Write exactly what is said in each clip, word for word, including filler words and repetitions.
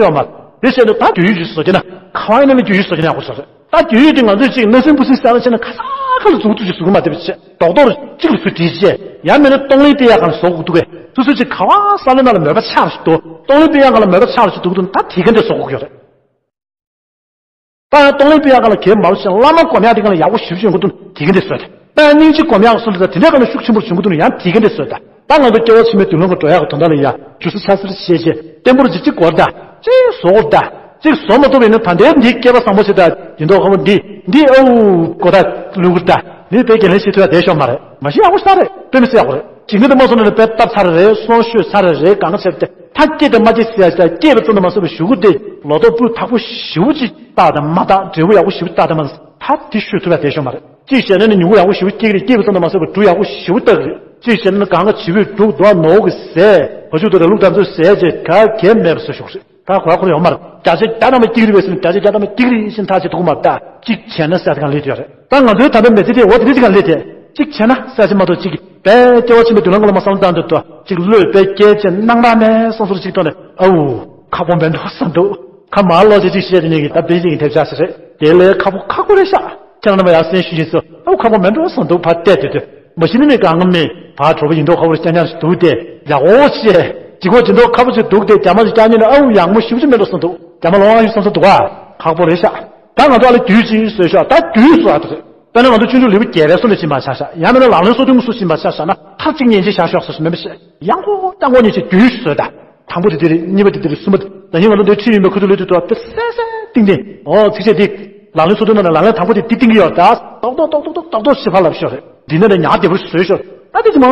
ཡོད་མ་རེད། དེ་བྱས་ན་ད་རྒྱུ་ཡུལ་ཅིག་བཟོ་རྒྱུ་ན་ཁ་བ་ཡིན་ན་ལ་རྒྱུ་ཡུལ་བཟོ་རྒྱུ་ན་ཡག་པོ་བཟོ་རེད། ད་རྒྱུ་ཡུལ་དེ་ང་ཚོས་ཅིག་སྣ་སྲིན་སྤུ་སྲིན་ཟེར་ན་བྱས་ན་ཁ་ས་ཁ་ལ་མཛུབ་ཐུག་ཅིག་བཟོ་གི་མ་བསྡད་པ་བྱས། རྡོག་རྡོག་གཅིག་ལ་བཟོ་བྲིས་བྱས། ཡང་མིན་ན་སྟོང་ལིང་སྤེལ་ཡག་གང་བཟོ་དགོས་འདུག་གས། སོ་སོ་ཅིག་ག་བ་ས་ལེ་ན་ལ་མོས་པ་ཆགས་ཤིག་འདུག་སྟོང་ལིང་སྤེལ་ཡག་གང་ལ་མོས་པ་ཆགས་ཤིག་འདུག་འདུག་ད་དེ་ག་འདྲ་བཟོ་དགོས་ཀྱི་རེད། ད་སྟོང་ལིང་སྤེལ་ཡག་གང་ལ་གལ་མ་བྱུང་བླ་མ་སྒོམ་ཡག་དེ་གང་ལ་ཡག་པོ་ཞིབ་ཞིབ་ཡོང་གི་འདུག་དེ་ག་འདྲ་བཟོས་ཏེ། ད་སྙིང་རྗེ་སྒོམ་ཡག་སོ་ལ་ད་དེ་འདྲ་གང་ལ་ཤུགས་ཆེན་པོ་བྱུང་གི་འདུག་ན་ཡང་དེ་ག་འདྲ་བཟོས་ད། ད་ང་ཚོ་སྐྱེ་བ་ཕྱི་མའི་མདུན་ལམ་གྱི་འགྲོ་ཡག་གི་དོན་དག་ལ་ཡ་རྒྱུ་སུ་ཚ་སིར་བྱས་བྱས་བརྟན་པོར་ཅིག་གཅིག་སྒོར་ད། གཅིག་བཟོ་སྒོར་ད། གཅིག་བཟོ་མ་ཐུབ་པ་ཡིན་ན་ད་ལྟའི་འདི་སྐྱེས་པ་བཟང་པོ་ཞིག་ད་ཡིན་མདོག་ཁ་པོ་འདི་འདི་ཨའུ་གོ་ད་ལུས་གུར་ད། འདི་དཔེ་གལ་ལན་ཞིག་ཐུབ་ཡ་བསྡད་ཤོག་མ་རེད། མ་གཞི་ཡག་པོ་ཞིག་རེད། དཔེ་མི་སྲིད་ཡག་པོ་རེད། ཇི་འདྲ་དུ་མ་སོང་ན་དཔེ་སྟབས་ཚར་རེད། སོང་ཤོས་ཚར་རེད། གང་ཚེ་དེ་ད་སྐྱེས་དེ་མ་སྐྱེས་ཟེར་ཡ་ཞིག་ད་སྐྱེས་པ་ཙམ་དུ་མ་ཟད་པའི་གཞུག་གུ་དེ་ལོ་ཏོག་སྤུས་དག་པོ་ཞེ་པོ་ཅིག་བཏགས་དང་མ་བཏགས་འབྲས་བུ་ཡག་པོ་ཞེ་པོ་བཏགས་དང་མ་ད་དེ་ཤོད་ཐུབ་ཡ་བསྡད་ཤོག་མ་རེད། གཅིག་བྱས་ན་ནི་ཉུང་ངུ་ཡག་པོ་ཞེ་པོ་སྐྱེ་གི་རེད། སྐྱེས་པ་ཙམ་དུ་མ་ཟད་པར་འབྲུ་ཡག་པོ་ཞེ་པོ་བཏགས་གི་རེད། གཅིག་བྱས་ན་ནི་གང་ག་བྱི་བས་འབྲུ་རྡོ་ནོར་གི་ཟས་བ་ཕྱུགས་དང་ར་ལུག་དང་ཚོ་ཟས་བྱས་ག་གེ་མེད་པ་བཟོ་ཤོག་རེད། ད་གོ་ཡ་ཁོ་ར་ཡོད་མ་རེད། བརྒྱ་ཆ་བརྒྱ་ཐམ་པ་སྐྱིད་རི་བས་སུ་བརྒྱ་ཆ་བརྒྱ་ཐམ་པ་སྐྱིད་རི་ཤིན་ཐག་ཆོད་འདུག་མ་རེད། ད་གཅིག་བྱས་ན་ཟེར་ཡ་དེ་གང་ལས་དེ་ཡོད་རེད། ད་ང་ཚོའི་ད་ལྟ་མི་ཚེ་དེ་འོ་དེ་འདྲ་ཅིག་གང་ལས་དེ་གཅིག་བྱས་ན་ཟེར་ཡ་ཅིག་མ་གཏོགས་གཅིག་གིས་དཔེ་སྐྱེ་བ་ཕྱི་མའི་མདུན་ལམ་གང་ལ་བསམ་བློ་བཏང་དུས་ད་གཅིག་བློས་དཔེ་སྐྱེལ་བྱས་སྣང་ར་མེད་སོང་སོར་ཅིག་ཐོག་ནས་ཨའུ་ཁག་པོ་མེད་འགྲོ་བསམ་འདུག་ཁ་མ་ལོ་ཅིག་ཅིག་བཤད་དེ་ནས་ཀྱི་ད་དཔེ་ཅིག་གི་ཐེབས་ཆག་ཟེར་རེད། དེ་ལས་ཁག་པོ་ཁག་པོ་རེད་ཤག་ཁྱེད་རང་རྣམ་པ་ཡར་གསན་ཞུ་བཞིན་སུ་ཨའུ་ཁག་པོ་མེད་འགྲོ་བསམ་འདུག་ཕར་བལྟས་དུས་དུས། མ་གཞི་ནི་མི་གང་གི་མི་ཕར་གྲོགས་པོ་ཡིན་མདོག་ཁ་པོ་རེ་སྐྱ་ཉར་ཞིག་འདུག་སྟེ་ཡག་པོ་བཤད། ཅི་གོ་ཇི་མདོག་ཁ་པོ་ཅིག་འདུག་སྟེ་རྒྱ་མ་ཅིག་སྐྱ་ཉར་ནས་ཨའུ་ཡག་མོ་ཞེ་པོ་ཅིག་མེད་འགྲོ་བསམ་འདུག་རྒྱ་མ་ལོང་ཨ་ཡུ་བསམ་ས་འདུག་ག་ཁག་པོ་རེད་ཤག་ད་ང་ཚོ་ཨ་ལ་རྒྱུས་ཅིག་བཟོས་ཤག་ད་རྒྱུས་བཟོ་ཨ་ད་རེད། དཔེར་ན་ང་ཚོ་ཆུང་ཆུང་ལུས་པོ་རྒྱས་པའི་སོ་ནས་ཕྱིན་པ་ཆ་བཞག་ཡང་མིན་ན་ལག་ལེན་སོ་བདུན་སོ་ཕྱིན་པ་ཆ་བཞག་ན་མཐར་གཅིག་ཉན་ཅིག་བཞག་ཤོག་སོ་སོ་མེད་པ་བཤད་ཡང་གོ་ཡང་གོ་ཉན་ཅིག་རྒྱུས་བཟོས་ད། དང་པོ་དེ་འདི་རེད། གཉིས་པ་དེ་འདི་རེད། གསུམ་པ་དེ་ད་ཉིན་ང་ཚོ་འདིར་ཁྲིད་ཡིན་པའི་ཁུ་ཚུར་ལུས་དུས་ཏོ་དཔེ་གསལ་གསལ་ཏིང་ཏིང་ཨོ་ཚིགས་བཅད་འདི་ལག་ལེན་སོ་བདུན་ནང་ནས་ལག་ལེན་དང་པོ་དེ་འདི་ཏིང་གི་ཡོད་ད། ཏོག་ཏོག་ཏོག་ཏོག་ཏོག་ཏོག་ཞིབ་ཕ་ལབ་ཤོར་རེད། འདི་ནས་ནས་ཉག་བདེ་པོ་བཟོས་ཤོར་ད། འདི་ཅི་མ་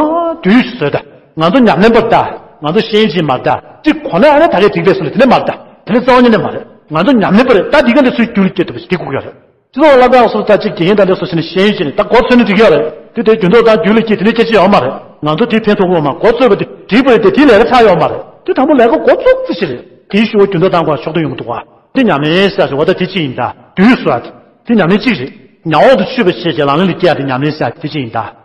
དུས་བཟོས་ད། ང་ཚོ་ཉམས་ལེན་པར་ད། ང་ཚོ་ཤེས་ཡོན་ཅིག་མར་ད། ཅིག་གོ་ན་ཨ་ནི་ད་གས་འགྲིག་པས་སོ་ལ་དེ་ནས་མར་ད། དེ་ནས་རྩ་བ་ཉིད་ནས་མ་རེད། ང་ཚོ་ཉམས་ལེན་པ་རེད་ད། འདི་ག་འདི་ཚོའི་རྒྱུད་ལ་སྐྱེ་ཐུབ་པ་ཞིག་འདི་དགོས་ཀྱི་རེད། སྤྱི་ཚོགས་ལ་དྭགས་སོགས་ད་ཅིག་དགེ་རྒན་དང་འདྲ་སོ་ཞིག་ནས་ཤེས་ཡོན་ཅིག་ནས་ད་གོ་ཚོད་ནས་འགྲིག་ཡོད་རེད། དེ་དེ་རྒྱུ་མདོག་དང་རྒྱུད་ལ་སྐྱེས་དེ་ནས་སྐད་ཆ་ཡོད་མ་རེད། ང་ཚོ་དེ་ཕན་ཐོགས་ཀྱི་ཡོད་མ་གོ་ཚོད་པ་དེ་འགྲིག་པ་རེད་དེ་དེ་ལས་ཀ་ཚར་ཡོད་མ་རེད། དེ་དང་པོ་ལས་ཀ་འགོ་བཙུགས་ཙི་ཞིག་རེད། དེའི་ཤུ་བ་རྒྱུ་མདོག་དང་གོ་ཕྱོགས་སྟོན་ཡོང་གི་འདུག་བ། དེ་ཉམས་ལེན་ཟེར་ཞིག་བ་ད་དེ་ཅི་ཡིན་ད་དུས་སུ་ཨ། དེ་ཉམས་ལེན་གཅིག་རེད། ཉམས་འོག་ཏུ་ཆུད་པ་བྱས་བྱས་ལག་ལེན་ལ་སྐྱེལ་ཡ་དེ་ཉམས་ལེན་ཟེར་དེ་ཅི་ཡིན་ད།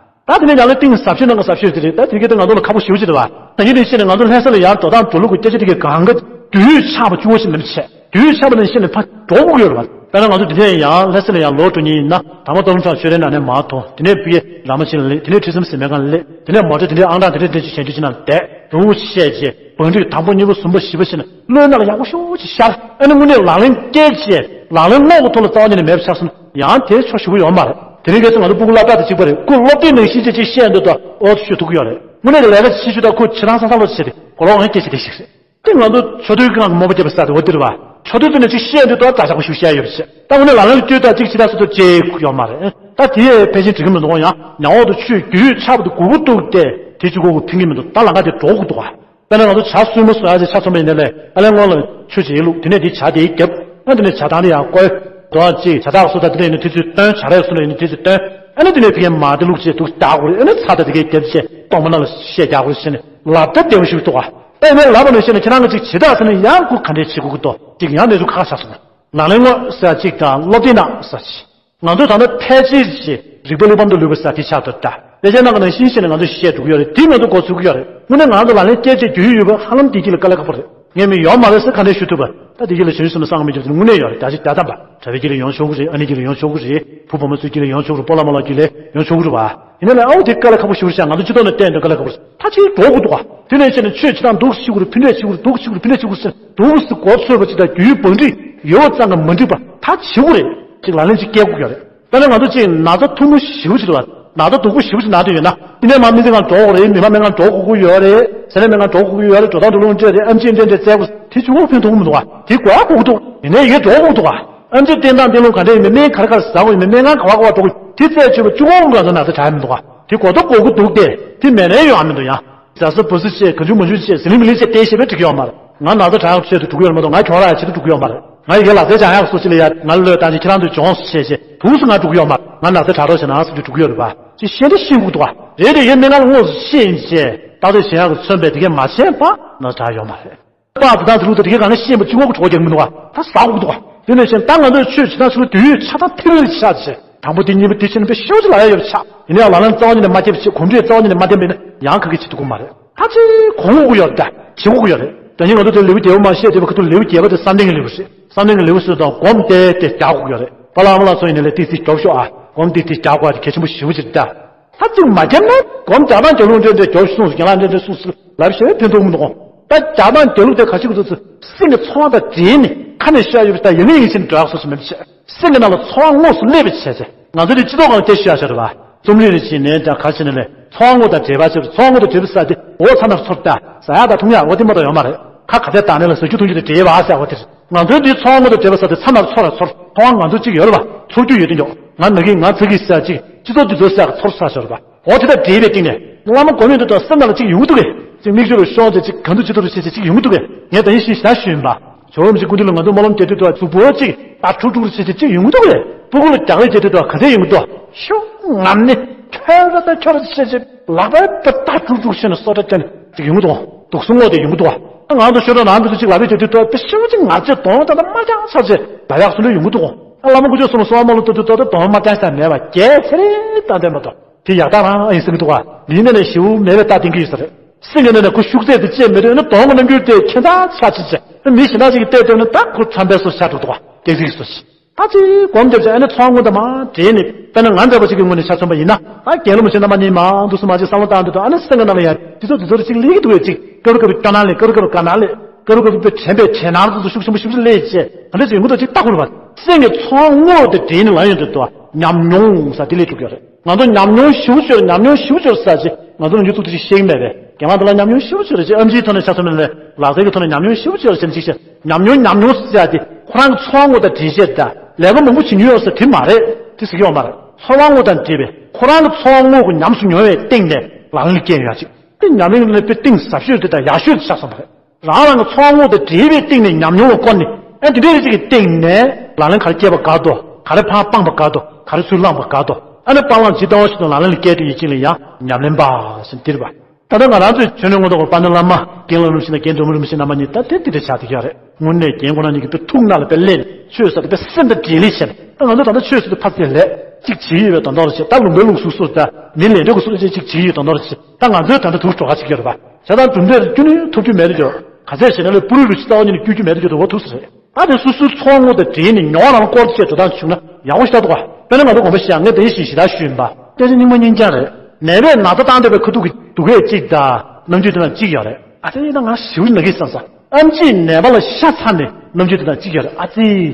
ད་དེ་ནས་ཉམས་ལེན་གཏིང་ཟབ་ཤོས་ནང་གི་ཟབ་ཤོས་དེ་རེད། ད་དེ་ག་དེ་ང་ཚོ་ལ་ཁག་པོ་ཞེ་པོ་ཅིག་རེད་བ། ད་ཡིན་དེ་བཤད་ནས་ང་ཚོ་ལྷ་ས་ལ་ཡར་འགྲོ་སྟངས་འགྲོ་ལུགས་ཀྱི་སྐད་ཆ་དེ་གའི་གང་ག་དུས་ཆགས་པ་བཅུ་བ་ཞིག་མིན་པ་བྱས། དུས་ཆགས་པ་ནང་བཤད་ནས་ཕར་འགྲོ་དགོས་ཀྱི་ཡོད་རེད་བ། དཔེར་ན་ང་ཚོ་དེ་ནས་ཡང་ལྷ་ས་ལ་ཡར་ལོག་འགྲོ་མཁན་ཡིན་ན་དང་པོ་སྟོད་ལུང་བྲག་ཆོས་རའི་ནང་ནས་མར་ཐོན། དེ་ནས་ཕ་གི་ར་མ་ཆེན་ལ་སླེབས། དེ་ནས་ཁྲི་ཟམ་ཟིལ་མལ་ཁང་ལ་སླེབས། དེ་ནས་མོ་ཊ་དེ་འདྲའི་ཨང་གྲངས་དེ་འདྲའི་འདྲ་ཅིག་གཞན་འདྲ་ཅིག་ནང་བསྡད་འདུག་བཤད་རྗེས་བང་སྒྲིག་དང་པོ་གཉིས་པ་གསུམ་པ་བཞི་པ་བྱས་ནས་བློའི་ནང་ལ་ཡག་པོ་ཞེ་པོ་ཅིག་ཤར། ཨ་ནི་དངོས་གནས་ལག་ལེན་སྐྱེལ་བྱས་ལག་ལེན་ཀློག་གི་ཐོག་ལ་རྩ་བ་ཉིད་ནས་མེད་པ་ཆགས་སོང་ན་ཡང་དེ་ཆོ་ཞུ་གི་ཡོད་མ་རེད། དེ་རིང་ཁ་སང་ང་ཚོ་སྤུ་གུ་སློབ་གྲྭ་དང་གཅིག་པ་རེད། ཁོས་སློབ་གྲྭའི་ནང་བཞིན་ཅིག་ཅིག་བཤད་འདོད་དོ་ཨོ་ཤོད་ཐུབ་ཀྱི་ཡོད་རེད། དངོས་གནས་ཀྱི་ལས་ཀ་ཆེ་ཤོས་དང་ཁོས་ཆེ་ཐང་ས་ཐང་ལོ་བྱས་ཏེ་གོ་ལོག་ངན་སྐད་ཆ་དེ་ཞིག་རེད། དེ་ང་ཚོ་ཆོ་འདུལ་སྒང་གི་མོས་པ་བརྒྱབ་པ་ཟེར་དེ་འོ་དེ་རེད་བ། ཆོ་འདུལ་དེ་ནས་ཅིག་བཤད་འདོད་དོ་ད་ཞག་པ་ཞིག་བཤད་ཡོད་པ་བྱས། ད་དངོས་གནས་ལག་ལེན་ལ་བསྐྱོད་ད་ཅིག་ཆེ་ཐང་ས་ཐང་ཅིག་ཁུག་ཡོད་མ་རེད། ད་དེ་ཕལ་ཆེར་འགྲིག་གི་མི་འདུག་ཡང་ཉམས་འོག་ཏུ་ཆུད་རྒྱུ་ཡུས་ཆགས་པ་དེ་གུ་གུ་གཏུགས་ཏེ་དེ་གཅིག་པོ་གུ་ཕན་གྱི་མི་འདུག་ད་ལམ་ཁ་དེ་འགྲོ་དགོས་འདུག་ག་དཔེར་ན་ང་ཚོ་ཇ་བསྲུབས་མ་བཟོ་ཡ་ཅིག་ཆ་ཚང་མ་ཡིན་ནའི་ལས་ཨ་ལས་སྔོན་ལ་ཆུ་ཅིག་བླུགས། དེ་ནས་དེ་ཇ་དེ་བརྒྱབ། ཨ་དེ་ནས་ཇ་ཐང་དེ་ཡང་བསྐོལ། དོ་ཅིག་ཇ་དག་བཟོ་ད་དེ་ནས་ཡིན་ན་དུས་ཚོད་བཏོན། ཇ་རས་བཟོ་ན་ཡིན་ན་དུས་ཚོད་བཏོན། ཨ་ནི་དེ་ནས་ཕ་གིར་མར་དེ་བླུགས་བྱས་འདུག་རྒྱག་དགོས་རེད། ཨ་ནི་ཚྭ་དང་དེ་གའི་རྒྱབ་བྱས་གཏོར་མ་ནང་ལ་བཤལ་རྒྱག་དགོས་རེད་ཟེར་ནས་ལབ་ད་བདེ་པོ་ཞིག་འདུག་ག་ད་ཡིན་ནའི་ལབ་པ་ནང་བཤད་ན་ཁྱེད་རང་གིས་ཅིག་བྱེད་ད་ཟེར་ན་ཡང་ཁོ་ག་འདྲས་བྱེད་དགོས་ཀྱི་འདུག་ཅིག་ཡང་གནས་ཚུལ་ཁག་ཁག་ཆགས་སོང་། ལག་ལེན་དངོས་ཟེར་ཅིག་དང་སློབ་དེབ་ནང་ཟེར་ཅིག་ང་ཚོས་ད་ལྟ་ཕལ་ཆེར་ཞིག་རིག་པ་གླེགས་བམ་དུ་ལུས་པ་ཟེར་དེ་ཆགས་འདུག་ད་དཔེ་ཆའི་ནང་གི་ནང་བཞིན་བྱས་ནས་ང་ཚོས་བཤད་འགྲོ་གི་ཡོད་རེད། དེ་ང་ཚོ་མགོ་ཚོས་ཀྱི་ཡོད་རེད། དངོས་གནས་ང་ཚོ་ལག་ལེན་བསྐྱེད་བྱས་རྒྱུས་ཡོད་པ་ཧ་ལམ་བདེ་སྐྱིད་ལ་དཀའ་ལས་ཁག་པོ་རེད། ངས་མི་ཡོད་མ་རེད་ཟེར་ག་འདྲས་ཞུ་ཐུབ་པ། ད་བདེ་སྐྱིད་ལ་བྱོན་སོང་ན་བསམ་གི་མི་འདུག་དངོས་གནས་ཡོད་རེད། བརྒྱ་ཆ་བརྒྱ་ཐམ་པ་གྲྭ་པའི་དཀྱིལ་ལ་ཡོང་ཆོག་གི་རེད། ཨ་ནེ་དཀྱིལ་ལ་ཡོང་ཆོག་གི་རེད། བུ་བུ་མོ་ཚོའི་དཀྱིལ་ལ་ཡོང་ཆོག་གི་རེད། སྤོ་ལགས་མོ་ལགས་དཀྱིལ་ལ་ཡོང་ཆོག་གི་རེད་བ། ཡིན་ན་ལས་ཨའོ་དེ་དཀའ་ལས་ཁག་པོ་ཞིག་རེད་ཤག་ང་ཚོ་སྤྱི་ཚོགས་ནང་བསྟན་དུས་དཀའ་ལས་ཁག་པོ་རེད། ད་ཅིག་འགྲོ་དགོས་འདུག་ག་དེ་ནས་བྱས་ནས་ཆོས་བྱེད་སྟངས་འདུག་ཤེས་དགོས་རེད། ཕུ་འདྲས་བྱེད་དགོས་རེད། ཕུ་འདྲས་བྱེད་དགོས་རེད་ཟེར་འདུག་སེ་མགོ་ཚོས་པ་ཅིག་དང་རྒྱུས་བང་སྒྲིག་ཡོད་པ་ཙང་གི་མ་འགྲིག་པ་ད་བྱེད་དགོས་རེད། ཅིག་ལག་ལེན་ཅིག་སྐྱེལ་དགོས་ཀྱི་རེད། དཔེར་ན་ང་ཚོ་ཅིག་ན་ཚ་ཐུང་ངུ་ཞེ་པོ་ཅིག་འདུག་བ། ན་ཚ་སྡུག་པོ་ཞེ་པོ་ཅིག་ན་དུས་ཡོད་ན་དེ་ནས་མར་སྨན་རྩིས་ཁང་འགྲོ་དགོས་རེད། མི་མང་སྨན་ཁང་འགྲོ་དགོས་ཀྱི་ཡོད་རེད། ཟས་ལས་སྨན་ཁང་འགྲོ་དགོས་ཀྱི་ཡོད་རེད། འགྲོ་སྟངས་འགྲོ་ལུགས་འདྲ་རེད། ཨེམ་ཆི་འདྲ་འདྲ་བཙལ་དགོས། དེ་གཅིག་པོ་ཕན་ཐོགས་མི་འདུག་བ། དེ་དགོས་ཡ་དགོས་ཀྱི་འདུག་ཡིན་ནའི་ཡི་གེ་འགྲོ་དགོས་འདུག་བ། ཨེམ་ཆི་བསྟེན་སྟངས་བསྟེན་ལུགས་ག་འདྲ་ཡིན་མིན། སྨན་ག་རེ་ག་རེ་ཟ་དགོས་ཡིན་མིན། སྨན་ཁང་ག་པར་ག་པར་འགྲོ་དགོས། དེ་བཙལ་ཆོད་པ་གཅིག་པོ་ང་ཚོ་ན་ཚ་དྲག་ཡ་མི་འདུག་བ། དེ་དགོས་ད་དགོས་ཀྱི་འདུག་སྟེ། དེ་མེད་ནའི་ཡོང་ཡ་མི་འདུག་ཡ། ཟ་ས་འབབ་ས་བྱས། གང་བྱུང་མང་བྱུང་བྱས། ཟི་ལིང་མི་ལིང་བྱས་བལྟས་ཤེས་པའི་འགྲིག་ཡོད་མ་རེད། ང་ན་ཚ་དྲག་ཆེད་དུ་འགྲོ་གི་ཡོད་རེད་མ་གཏོགས། ང་གྱོང་རག་ཡ་ཆེད་དུ་འགྲོ་གི་ཡོད་མ་རེད། ང་ཡི་གེ་ལག་རྩལ་སྦྱང་ཡག་སོ་ཅི་ལ་ཡ་ང་བློས་བཏང་ཅིག་ཁྱེད་རང་ཚོས་གྱོང་བྱས་བྱས་འདུག་སེ་ང་འགྲོ་གི་ཡོད་མ་རེད། ང་ན་ཚ་དྲག་རོགས་བྱས་ན་ཟེར་གྱི་འགྲོ་གི་ཡོད་རེད་པ། ཅིག་ཤེས་འདི་ཤེས་དགོས་འདུག་བ། རེད་དེ་ཡིན་སྨན་ཁང་ལ་དངོས་སུ་ཤེས་ཡིན་བྱས་ཏག་ཏག་བྱེད་ཡག་གི་མཚོན་པས་དེ་གས་མ་བྱས་པ་ན་ཚ་དྲག་ཡོད་མ་རེད། པ་དེ་དག་དེ་ལུགས་དང་དེ་གས་གང་ལ་ཤེས་པ་གཅིག་པོ་གི་གྲོགས་རྒྱག་མི་འདུག་བ། ད་ཟ་དགོས་འདུག་བ། དེ་ནས་བྱས་ད་ང་ཚོས་ཆོས་བྱེད་སྟངས་ཚུལ་དུས་ཡུན་ཆ་ཚང་ཐེ་རེ་ཆགས་བྱས། དང་པོ་དེ་གཉིས་པ་དེ་བྱས་ན་དཔེ་ཤོག་ཅིག་ལ་ཡ་ཡོད་པ་ཆགས། ཡིན་ན་ཡང་ལག་ལེན་རྩ་བ་ཉིད་ནས་མ་བརྒྱབ་བྱས། གོམས་འདྲིས་རྩ་བ་ཉིད་ནས་མ་བསྟེན་པ་ཡིན་ན་ཡང་ག་གེ་བྱེད་ཐུབ་ཀྱི་མ་རེད། ད་ཅིག་གོམས་དགོས་ཀྱི་ཡོད་རེད། ད་བྱེད་དགོས་ཀྱི་ཡོད་རེད། ད་ནི་ང་ཚོ་དེ་ལེའུ་བརྒྱད་པ་མར་བཤད་བསྡད་པ་ཁ་ཐུག་ལེའུ་བརྒྱད་པ་དེ་བསམ་གཏན་གྱི་ལེའུ་རེད། བསམ་གཏན་གྱི་ལེའུ་ཟེར་དང་སྒོམ་བལྟས་ཏེ་རྒྱག་དགོས་ཀྱི་རེད། པཱ་ལགས་ཨ་མ་ལགས་ཚོ་ཡིན་ན་ལས་ཏིག་ཏིག་རྒྱོབ་ཤོག་ཨ། སྒོམ་ཏིག་ཏིག་རྒྱག་དགོས་དེ་གལ་ཆེན་པོ་ཞེ་པོ་ཅིག་རེད་ད། ད་ཅིག་མ་བརྒྱབ་ན་སྒོམ་རྒྱག་སྟངས་རྒྱག་ལུགས་འདྲ་འདྲ་རྒྱོབ་ཤོག་གསུངས་སོང་། རྒན་ལགས་འདྲ་འདྲ་གསུངས་སོང་ལབ་ཞེ་པོ་ཕན་ཐོགས་མི་འདུག་གོ། ད་རྒྱག་སྟངས་རྒྱག་ལུགས་དེ་ག་ཅིག་འདུག་ཚུལ་སེམས་ཀྱི་ཚོར་བ་དང་འདྲེས་ནས་ཁ་ནས་བཤད་ཡོད་པ་ད་ཡིན་ལེ་ཡིན་ཞིང་འགྲོ་ཡག་སོ་སོ་མེད་པ་བྱས། སེམས་ཀྱི་ནང་ལ་ཚོར་བ་དངོས་སུ་སླེབས་པ་བྱས་ཚེ། ང་ཚོ་འདི་སྤྱི་ཚོགས་སྒང་ལ་སྐད་ཆ་བཤད་ཡག་ཆགས་རེད་བ། རྩོམ་རིག་རེ་བྱས་ནས་ཀྱང་ག་རེ་བྱས་ནས་ལས་ཚོར་བ་དངོས་དང་འབྲེལ་བ་ཆགས་རེད། ཚོར་བ་དངོས་དང་འབྲེལ་བ་ཟེར་དེ་འོ་ཚ་ནར་ཚོར་ད་ཟ་ཡག་དང་འཐུང་ཡག་འོ་དེ་མ་གཏོགས་ཡོད་མ་རེད། ཁ་ག་ཚད་བཏང་ནས་ལ་ཟ་རྒྱུ་འཐུང་རྒྱུ་དང་འབྲེལ་བ་ཟེར་བ་དེ་རེད། ང་ཚོའི་འདི་ཚོར་བ་དངོས་དང་འབྲེལ་བ་ཟེར་དེ་ཚ་ནར་ཚོར་ར་ཚོར་མཐོང་བ་ང་ཚོ་གཅིག་ཡོད་རེད་བ། ཚོར་རྒྱུ་ཡོད་དེ་མྱོང་ང་ནག་གིས་ང་ཚ་གིས་ཟེར་ཡག་གཅིག་སྤྱི་ཚོགས་འདི་ཚོ་ཟེར་ཡག་ཚོར་ས་ཆགས་རེད་བ། འོ་དེ་དང་འབྲེལ་བའི་སྟེང་ནས་བླ་མ་སྒོམ་ཡོང་དུས་ད་སེམས་ནང་ལ་གཅིག་ཡོང་གི་འདུག་གས། གཅིག་མིག་ཆུ་རུ་ཤོར་ཏེ་གཅིག་ག་འདུག་ཅི་འདུག་རུ་བྱས་ཏེ་གཅིག་ཡོང་གི་འདུག་གས། ངས་ད་ཡིན་ཞིང་ཞེ་དྲག་ཞུ་ཡིན་པ། ཇོ་བོ་རིན་པོ་ཆེ་སྐུ་མདུན་ལ་ང་ཚོ་སྨོན་ལམ་རྒྱག་དུས་ད་གཟུགས་པོ་གཅིག་ད་འཁྲུག་འཁྲུག་རུ་བྱས་ཏེ་གཅིག་ཡོང་གི་འདུག་གས། སྤུ་གུ་ལ་རྒྱག་ལས་རྒྱག་དུས་ད་ག་ཚད་ཡོང་གི་འདུག་ཤོག་ངམ་ནི་ཁྱོད་ར་ད་ཁྱོད་ར་བྱས་ཏེ་ལག་པའི་པ་ད་འཁྲུག་འཁྲུག་བྱས་ནས་སོ་ད་བྱས་ནས་གཅིག་ཡོང་གི་འདུག་དུག་གསུམ་ངོ་དེ་ཡོང་གི་འདུག་ག་ང་ཚོ་ཤོད་ན་རང་གི་ཚོ་གཅིག་ལག་པས་རྒྱག་དུས་ད་པེ་ཤོད་ཅིག་ང་ཚོས་གདོང་ད་ད་མ་རྒྱག་ཚར་ཚེ་ད་ཡག་སོ་འདྲ་ཡོང་གི་འདུག་ཨ་བླ་མ་སྐུ་ཕྱོགས་གསུམ་ལ་གསོལ་བ་སྨོན་ལམ་བཏབ་དུས་ད་ད་གདོང་མ་བསྟན་ས་མེད་པ་རྒྱལ་ཚེ་རིང་ད་བསྟན་པ་དང་། དེ་ཡག་རྟགས་རང་ཨེ་ཡིན་གསུང་གི་འདུག་ག་འདིའི་གནད་ནས་ཞེ་པོ་མེད་པའི་རྟགས་བསྟན་གྱི་ཡོད་ས་རེད། སེམས་ཀྱི་གནད་ནས་ཁོ་ཤུགས་ཚད་དེ་བཅད་མེད་དུས་ནི་གདོང་གི་རྣམ་འགྱུར་དེ་ཁྱད་མཚར་ཆགས་ཆེ་ཆེ། མི་གཞན་དག་ཅིག་གིས་བལྟས་བལྟས་ན་ད་ཁོ་ཁྲམ་པའི་བཟོ་ཆགས་འགྲོ་འདུག་ག་སྟེགས་གཟིགས་བཟོ་ཆེ། ད་ཅིག་སྒོམ་བརྒྱབ་ཅིག་ཨ་ནི་ཚོར་བ་དངོས་དང་མ་འདྲེས་ནས་དཔེར་ན་ང་འདྲ་པོ་ཅིག་གི་ངོས་ནས་ཆ་མཚོན་པ་ཡིན་ན་ད་རྒན་བླ་མ་ཆེ་རྣམ་པ་གཉིས་མ་འདུག་སེ་མ་ཅིག་བསམ་བློ་བཏང་དུས་ད་ཨ་ནི་སེམས་ཀྱི་ནང་ལ་ཡ་དེ་ཚོ་དེ་ཚོ་རེ་ཅིག་སླེབས་ཀྱི་འདུག་གས། ཅིག་སྐབས་རེ་སྐབས་རེ་སྐྱོ་སྣང་སླེབས། སྐབས་རེ་སྐབས་རེ་དགའ་སྣང་སླེབས། སྐབས་རེ་སྐབས་རེ་དཔེ་དྲན་པའི་དྲན་སྣང་དེ་ཚོ་ཤུགས་ཆེན་པོ་ཞེ་པོ་ཅིག་སླེབས་བྱས་ཨ་འདྲ་ཅིག་ཡོང་གི་འདུག་ཅིག་ལྟ་དགོས་རེད་པ། སེམས་ཀྱི་ཚོར་བ་དངོས་དེ་འདྲེས་ནས་ལངས་ཡོང་དུས་ད་ཉམས་མྱོང་ཟེར་དེ་སླེབས་ཐུབ་ཀྱི་རེད། ང་ཚོ་ཉམས་མྱོང་ཞེ་པོ་ཅིག་ཡོད་རེད། ཉམས་མྱོང་ཞེ་པོ་ཅིག་ཡོད་རེད་ཟེར་ཅིག་ང་ཚོ་ལ་ཉོ་ཐུབ་ཐུབ་ཅིག་ཤེས་ཀྱི་མེད་པས། རྒན་མང་དེ་ལ་ཉམས་མྱོང་ཞེ་པོ་ཅིག་ཡོད་རེད་ཅེས་ཨེམ་ཆིའི་ཐོག་ནས་ཆ་མཚོན་ན་ལག་རྩལ་གྱི་ཐོག་ནས་ཉམས་མྱོང་ཞེ་པོ་ཅིག་ཡོད་རེད་ཅེས་ཅིག་བཤད། ཉམས་མྱོང་ཉམས་མྱོང་ཟེར་ཡག་དེ་ཁོ་རང་གི་ཚོར་བ་དངོས་དང་འདྲེས་བྱས་ད་ལས་ཀ་མང་པོ་བྱེད་མྱོང་ཡོད་ཟེར་དེ་མ་རེད། དེ་ཟེར་གྱི་ཡོད་མ་རེད། ཚོར་བ་དངོས་དང་འདྲེས་པའི་ཁོ་རང་གི་ཚོར་བ་དངོས་ཀྱི་ཉམས་སུ་མྱོང་བའི་སྟེང་ནས་ལག་ལེན་སྐྱེལ་ཡོད་ཅིག་དེ་ཉམས་ལེན་ལ་དཔེ་གཏིང་ཟབ་ཤོས་དེ་དང་ཡག་ཤོས་དེ་ཆགས་སོང་བ་རེད། རང་རང་གི་ཚོར་བ་དངོས་དང་འདྲེས་པའི་སྟེང་ནས་ཉམས་མྱོང་ལ་བཀོལ་ནས་ཨ་དེ་འདྲའི་རིགས་ཀྱི་སྟེང་ནས་ལག་ལེན་ག་རེ་སྐྱེལ་བ་དགའ་འདུག་ག་རེ་ཕར་སྤངས་པ་དགའ་འདུག་ག་རེ་ཚུར་བླངས་པ་དགའ་འདུག་ཨ་ནི་སྤང་བླང་ཇི་ལྟ་བ་བཞིན་དུ་ལག་ལེན་ལ་བཀལ་ཏེ་ཡིན་གཅིག་ལ་ཡང་ཉམས་ལེན་པ་ཞེས་འདིར་བ། ད་ལྟ་ང་རང་ཚོའི་ཆོས་ནས་མངོན་རྟོགས་པ་པཎྜི་ཏ་བླ་མ་རྒན་ལགས་རིན་པོ་ཆེ་དང་རྒན་འབྲོག་མོ་རིན་པོ་ཆེ་རྣམ་པ་གཉིས་ད་དེ་འདི་འདྲ་ཆགས་བསྡད་ཀྱི་ཡོད་རེད། དངོས་གནས་རྒན་ཁོ་རང་གཉིས་ཀྱི་དཔེ་ཐུགས་ནང་ལ་དཔེ་སླེབས་ཆོས་ཟེར་དེ་དཔེ་སེམས་དང་འབྲེལ་ལེ་བྱས་ནས་ད་ང་ཚོ་ད་ལྟ་ཆོས་ཟེར་དུས་ཕར་ཚུར་ལས་གཅིག་བྱེད་ཡོད་པའི་དོན་དག་ལ་བྱས། ད་ལུང་པའི་ལུགས་སྲོལ་སོགས་ད་མི་ལས་འབྲས་ཀྱི་སྲོལ་ཅིག་བྱེད་ཡོད་དོན་དག་ལ་བྱས། ད་ང་ཚོའི་ད་ལྟ་དུག་གྲོགས་ཁ་ཅིག་ཡོད་རེད་པ། བྱས་ཙང་གྲུབ་འབྲས་རྒྱུན་ནས་ཐོབ་རྒྱུ་མེད་དུ་གྱུར། ག་ཚད་བྱས་ན་ལས་པུ་རུ་རུ་ཆི་རྩ་བ་ཉིད་ནས་བསྐྱུར་རྒྱུ་མེད་དུ་གྱུར་དུ་འོ་ཐུག་ས་རེད། ད་དེ་སོ་སོའི་ཚོར་བ་དངོས་དང་འདྲེས་ནས་མྱོང་བ་རང་སྐོར་བཅས་འགྲོ་སྟངས་བྱུང་ན་ཡག་པོ་ཞེ་དྲག་འདུག་ག་དཔེར་ན་ང་ཚོ་དགོན་པ་ཞིག་ཡང་ངས་དེ་ཡིན་ཞིང་ཞེ་དྲག་ཞུས་ཡིན་པ། སྐད་ཆ་རྙིང་མ་རྙིང་རྐྱང་རེད། ནད་པས་ན་ཚ་བཏང་བསྡད་པའི་ཁ་ཐུག་གི་སྡུག་སྐད་གཅིག་དང་རྣམ་འགྱུར་དེ་དང་གཅིག་ཡོད་རེད། ཨ་ཙི་ད་ང་ཞེ་པོ་ཅིག་ན་གི་བསམ་ས། ཨེམ་ཆིས་ནད་པ་ལ་ཤ་ཚ་ནས་རྣམ་འགྱུར་དེ་དང་གཅིག་ཡོད་རེད། ཨ་ཙི།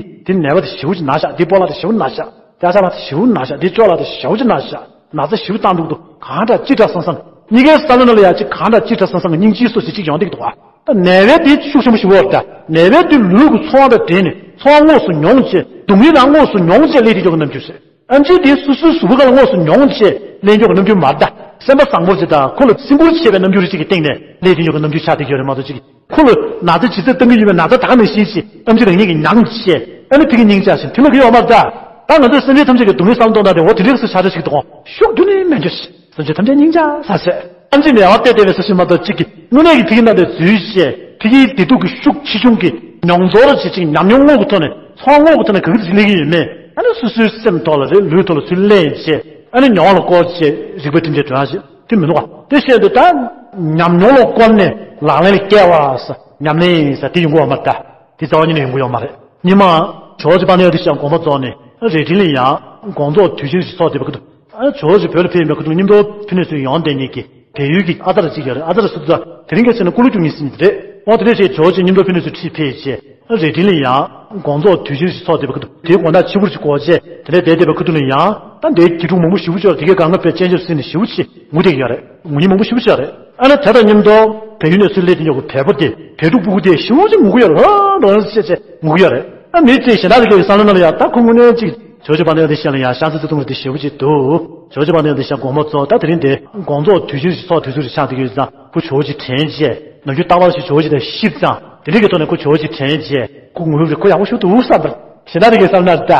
དེ་ནད་པ་དེ་ཞེ་པོ་ཅིག་ན་ཤག་འདི་སྤོ་ལགས་དེ་ཞེ་པོ་ན་ཤག་དེ་ཨ་ཅག་ལགས་དེ་ཞེ་པོ་ན་ཤག་འདི་ཅོ་ལགས་དེ་ཞེ་པོ་ཅིག་ན་ཤག་ན་ཚ་ཞེ་པོ་བཏང་འདུག་འདུག་གང་འདྲ་ཅི་འདྲ་བསམ་བསམ། གཉིས་ཀའི་བསམ་བློ་ནང་ལ་ཡ་གཅིག་གང་འདྲ་ཅི་འདྲ་བསམ་བསམ་གྱི་སྙིང་རྗེའི་སོ་ཞིག་གཅིག་ཡོང་བསྡད་ཀྱི་འདུག་ཨ། ད་ནད་པའི་དེ་ཤུགས་ཆེན་པོ་ཞིག་འོར་ད། ནད་པའི་དེ་ལུས་ཀྱི་ཚོར་བ་དང་འབྲེལ་ནས་ཚོར་བ་དངོས་སུ་མྱོང་བྱས་སྡུག་བསྔལ་རང་དངོས་སུ་མྱོང་བྱས་སླེབས་དེ་འཇོག་གི་རྣམ་འགྱུར་ཟེར། ཨེམ་ཆིས་དེ་སོ་སོའི་གཟུགས་པོ་སྒང་ལ་དངོས་སུ་མྱོང་བྱས་སླེབས་འཇོག་གི་རྣམ་འགྱུར་མ་རེད་ད། སེམས་པ་བཟང་པོ་ཅིག་དང་ཁོ་ལ་སེམས་ཁུར་ཆེ་བའི་རྣམ་འགྱུར་ཅིག་གི་སྟེང་ནས་སླེབས་དེ་འཇོག་གི་རྣམ་འགྱུར་ཆགས་བསྡད་ཀྱི་ཡོད་རེད་མ་གཏོགས་ཅིག་ཁོ་ལ་ན་ཚ་ཇི་སྲིད་བཏང་གི་ཡོད་པའི་ན་ཚ་ད་ག་ནང་བཞིན་ཅིག་ཨེམ་ཆི་རང་ཉིད་ཀྱིས་མྱངས་བྱས་ཨ་ནི་ཕ་གི་སྙིང་རྗེ་ཞིག་དེ་ལ་གི་ཡོད་མ་རེད་ད། ད་ང་ཚོས་སེམས་ཅན་ཐམས་ཅད་ཀྱི་སྡུག་བསྔལ་བསམ་གཏོང་སྟངས་དེ་འོ་དེ་འདྲའི་སུ་ཆགས་བསྡད་ཞིག་འདུག་གོ་ཤུགས་རྒྱུན་ནས་མེད་འགྱུར། སེམས་ཅན་ཐམས་ཅད་སྙིང་རྗེ་ཟེར་བྱས། ཨེམ་ཆིས་ནད་པ་བལྟས་བལྟས་པའི་སུ་ཞིག་མ་གཏོགས་གཅིག་གིས་དངོས་གནས་ཀྱི་ཕ་གི་ནང་དུ་འཛུལ་བྱས་ཕ་གིའི་བདེ་སྡུག་གི་ཤུགས་ཆེ་ཆུང་གི་མྱོང་ཚོར་བྱེད་ཅིང་ཉམས་མྱོང་དངོས་ཀྱི་ཐོག་ནས་ཚོར་བ་དངོས་ཀྱི་ཐོག་ནས་ག་གི་ཟིག་སླེབས་ཀྱི་ཡོད་མེད་ཨ་ནི་སོ་སོའི་སེམས་ཐོག་ལ་རེད་ལུས་ཐོག་ལ་ཚུར་ལེན་བྱས་ཨ་ནི་མྱོང་བ་ལ་བཀོལ་བྱས་རིག་པ་དེ་འདྲའི་འགྲོ་ཡག་ཞིག་དེ་མི་འདུག་ག་དེ་བཤད་འདུག་ད་ཉམས་མྱོང་ལ་བཀོལ་ནས་ལག་ལེན་ལ་བཀལ་བ་ཟེར་ཉམས་ལེན་ཟེར་དེ་ཡོང་གི་ཡོད་མ་རེད་ད། དེ་རྩ་བ་ཉིད་ནས་ཡོང་གི་ཡོད་མ་རེད། ཉི་མ་ཇོ་བོ་རྗེ་དཔལ་ལྡན་ཨ་ཏི་ཤ་དགོངས་པ་རྫོགས་ནས་རྭ་སྒྲེང་ལ་ཡང་དགོངས་རྫོགས་དུས་ཆེན་ཞིག་ཚོགས་བསྡད་པ་ཁུ་ཐུ། ཨ་ཇོ་བོ་རྗེ་བོད་ལ་ཕེབས་ཡོང་བའི་ཁུ་ཐུ་མཉམ་དུ་ཕེབས་ནས་ཚུར་ཡོང་བསྡད་མཁན་གྱི་བལ་ཡུལ་གྱི་ཨ་ཙར་གཅིག་ཡོད་རེད། ཨ་ཙར་སུ་ཚོ་དེ་རིང་ག་ཟེར་ན་སྐུ་ལོ་བཅུ་གཉིས་ཟིན་གྱི་རེད། འོ་དེ་འདྲ་བྱས་ཇོ་བོ་རྗེ་མཉམ་དུ་ཕེབས་ནས་ཚུར་ཁྲིད་ཕེབས་བྱས་ཨ་རྭ་སྒྲེང་ལ་ཡང་དགོངས་རྫོགས་དུས་ཆེན་ཞིག་ཚོགས་བསྡད་པ་ཁུ་ཐུ་དེའི་དགོང་དག་ཕྱི་པོར་ཅིག་སྒོ་ཕྱེ་དེ་འདྲའི་བསྡད་བསྡད་པ་ཁུ་ཐུ་ལ་ཡང་ད་འདིའི་དགེ་ཕྲུག་མང་པོ་ཞེ་པོ་ཅིག་ཡོད་རེད། དེ་གའི་སྒང་ག་དཔེ་སྤྱན་ཆབ་ཟིན་ནས་ཞེ་པོ་ཅིག་ངུ་བསྡད་ཀྱི་ཡོད་རེད། ངུ་མཁན་མང་པོ་ཞེ་པོ་ཅིག་ཡོད་རེད། ཨ་ནི་དེ་དང་མཉམ་དུ་བལ་ཡུལ་ནས་ཚུར་སླེབས་དེ་འཇོག་གི་བལ་པོ་དེ་བལ་ཕྲུག་སྤུ་གུ་དེ་ཞེ་པོ་ཅིག་ངུ་གི་ཡོད་རེད། ཧ་ཧ་ཧ་ཟེར་བྱས་ངུ་གི་ཡོད་རེད། ཨ་མི་ཚོས་གཞན་དག་ཅིག་གི་བསམ་བློ་ནང་ལ་ཡང་ད་ཁོ་དངོས་གནས་ཅིག་ཇོ་བོ་རྗེ་དཔལ་ལྡན་ཨ་ཏི་ཤ་ལ་ཡང་ཤ་ཚ་ཚ་ཐུང་རེ་དེ་ཞེ་པོ་ཅིག་འདུག་ཇོ་བོ་རྗེ་དཔལ་ལྡན་ཨ་ཏི་ཤ་དགོངས་པ་རྫོགས་ད་དེ་རིང་དེ་དགོངས་རྫོགས་དུས་ཆེན་ཞིག་ཚོགས་དུས་ཚོད་ཅིག་ཆགས་བསྡད་ཀྱི་ཡོད་ཙང་ཁོ་ཇོ་བོ་རྗེ་དྲན་བྱས་ནམ་རྒྱུན་རྟག་པར་ཞིག་ཇོ་བོ་རྗེ་དང་གཤིབས་ཙང་དེ་འདྲ་གི་ཐོག་ནས་ཁོ་ཇོ་བོ་རྗེ་དྲན་བྱས་ཁོ་ངུ་རེད། ཁོ་ཡག་པོ་ཞིག་འདུག་བསམ་པར་གཞན་དག་ཅིག་གི་བསམ་ན་ད་ད་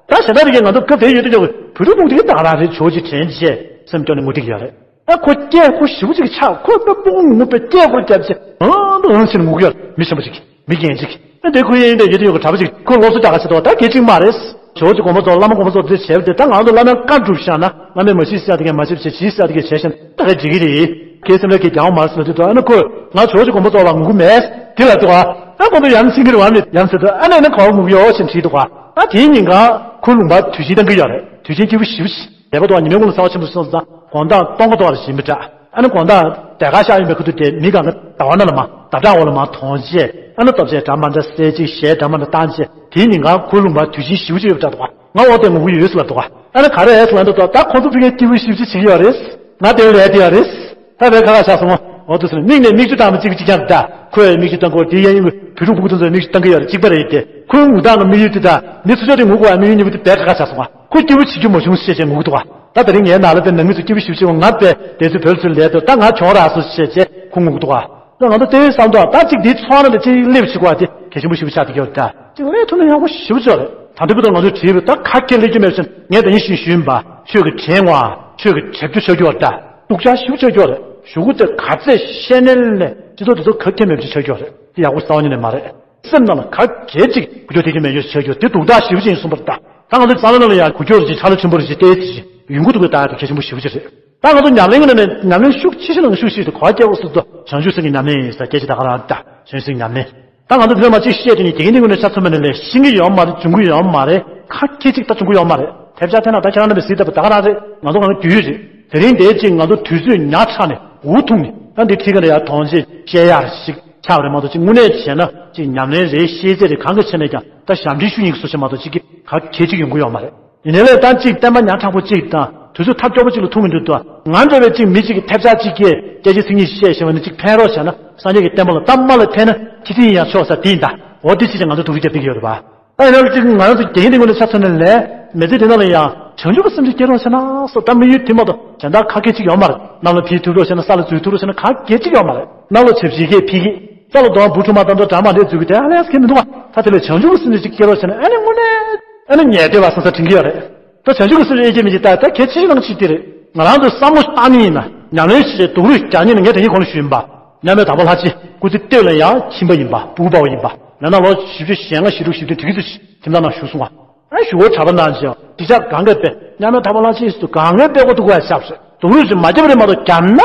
གཞན་དག་ཅིག་གི་ང་ཚོ་སྐབས་དེ་ཡོད་དུས་ཀྱང་བོད་ཕྲུག་ཕྲུག་དེ་གི་ད་ག་རང་རེད། ཇོ་བོ་རྗེ་དྲན་བྱས་སེམས་སྐྱོ་ནས་ངུ་བསྡད་ཀྱི་ཡོད་རེད། ཨ་ཁོ་སྐད་ཁོ་ཞེ་པོ་ཅིག་ཆགས། ཁོ་དཔེ་སྤུ་གུ་ངུ་དཔེ་སྐད་ཁོ་རྒྱབ་བྱས་ཨང་དུ་ཨང་ཟེར་ངུ་གི་ཡོད། མི་ཆེན་པོ་ཅིག་མི་རྒན་ཅིག་ཨ་དེ་ཁོ་ཡིན་དེ་ཡོད་དེ་ཡོད་གྲྭ་པ་ཅིག་ཁོ་སློབ་གསོ་རྒྱག་ག་ཆེ་དོ་ད་སྐད་ཅིག་མ་རེད། ཇོ་བོ་རྗེ་དགོངས་པ་རྫོགས་བླ་མ་དགོངས་པ་རྫོགས་དེ་བྱས་པ་དེ་ད་ང་ཚོ་བླ་མའི་བཀའ་སྒྲུབ་བཞག་ན་བླ་མས་མ་བྱེད་ཟེར་དེ་གས་མ་བྱེད་བྱེད་བྱེད་ཟེར་དེ་གས་བྱས་ཤེས་ན་ད་ག་འགྲིག་གི་རེད། ཁོའི་སེམས་ལ་གི་རྒྱལ་བ་མ་སོང་དུས་ད་ཨ་ནི་ཁོས་ང་ཇོ་བོ་རྗེ་དགོངས་པ་རྫོགས་ལ་ངུ་གི་མེད། དེ་ལ་འདུག་ག་ཨ་ཁོང་ཚོ་ཡང་སེང་གེར་བ་མེད་ཡང་ཟེར་དུས་ཨ་ནི་ཨ་ནི་ག་བ་ངུ་གི་ཡོད་ཞེས་དྲིས་འདུག་ག་ཨ་དེའི་ཉིན་གང་ཁོའི་ལུང་པར་དུས་ཆེན་བཏང་གི་ཡོད་རེད། དུས་ཆེན་སྐྱིད་པོ་ཞེ་པོ་ཞིག་འདས་པ་འདུག་ག་ཉི་མའི་གུང་ལ་ཚ་བ་ཆེན་པོ་སོང་ཙང་དགོང་དག་སྟོན་ཁ་འདུག་ག་ལ་ཞིམ་པའི་སྒྲ། ཨ་ནི་དགོང་དག་དེ་ག་ཤག་ཡིན་པའི་ཁུ་ཐུ་དེ་མི་གང་ག་ཟླ་བ་ནང་ལ་མ་ཟླ་གྲགས་འོག་ལ་མ་དོང་བྱས། ཨ་ནི་སྟོབས་ཆེ་འདྲ་མ་འདྲ་གསལ་ཅིག་གཞས་འདྲ་མ་འདྲ་བཏང་བྱས། དེའི་ཉིན་གང་ཁོའི་ལུང་པར་དུས་ཆེན་ཞེ་པོ་ཅིག་ཡོད་པ་འདྲ་འདུག་ག་ང་འོ་དེ་ངུ་གི་ཡོད་ཟེར་ལ་འདུག་ག་ཨ་ནི་ག་རེ་ཟེར་ལ་འདུག་ད་ད་ཁོང་ཚོ་ཕ་གིར་སྐྱིད་པོ་ཞེ་པོ་ཅིག་བྱེད་ཀྱི་ཡོད་རེད། ང་དེར་ལས་དེ་ཡོད་རེད། ད་བས་ཁ་ཁ་ཆགས་སོང་ངོ་། འོ་དུ་ཟེར་ནས་མིག་ནས་མིག་ཆུ་བཏང་བ་གཅིག་གཅིག་རྐྱང་རེད་ད། ཁོས་མིག་ཆུ་བཏང་གི་ཡོད་དེ་ཡང་ཡིན་གི་བུ་ཕྲུག་ཕྲུ་གུ་དེ་ཚོས་མིག་ཆུ་བཏང་གི་ཡོད་རེད་གཅིག་པ་རེད་དེ། ཁོའི་ངུ་སྟངས་ཀྱི་དམིགས་ཡུལ་དེ་ད་མི་ཚོ་ཆོག་དེ་ངུ་དགོས་པ་དམིགས་ཡུལ་གཉིས་པོ་དེ་བས་ཁ་ཁ་ཆགས་སོང་ང་། ཁོ་སྐྱིད་པོ་བྱེད་རྒྱུ་མ་བྱུང་ཞེས་བྱས་ངུ་གི་འདུག་ག་ད་དེ་རིང་ངའི་ནང་ལ་དེ་ནང་མི་ཚོ་སྐྱིད་པོ་ཞེ་པོ་བྱེད་པ་ང་བས་དེ་ཚོའི་བོད་ཚོའི་ལས་དོ་ད་ང་གྱོང་རག་སོང་ཞེས་བྱས་ཁོ་ངུ་གི་འདུག་ག་ད་ང་ཚོ་དེ་བསམ་དོག་ད་གཅིག་འདི་ཚོང་ར་ལ་གཅིག་སླེབས་བྱེད་དགོས་པ་དེ་གལ་ཆེན་པོ་ཞེ་པོ་ཆགས་བསྡད་ཀྱི་ཡོད་རེད་ད། གཅིག་ལས་ཐུབ་ན་ཡག་པོ་ཞེ་པོ་ཅིག་རེད། ད་ལྟ་བར་དུ་ང་ཚོས་བྲིས་པའི་ད་ག་གེ་ལས་རྒྱུ་མེད་ཕྱིན་ངས་ད་ཡིན་ཞིང་ཞུས་པ་ཆོས་ཀྱི་དྲན་ངོ་། ཆོས་ཀྱི་དྲན་རྒྱུ་ཆགས་རྒྱུ་བ་འདྲ། སྡུག་ཅག་ཞེ་པོ་ཆགས་རྒྱུ་རེད། གཞུག་གུ་དེ་ག་ཚད་ཤེས་ནས་ལས་སྤྱི་ཚོགས་དེ་ཚོ་ག་གེ་མེད་པ་ཆགས་རྒྱུ་རེད། དེ་ཡག་པོ་རྩ་བ་ཉིད་ནས་མ་རེད། སེམས་ནང་ལ་ག་གེ་ཅིག་འགུལ་སྐྱོད་ཐེབས་ཀྱི་མེད་རྒྱུ་ཆགས་རྒྱུ་དེ་སྡུག་ཅག་ཞེ་པོ་ཅིག་ཡིན་གསུངས་པ་རེད་ད། ད་ང་ཚོ་བསམ་བློ་ནང་ལ་ཡང་འགུལ་སྐྱོད་ཅིག་ཁྲ་ལ་ཆེན་པོ་རེ་ཅིག་བལྟས་ཅིག་ཡོང་གི་འདུག་གི་ད་དེ་གལ་ཆེན་པོ་ཞེ་པོ་ཅིག་རེད། ད་ང་ཚོ་ཉམས་ལེན་གྱི་ནང་ནས་ཉམས་ལེན་ཤུགས་ཆེ་ཤོས་ནང་གི་ཤུགས་ཆེ་ཤོས་དེ་ག་པར་སྐྱེལ་དགོས་ཟེར་དུས་བྱང་ཆུབ་སེམས་ཀྱི་ཉམས་ལེན་ཡིན་ས་སྐད་ཆ་ད་ག་རང་ད་བྱང་ཆུབ་སེམས་ཀྱི་ཉམས་ལེན། ད་ང་ཚོ་སྔོན་མ་གཅིག་བཤད་དུས་ནི་དགེ་རྒན་འདི་ངོས་ནས་ཆ་མཚོན་པ་ནི་ལས་ཤེས་ཀྱི་ཡོད་མ་རེད། འབྱུང་གི་ཡོད་མ་རེད། ཁ་སྐད་ཅིག་ད་བྱུང་གི་ཡོད་མ་རེད། ཐེབས་ཆག་ཐེབས་ན་ད་ཁྱེད་རང་རྣམ་པས་གཟིགས་ལྟ་བུ་ད་ག་རང་རེད། ང་ཚོ་གང་ག་རྒྱུས་ཡོད་རེད། དེ་རིང་འདིའི་གཅིག་ང་ཚོ་དུས་ཚོད་ཉག་ཕྲ་ནས་འུ་ཐུག་ནས་ད་འདི་ཁྲིད་ག་ལ་ཡར་དོང་ཅིག་བཤད་ཡག་ཞིག་ཆགས་པ་རེད་མ་གཏོགས་གཅིག་དངོས་གནས་བྱས་ན་གཅིག་ཉམས་ལེན་རེད་ཤེས་ཚད་རེད་གང་ག་བྱས་ནས་ཀྱང་ད་ཞབས་འདྲེན་ཞུ་སྙིང་གི་བཟོ་ཞིག་མ་གཏོགས་གཅིག་གི་ག་གལ་ཅིག་ཡོང་གི་ཡོད་མ་རེད། ཡིན་ནའི་ལས་ད་གཅིག་བསྟན་པ་ཉག་ཕྲ་པོ་གཅིག་དང་དུས་ཚོད་ཐབས་སྐྱོ་པོ་གཅིག་ལ་ཐུག་མི་འདུག་ཏོ། ང་འདྲ་བའི་གཅིག་མི་གཅིག་གིས་ཐབས་ཆག་གཅིག་གིས་སྐད་ཆ་ཚིག་གཉིས་བཤད་ཤེས་པ་ནི་གཅིག་ཕན་རོགས་བྱས་ན་སངས་རྒྱས་ཀྱི་བསྟན་པ་ལ་ད་མ་ལ་ཕན་ན་ཁྱི་ཚིག་ཡིན་ཡང་ཆོག་ས་དེ་ཡིན་ད། འོ་དེ་ཅི་ཅིག་ང་ཚོ་ཐུགས་རྗེ་བརྒྱབ་བསྡད་ཀྱི་ཡོད་རེད་པ། ད་ཡིན་ནའི་གཅིག་ང་རང་ཚོ་དགེ་རྒན་འདི་ངོས་ནས་ཆ་མཚོན་ནས་ལས་མི་ཚེ་འདི་ནང་ལ་ཡང་བྱང་ཆུབ་ཀྱི་སེམས་ཅིག་སྐྱེ་རོགས་བྱས་ན་སོ་ད་དམིགས་ཡུལ་དེ་མ་གཏོགས་གཞན་དག་ག་གེ་ཅིག་ཡོད་མ་རེད། གནམ་ལ་ཕེབས་ཐུབ་རོགས་བྱས་ན་ས་ལ་འཛུལ་ཐུབ་རོགས་བྱས་ན་ག་གེ་ཅིག་ཡོད་མ་རེད། གནམ་ལ་ཆབ་ཞིག་གིས་ཕེབས་ཀྱི། ས་ལ་དོང་བུ་ཕྲུག་མ་དང་དུ་གྲ་མ་འདྲེས་འཛུལ་གི་དེ་ཨ་ལས་ཁེ་མི་འདུག་བ། ད་དེ་ལས་བྱང་ཆུབ་ཀྱི་སེམས་ཅིག་སྐྱེ་རོགས་བྱས་ན་ཨ་ནི་དངོས་གནས་ཨ་ནི་ཉལ་བསྡད་པ་སང་ས་དྲན་གྱི་ཡོད་རེད། ད་བྱང་ཆུབ་ཀྱི་སེམས་ཅིག་སྐྱེ་མི་ཅིག་ད་ད་གལ་ཆེ་ཤོས་ནང་གཅིག་དེ་རེད། ང་རང་ཚོའི་བསམ་བློ་བཏང་མཁན་ཡིན་ན་ཉམས་ལེན་བྱེད་སྡུག་རུས་རྒྱག་མཁན་ནི་ངས་དེ་གཉིས་གོང་ལ་ཞུས་ཡིན་པ། མཉམ་མེད་དམ་པ་ལྷ་རྗེ་སྐུ་ཚེ་སྟོད་ལ་ཡང་ཁྱིམ་པ་ཡིན་པ་སྤུ་གུ་པ་བ་ཡིན་པ་ལས་ན་ལོ་བཞི་བཅུ་ཞེ་ལྔ་ཞེ་དྲུག་ཞེ་བདུན་དེ་གི་ཚོད་ཁྱིམ་ཚང་ནང་བཞུགས་སོང་བ། ཨ་ཞུ་བོ་གྲྭ་པ་ནང་བཞིན་དྲི་ཆབ་གང་གས་པས་མཉམ་མེད་དམ་པ་ལྷ་ཆེན་ཞིག་ཏུ་གང་གས་པས་གོ་ཐུག་གོ་ཡ་ཆབ་སྲིད་སྡུག་རུས་ཀྱི་མ་རྒྱབ་རེ་མ་གཏོགས་རྒྱབ་ན་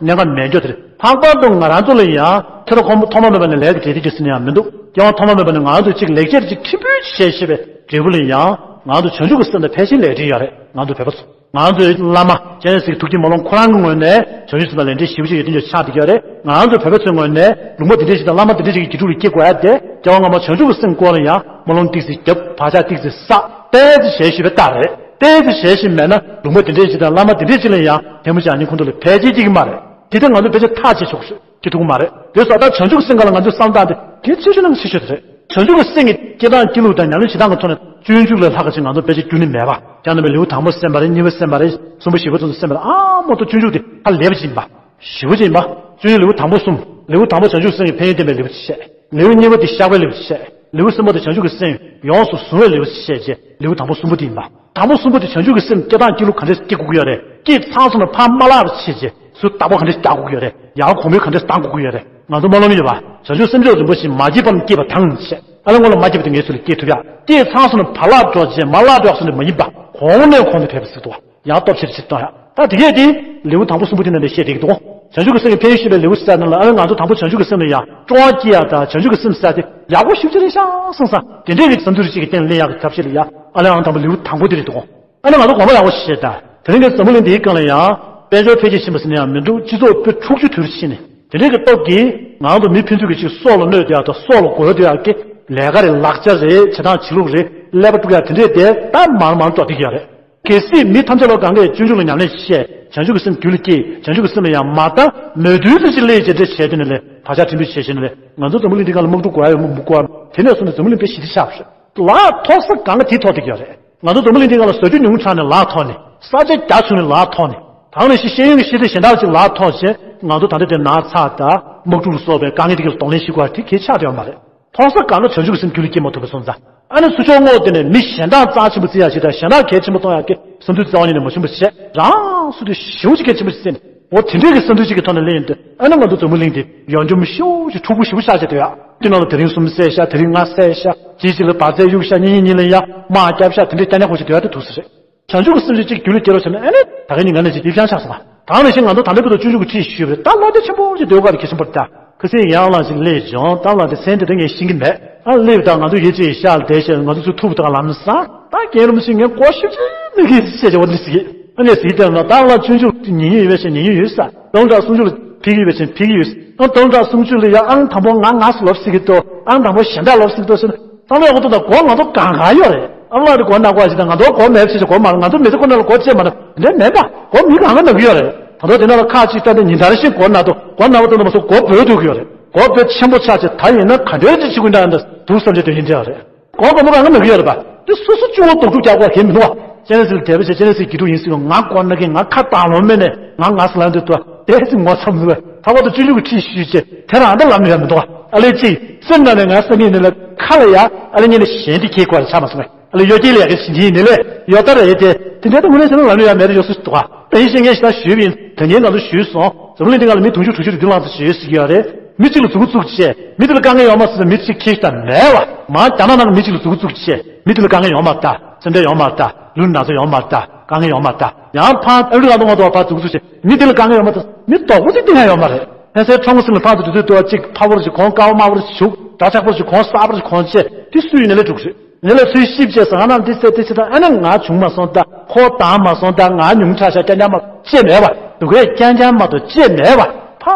ཉེན་ཁ་མེད་འགྱོ་དེ་རེད། ལྷག་པར་དུ་ང་རང་ཚོ་ལ་ཡང་ཚེ་རབས་ཐོག་མ་ཐོག་མ་མེད་པ་ནས་ལས་ཀྱི་འབྲས་དེ་ཅི་སྲིད་ནས་ཡང་མི་འདུག་སྐྱེ་བ་ཐོག་མ་མེད་པ་ནས་ང་རང་ཚོས་གཅིག་ལེགས་སྐྱེས་གཅིག་ཕྲན་བུ་བྱས་ཤེས་པའི་འབྲས་བུ་ལ་ཡང་ང་ཚོ་བྱང་ཆུབ་ཀྱི་སེམས་དང་ཕལ་ཆེར་ལས་འབྲེལ་ཡོད་རེད་ང་ཚོ་བོད་པ་ཚོ། ང་ཚོའི་བླ་མ་སྤྱན་རས་གཟིགས་ཐུགས་ཀྱི་མ་ལོང་ཁོ་རང་གི་ངོས་ནས་བྱང་ཆུབ་སེམས་དང་ལས་འབྲེལ་ཞེ་པོ་ཅིག་ཡོད་དོན་ཅིག་ཆགས་བསྡད་ཀྱི་ཡོད་རེད། ང་རང་ཚོ་བོད་པ་ཚོའི་ངོས་ནས་ལུང་པ་འདི་འདྲའི་ཞིག་དང་བླ་མ་འདི་འདྲའི་ཞིག་གི་དགེ་ཕྲུག་ལ་སྐྱེ་དགོས་ཡ་དེ་སྐྱེ་བ་སྔ་མ་བྱང་ཆུབ་ཀྱི་སེམས་སྐོར་ལ་ཡང་སྨོན་ལམ་ཏིག་ཙི་བརྒྱབ་བག་ཆགས་ཏིག་ཙི་བསགས་ཏོག་ཙམ་བྱས་ཞུས་པའི་རྟགས་རེད། ཏོག་ཙམ་བྱས་ཞུས་མེད་ན་ལུང་པ་འདི་འདྲའི་ཞིག་དང་བླ་མ་འདི་འདྲའི་ཞིག་ལ་ཡང་ཐལ་མོ་སྦྱར་ཉིན་ཁོང་ཚོ་ལ་ཕལ་ཆེར་སྐྱེ་གི་མ་རེད། དེ་ལྟར་ང་ཚོ་ཕལ་ཆེར་ཐག་བཅད་ཆོག་ཤོད་ཀྱི་ཐུག་གི་མ་རེད། དེ་སོགས་ད་བྱང་ཆུབ་ཀྱི་སེམས་སྒང་ལ་ང་ཚོས་བསམ་སྟངས་དེ་གལ་ཆེ་ཤོས་ནང་གི་ཆེ་ཤོས་དེ་རེད། བྱང་ཆུབ་ཀྱི་སེམས་ཀྱི་སྐྱེ་སྟངས་སྐྱེ་ལུགས་དང་ཉམས་ལེན་བྱེད་སྟངས་ཀྱི་ཐོག་ནས་སྤྱོད་འཇུག་ལས་ལྷག་ག་ཅིག་ང་ཚོ་ཕལ་ཆེར་རྒྱུན་ནས་མེད་པ། ཡང་ན་མི་ལེའུ་དང་པོ་གསན་པ་རེད། གཉིས་པ་གསན་པ་རེད། གསུམ་པ་བཞི་པ་ཚོ་གསན་པ་རེད། ཨ་མ་གཏོགས་སྤྱོད་འཇུག་དེ་ཧ་ལས་པ་ཅིག་ཡིན་པ། ཞེ་པོ་ཅིག་ཡིན་པ། སྤྱོད་འཇུག་ལེའུ་དང་པོ་གསུམ། ལེའུ་དང་པོ་བྱང་ཆུབ་སེམས་ཀྱི་ཕན་ཡོན་བསྟན་པའི་ལེའུ་ཅིག་བཤད། ལེའུ་གཉིས་པ་དེ་བཤགས་པའི་ལེའུ་ཅིག་བཤད། ལེའུ་གསུམ་པ་དེ་བྱང་ཆུབ་ཀྱི་སེམས་ཡོངས་སུ་བཟུང་བའི་ལེའུ་ཅིག་བཤད་རྗེས་ལེའུ་དང་པོ་གསུམ་པོ་དེ་ཡིན་པ། དང་པོ་གསུམ་པོ་དེ་བྱང་ཆུབ་ཀྱི་སེམས་སྐྱེ་སྟངས་སྐྱེ་ལུགས་ག་འདྲས་སྐྱེ་དགོས་ཀྱི་ཡོད་རེད། སྐྱེས་ཚར་སོང་ན་ཕར་མ་བརླག་པ་བྱས་རྗེས་ཚུར་བདག་པོ་ག་འདྲས་རྒྱག་དགོས་ཀྱི་ཡོད་རེད། ཡང་གོང་འཕེལ་ག་འདྲས་གཏང་དགོས་ཀྱི་ཡོད་རེད། ང་ཚོ་སྨོན་ལམ་ཡོད་པ། བྱང་ཆུབ་སེམས་མཆོག་རིན་པོ་ཆེ། མ་སྐྱེས་པ་རྣམས་སྐྱེས་པ་དང་ཞེས། ཨ་ལ་སྔོན་ལ་མ་སྐྱེས་པ་དེ་ངེད་ཚོ་ལ་སྐྱེས་ཐུབ་ཡ། སྐྱེས་ཚར་སོང་ན་བར་བརླག་འགྲོ་བྱས་མ་བརླག་འགྲོ་སོང་ན་མ་ཡིན་པ། གོང་ནས་གོང་དུ་འཕེལ་བ་ཟེར་དུས་ཡང་སྟོབས་ཆེར་ཆེར་གཏོང་ཡ། ད་དེ་གས་དེ་ལེའུ་དང་པོ་གསུམ་པོ་དེ་ནང་ནས་བཤད་བསྡད་ཀྱི་འདུག་བྱང་ཆུབ་ཀྱི་སེམས་ཀྱི་ཕན་ཡོན་བཤད་པའི་ལེའུ་གསར་ནང་ལ་ཨ་ལ་ང་ཚོ་དང་པོ་བྱང་ཆུབ་ཀྱི་སེམས་ལ་ཡ་སྤྲོ་བ་སྐྱེ་ཡ་དང་བྱང་ཆུབ་ཀྱི་སེམས་ཟེར་དེ་ཡག་པོ་ཞེ་པོ་ཅིག་རེད་ཤག་བསམ་བསམ་དེ་འདྲས་ཀྱི་བསམ་ཚུལ་ཅིག་གི་སྟེང་ལ་གླེང་ཡག་གི་ཐབས་ཤེས་ལ་ཡ་ཨ་ལ་ང་དང་པོ་ལེའུ་དང་པོ་དེ་རེད་འདུག་ཨ་ནི་ང་ཚོ་དགོངས་པ་ཡག་པོ་ཞིག་བཞེས་དང་། དེ་རིང་གི་འཛམ་བུ་གླིང་འདིའི་སྒང་ལ་ཡང་དཔལ་འབྱོར་འཕེལ་རྒྱས་ཕྱིན་པ་ཟེར་ན་ཡང་མི་འདུག་སྤྱི་ཚོགས་དཔེ་འཁྲུག་ཆ་དུས་ཕྱིན་ནས་དེ་འདྲའི་གི་སྟོབས་ཀྱིས་ང་ཚོ་མི་ཕན་ཚུན་གྱི་ཅིག་སྲོག་ལ་གནོད་བསྡད་ཡག་དང་སྲོག་ལ་རྒོལ་བསྡད་ཡག་གི་ལས་ཀ་རེད། ལག་ཆ་རེད། བྱེད་སྟངས་བྱེད་ལུགས་རེད། ཀླད་པ་དཀྲུག་ཡག་དེ་འདྲས་དེ་ད་མར་མར་འགྲོ་བསྡད་ཀྱི་ཡོད་རེད། གལ་སྲིད་མི་ཐམས་ཅད་ལ་གང་གས་སྤྱོད་འཇུག་ལ་ཉམས་ལེན་བྱས། བྱང་ཆུབ་ཀྱི་སེམས་རྒྱུད་ལ་སྐྱེས། བྱང་ཆུབ་ཀྱི་སེམས་ལ་ཡང་མ་བཏང་མོས་མཐུན་དུ་ཅིག་སླེབས་བྱས་འདྲ་བྱས་དུས་ནས་ལས་བག་ཆགས་ཕྲན་བུ་བྱས་བྱས་ནས་ལས་ང་ཚོ་འཛམ་བུ་གླིང་འདི་སྒང་ལ་དམག་འཁྲུག་དགོས་ཡ་ཡོད་མ་མི་དགོས་ཡ་དེ་ནས་བཟུང་ནས་འཛམ་བུ་གླིང་དཔེ་ཞི་བདེ་ཆགས་པ་རེད། ལག་ཐོགས་ས་གང་ག་དེ་ཐོགས་བསྡད་ཀྱི་ཡོད་རེད། ང་ཚོ་འཛམ་བུ་གླིང་འདི་སྒང་ལ་ཟ་རྒྱུ་ཉུང་དྲགས་ནས་ལག་ཐོགས་ནས། ས་ཆ་རྒྱ་ཆུང་ནས་ལག་ཐོགས་ནས། ད་ནས་ཤི་ཤེས་ཡོན་གྱི་ཤེས་ཚད་གཞན་དག་ཅིག་ལག་ཐོགས་བྱས་ང་ཚོ་ད་ལྟ་དེ་ན་ཚ་དང་དམག་འཁྲུག་ལ་སོགས་པའི་དཀའ་ངལ་དེ་ག་ལ་གདོང་ལེན་ཞིག་དགོས་པ་དེ་གལ་ཆགས་བསྡད་ཡོད་མ་རེད། ཐོགས་ས་གང་ག་བྱང་ཆུབ་ཀྱི་སེམས་རྒྱུད་ལ་སྐྱེ་མ་ཐུབ་པ་སོང་ཙང་། ཨ་ནི་ཚུར་ཕྱོགས་བསྔོགས་བསྡད་ནས་མི་གཞན་དག་རྩ་ཆེན་པོ་བརྩི་ཡག་ཞིག་དང་གཞན་དག་གལ་ཆེན་པོ་གཏོང་ཡག་གི་བསམ་ཚུལ་རྩ་བ་ཉིད་ནས་མ་བྱུང་བ་བྱས། རང་སོ་སོ་ཞེ་པོ་ཅིག་གལ་ཆེན་པོ་ཞིག་བརྩིས་ནས། འོ་དེ་འདྲའི་གི་བསམ་ཚུལ་ཅིག་གི་ཐོག་ནས་གླེང་ཡོང་དུས་ཨ་ནི་ང་ཚོ་འཛམ་བུ་གླིང་འདི་ཡོང་འབྱོར་ཞེ་པོ་ཅིག་འཁྲུག་པོ་ཞེ་པོ་ཆགས་བྱས་བསྡད་ཡག་དེ་ནང་ལ་དེ་རིང་གསུམ་བསད་ཤག་དེ་རིང་ལྔ་བསད་ཤག་གཅིག་གཅིག་ལ་འབར་རྫས་གཡུགས་ཤག་གཉིས་གཉིས་གཉིས་ལ་ཡ་དམག་བརྒྱབ་ཤག་དེ་འདྲའི་སྐྱ་ཉག་ཁོ་ཞིག་བསྡད་ཡག་དེ་འདུག་ས་རེད། བྱང་ཆུབ་ཀྱི་སེམས་ཅན་གཅིག་རྒྱུད་ལ་སྐྱེ་རོགས་བྱས་ན་ཨ་ནི་ད་ག་ནི་ང་ནི་ཅིག་དེ་བྱང་ཆགས་སོང་བ། ད་ནི་ཞིག་ང་ཚོ་ད་ལྟ་བར་དུ་སྤྱོད་འཇུག་གི་ཁྲིད་ཞུས་པས་ད་བློ་རྒྱ་ཆེན་པོ་ཞིག་སྡོད་དགོས་པ་དེ་གལ་ཆེན་པོ་རེད་ད། ཁ་སང་ཡང་ལ་ཞིག་སླེབས་བྱུང་། ད་ལ་དེ་སེམས་དེ་ད་ངས་ཤེས་ཀྱི་མེད། ཨ་སླེབས་དང་ང་ཚོ་ཡིད་ཆེས་ཤག་བསྡད་བྱས། ང་ཚོ་ཚུར་ཐུག་དང་ལམ་སང་ད་རྒན་རིན་པོ་ཆེ་ངས་སྐོར་ཞིབ་ཅིག་མི་གིས་བཤད་བྱས་འོ་འདི་ཟིག་ཨ་ངས་ཟིག་དེ་ན་ད་ལ་ཆུང་ཆུང་ཉན་ཉན་ཡོད་པས་ཤེས། ཉན་ཉན་ཡོད་ས། སྟོང་ཕྲག་སུམ་ཅུ་ལ་ཕེབས་ཀྱི་ཡོད་པས་ཤེས། ཕེབས་ཀྱི་ཡོད་ས། ཨ་སྟོང་ཕྲག་སུམ་ཅུ་ལ་ཡ་ཨང་དང་པོ་ང་ང་སུ་ལབ་སྲིད་ཀྱི་འདུག་ཨང་དང་པོ་གཞན་དག་ལབ་སྲིད་ཀྱི་འདུག་ཟེར་ན། བསམ་བློ་ཡག་པོ་གཏོང་དང་། སྒོ་ང་ཚོ་གང་གང་ཡོད་རེད། ཨ་མ་ལགས་དེ་སྒོ་ནག་པོ་ཞིག་དང་། ང་ཚོ་སྒོ་མེད་ཞིག་སྒོ་མ། ང་ཚོ་མི་ཚེ་ཁོ་ན་ལ་སྒོ་ཕྱེ་མ་ན་འདྲ་མེད་པ། སྒོ་མི་གང་ག་ནག་གི་ཡོད་རེད། ད་དུང་དེ་ན་ལ་ཁག་ཅིག་ལྟ་ནས་ཉིན་ལྟར་བཞིན་སྒོ་ནག་འདུག་སྒོ་ནག་པོ་དེ་ན་མ་སོང་སྒོ་སྦོས་འདུག་གི་ཡོད་རེད། སྒོ་སྦོས་ཆེན་པོ་ཆགས་ཆེ། ད་ཡིན་ན་ག་འདྲའི་ཅིག་བྱེད་དགོས་འདྲ་འདུག་བསམ་བྱས་དོན་ཡིན་འདྲ་རེད། སྒོ་སྒོ་མོ་གང་ག་ནག་གི་ཡོད་རེད་པ། དེ་སོ་སོ་གཅུང་པོ་རྡོག་ཐུག་རྒྱག་དགོས་ཧེ་མི་འདུག་བ། སྤྱན་རས་གཟིགས་དེ་བས་ཆེ། སྤྱན་རས་གཟིགས་དགེ་ཕྲུག་ཡིན་ཟེར་གི། ང་སྒོ་ནག་གི། ང་ཁ་བཏང་ལོང་མེད་ནས་ང་ང་ཟེར་ལབ་འདུག་ཏུ་དེ་ཚིག་ངོ་ཚ་མི་འདུག་བ། ད་བར་དུ་སྤྱོད་འཇུག་གི་ཁྲིད་ཞུས་བྱས་དེ་རང་ད་ལབ་ནི་ཡང་མི་འདུག་བ། ཨ་ལས་ཅིག་སེམས་ནང་ནས་ང་བསམ་གྱི་ནི་ལ་ཁ་ལ་ཡ་ཨ་ལས་ཉིད་ནས་གཞན་དེ་ཁྱེད་ཁོ་ར་ཆ་མ་སོང་ངས། ཨ་ལས་ཡོ་སྐྱེལ་ལས་ཀ་ཞིག་ཡིན་ནི་ལས་ཡོ་ད་ར་ཡེ་དེ་དེ་འདྲ་དུ་ངོ་ནས་བྱས་ན་ལབ་ནི་ཡང་མེད་རེད། ཡོ་སུ་འདུག་བ། ཨ་ཡིན་ཞེས་ངས་ཞེ་དྲག་ཞུས་པ་ཡིན། དེ་ཉིན་ང་ཚོ་ཞུས་སོང་། འཛམ་བུ་གླིང་སྟེང་ལ་མི་དུང་ཕྱུར་དྲུག་ཅུ་རེ་བདུན་ལྷག་ཙམ་ཞིག་ཡོད་ཟེར་གྱི་ཡོད་རེད། མི་གཅིག་ལ་མཛུབ་གུ་བཙུགས་བྱས་མི་དེ་ལ་དཀའ་ངལ་ཡོད་མ་ཟེར་ན་མི་གཅིག་ཁྱེར་ཤི་ད་མེད་བ། མ་རྒྱ་ནག་ནང་གི་མི་གཅིག་ལ་མཛུབ་གུ་བཙུགས་བྱས་མི་དེ་ལ་དཀའ་ངལ་ཡོད་མ་རེད་ད། སེམས་ཁྲལ་ཡོད་མ་རེད་ད། ལུས་ན་ཚ་ཡོད་མ་རེད་ད། དཀའ་ངལ་ཡོད་མ་རེད་ད། ཡང་ཕར་ཨ་མི་རི་ཀ་ལ་གཏོང་བ་དོ་བ་ཕར་མཛུབ་གུ་བཙུགས་བྱས་མི་དེ་ལ་དཀའ་ངལ་ཡོད་མ་རེད་ད། མི་རྡོག་པོ་གཅིག་སྟེར་ཡ་ཡོད་མ་རེད། ཕན་སེ་ཁྲོམ་གཟིགས་ལ་ཕར་ཚུར་འགྲོ་དུས་དུ་བ་གཅིག་ཕ་བོར་གཅིག་གོང་དཀར་པོ་དམར་པོ་གཅིག་བྱུག་འདྲ་ཆགས་པོ་གཅིག་གོང་གསར་པོ་གཅིག་གོང་བྱས་དེ་སུ་ཡིན་ན་ལས་འགྲོ་གི་རེད། ཡིན་ན་ལས་ཚུལ་ཤིབ་བྱས་ཟ་ང་ནང་འདི་ཟེར་དེ་ཟེར་ད་ཨ་ནི་ང་བྱུང་མ་སོང་ད། ཁོ་དང་མ་སོང་ད། ང་ཉུང་དྲགས་ཤག་རྐྱང་རྐྱང་མ་གཏོགས་ཅི་མེད་བ། སྡུག་གས་རྐྱང་རྐྱང་མ་གཏོགས་ཅི་མེད་བ། ཕ་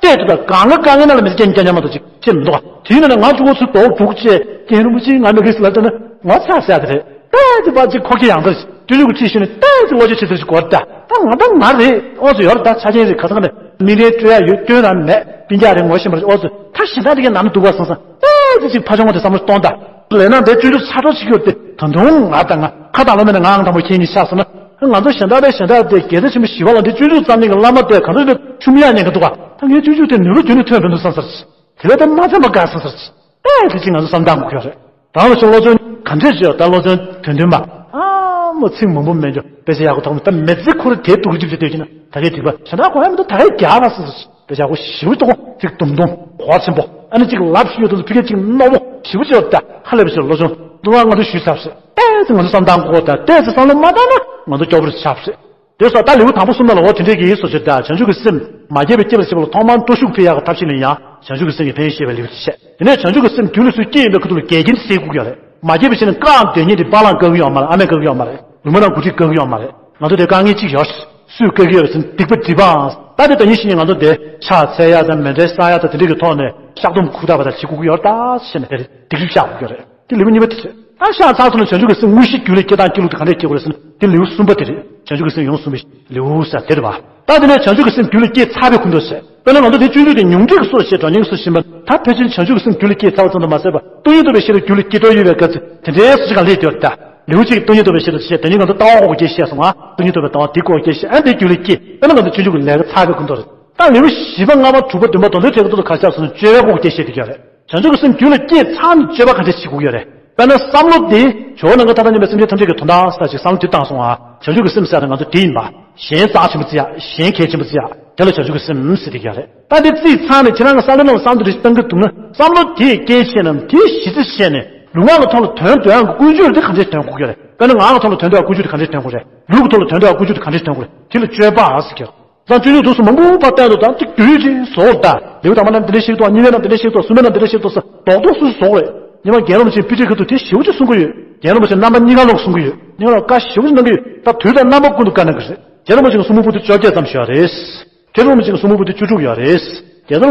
བལྟས་འདུག་ད་གང་ག་དཀའ་ངལ་ནང་ལ་མི་ཚེ་རྐྱང་རྐྱང་རྐྱང་མ་གཏོགས་ཅི་ཅི་མི་འདུག་བ། དེ་ཡིན་ན་ང་ཕྲུ་གུ་ཚོ་རྡོག་སྒྲུག་བྱས་རྒན་རིན་པོ་ཆེ་ང་མི་རིགས་ལ་ལྟ་ན་ངོ་ཚ་ཟེར་དེ་རེད། ད་དེ་པ་ཅིག་ཁོ་ཁྱི་ཡང་དར་སྤྱོད་འཇུག་གི་ཁྲིད་ཤེས་ནས་ད་ཅིག་བློ་ཆེ་ཆེ་ཚོད་ཅིག་གོ་ད། ད་ང་ད་ང་རེད། ཨོ་ཚོ་ཡོད་རེད། ད་ཆ་ཆེན་རེད། ག་ས་ག་ནས་མི་རེ་སྤྲོད་ཡ་ཡོད། སྐྱོན་རང་མེད། སྤུན་ཀྱག་རེད། ངོ་ཤེས་པ་རེད། ཨོ་ཚོ་ད་ཞེ་དྲག་དེ་གའི་ནང་ན་འདུག་པ་སོང་ཙང་ད་ཅིག་ཅིག་ཕ་ཆུང་ངོ་དེ་བསམ་བློ་གཏོང་ད། ལས་ན་དེ་སྤྱོད་འཇུག་ཚ་དྲོ་ཆེ་གི་ཡོད་དེ། ད་དུང་ང་དང་ང་ཁ་དང་ལོ་མེད་ན་ང་ཨང་དང་པོ་ཁྱེད་གཉིས་ཆགས་སོང་ན། ང་ཚོ་གཞན་དག་པས་གཞན་དག་དེ་དགེ་རྩ་ཆེན་པོ་ཞི་བ་ལ་འདི་སྤྱོད་འཇུག་རྩ་མེད་ཀྱི་བླ་མ་དེ་ག་ཚོད་ཆུ་མིག་ཡང་ཉན་གི་འདུག་ག་ད་ངས་སྤྱོད་འཇུག་དེ་ནུས་པ་རྒྱུན་ནས་ཐོན་ཕན་འདུག་བསམ་ཚར་ཅི། དེ་ལས་ད་མ་ཚད་པ་དགའ་བསམ་ཚར་ཅི། ཨེ་དེ་ཅིག་ང་ཚོ་བསམ་སྟངས་དགོས་ཀྱི་ཡོད་རེད། ད་ལོ་ཆུང་སློབ་སྦྱོང་ག་འདྲས་བྱས་ད་སློབ་སྦྱོང་དོན་མཐུན་པ། ཨ་མོ་ཚིག་མང་པོ་མེད་འགྲོ་དཔེ་ཆ་ཡག་པོ་མཐོང་། ད་མི་ཚེ་ཁོ་ར་དེ་སྡུག་རུ་འཇིབ་བྱས་སྡོད་ཀྱི་ན་ད་གའི་སྡིག་པ་ཞེ་དྲག་གོ་ཧ་མི་འདུག་ད་གའི་རྒྱག་པ་སོ་སོ་དཔེ་ཆ་གོ་ཞིབ་ཏོག་ཚིག་དུམ་དུམ་གོ་ཆེན་པོ་ཨ་ནི་ཅིག་ལབ་ཞུ་ཡོད་དུ་ཕི་གེ་ཅིག་རྣོ་པོ་ཞིབ་བྱས་ད་ཧ་ལས་པ་ཞིག་སློབ་སྦྱོང་དུ་བ་ང་ཚོ་ཞུས་ཚར་ཟེར། ཏོག་ཙམ་ང་ཚོ་བསམ་སྟངས་གོ་ད་ཏོག་ཙམ་བསམ་བློ་མ་བཏང་ན་ང་ཚོ་སྐྱོ་པོ་རུ་ཆགས་ཟེར། དེ་སོགས་ད་ལེའུ་དང་པོ་གསུམ་ནང་ལ་འོ་དེ་འདྲས་ཀྱི་ཡིན་སོ་ཞེས་ད་བྱང་ཆུབ་ཀྱི་སེམས་མ་སྐྱེས་པའི་སྐྱེ་བ་ཕྱི་པོ་ལ་ཐོག་མར་སྤྲོ་ཤུགས་འཕེལ་ཡག་གི་ཐབས་ཤེས་ལ་ཡང་བྱང་ཆུབ་ཀྱི་སེམས་ཀྱི་ཕན་ཡོན་བཤད་པའི་ལེའུ་དེ་བཤད། དེ་ནས་བྱང་ཆུབ་ཀྱི་སེམས་རྒྱུད་ལ་སུ་སྐྱེས་ཡིན་པའི་ཁུ་ཐུག་ལ་འགལ་རྐྱེན་སེལ་དགོས་ཀྱི་ཡོད་རེད། མ་སྐྱེས་པའི་ཕྱིར་ན་བཀའ་དང་སྡེ་སྙན་དེ་བ་ལང་བཀག་གི་ཡོད་མ་རེད། ཨ་མས་བཀག་གི་ཡོད་མ་རེད། ལུང་མ་དང་དགུ་ཁྲིད་བཀག་གི་ཡོད་མ་རེད། ང་ཚོ་དེ་དཀའ་ངལ་ཅིག་ཡོད། སུས་བཀག་གི་ཡོད་ཟེར་ན་སྡིག་པ་སྒྲིབ་པའང་ད་དེ་ལྟ་ཉིད་ཤེས་ནས་ང་ཚོ་དེ་ཕྱག་འཚལ་ཡག་དང་མཎྜལ་བསགས་ཡག་དང་དེ་འདྲས་ཀྱི་ཐོག་ནས་བཤགས་སྡོམ་ཧུར་ཐག་པ་དང་བྱེད་དགོས་ཀྱི་ཡོད་རེད་ད་ཟེར་ནས་དེ་རེད། སྡིག་སྒྲིབ་བཤགས་དགོས་ཀྱི་ཡོད་རེད། དེ་ལེའུ་གཉིས་པ་དེ་རེད། ད་བཤགས་ཚར་སོང་ན་བྱང་ཆུབ་ཀྱི་སེམས་དངོས་གཞི་རྒྱུད་ལ་སྐྱེ་སྟངས་སྐྱེ་ལུགས་དེ་ག་འདྲས་སྐྱེ་དགོས་རེད་ཟེར་ན་དེ་ལེའུ་གསུམ་པ་དེ་རེད། བྱང་ཆུབ་ཀྱི་སེམས་ཡོངས་བཟུང་བའི་ལེའུ་ཟེར་དེ་རེད་བ། ད་དེ་ནས་བྱང་ཆུབ་ཀྱི་སེམས་རྒྱུད་ལ་སྐྱེས་ཚར་བའི་ཁུངས་འདུག་ཟེར། དཔེར་ན་ང་ཚོ་དེ་སྤྱོད་འཇུག་དེ་ཉུང་འཕྲི་གི་སོ་ཞེས་གྲངས་ཉུང་གི་སོ་ཞིག་ཡིན་པ་ད་ཕལ་ཆེར་བྱང་ཆུབ་ཀྱི་སེམས་རྒྱུད་ལ་སྐྱེས་ཚར་བ་ཙམ་དུ་མ་ཟད་པར་སྟོང་ཉིད་རྟོགས་པའི་ཤེས་རབ་རྒྱུད་ལ་སྐྱེས་འགྲོ་ཡོད་པའི་སྐབས་སུ་དེ་འདྲའི་སོ་ཞིག་གང་ལས་དེར་ད་ལེའུ་གཅིག་སྟོང་ཉིད་རྟོགས་པའི་ཤེས་རབ་ཞེས་སྟོང་ཉིད་རྟོགས་པའི་ལྟ་བ་སྐོར་སྐྱེས་ཤེས་སོང་ང་། སྟོང་ཉིད་རྟོགས་པའི་ལྟ་བ་འདི་སྐོར་སྐྱེས་ཤེས་ཨ་འདི་རྒྱུད་ལ་སྐྱེས། དཔེར་ན་ང་ཚོ་སྤྱོད་འཇུག་གི་ལས་ཀ་ཚར་བའི་ཁུངས་འདུག་རེད། ད་ལེའུ་བཞི་པ་ལྔ་པ་དྲུག་པ་བདུན་པ་དོན་ཚན་དྲུག་གི་ཐོག་ལ་ག་རེ་ཆགས་སོང་ན་སྤྱོད་པའི་སྐོར་སྐྱེས་ཤེས་དེ་ཀྱང་རེད། བྱང་ཆུབ་ཀྱི་སེམས་རྒྱུད་ལ་སྐྱེས་ཚར་ནས་སྤྱོད་པ་ག་འདྲས་བྱེད་དགོས་ཀྱི་ཡོད་རེད། དཔེར་ན་བསམ་བློ་དེ་ཇོ་བོ་ནམ་མཁའི་མཐའ་དང་མཉམ་པའི་སེམས་ཅན་ཐམས་ཅད་ཀྱི་དོན་དག་ཟེར་ཅིག་བསམ་བློ་དེ་བཏང་སོང་ང་། བྱང་ཆུབ་ཀྱི་སེམས་ཟེར་ཡག་དེ་ང་ཚོ་དེ་ཡིན་པ། གཞན་རྩ་ཆེན་པོ་བརྩི་ཡག་གཞན་གལ་ཆེན་པོ་བརྩི་ཡག་དེ་ལ་བྱང་ཆུབ་ཀྱི་སེམས་ཟེར་དེ་ཀྱང་རེད། ད་དེ་བརྩིས་ཚར་ནས་ཁྱེད་རང་གི་བསམ་བློ་ནང་བསམ་བློ་དེ་བཏང་གི་འདུག་ན་བསམ་བློ་དེ་སྐྱེད་བྱས་ནམ་དེ་གཞི་རྩ་བྱས་ནས་ལུས་ངག་གི་ཐོག་ལ་དོན་འདོད་ཡག་གི་ཀུན་སྤྱོད་དེ་ག་འདྲས་དོན་དགོས་ཀྱི་རེད། དཔེར་ན་ངག་གི་ཐོག་ལ་དོན་འདོད་ཡག་ཀུན་སྤྱོད་དེ་ག་འདྲས་དོན་དགོས་རེད། ལུས་ཀྱི་ཐོག་ལ་དོན་འདོད་ཡག་ཀུན་སྤྱོད་དེ་ག་འདྲས་དོན་དགོས་རེད། དེ་ལ་སྤྱོད་པ་ཟེར་གྱི་རེད། ད་སྤྱོད་འཇུག་དུས་སུ་མང་པོ་ཕར་བསྟན་འདུག་ད་དེ་རྒྱུད་ཀྱི་བཟོ་བ་ད་ལེའུ་དང་པོ་ན་འདི་འདྲ་ཞིག་འདུག་གཉིས་པ་ན་འདི་འདྲ་ཞིག་འདུག་གསུམ་པ་ན་འདི་འདྲ་ཞིག་འདུག་ཟེར་རྡོག་རྡོག་སུ་བཟོ་བ་རེད། ཉི་མ་རྒན་རབས་ཆེན་པི་ཏྲི་ཁ་ཐུག་དེ་ཞེ་པོ་ཅིག་གསུང་གི་ཡོད། རྒན་རབས་ཆེན་རྣམ་པ་གཉིས་ཀ་ལོག་གསུང་གི་ཡོད། གཉིས་ཀ་ལོག་བཀའ་ཞེ་པོ་ཅིག་གནང་གི་ཡོད། ད་དུས་དང་རྣམ་པ་ཀུན་ཏུ་བཀའ་གནང་གི་རེད། རྒྱལ་བ་རིན་པོ་ཆེ་གི་གསུང་འབུམ་པོ་དེ་བཅོ་བརྒྱད་ཙམ་ཞིག་ཡོད་རེད། མཁན་རིན་པོ་ཆེ་གི་གསུང་འབུམ་པོ་དེ་བརྒྱད་ཡོད་རེད། མདོ་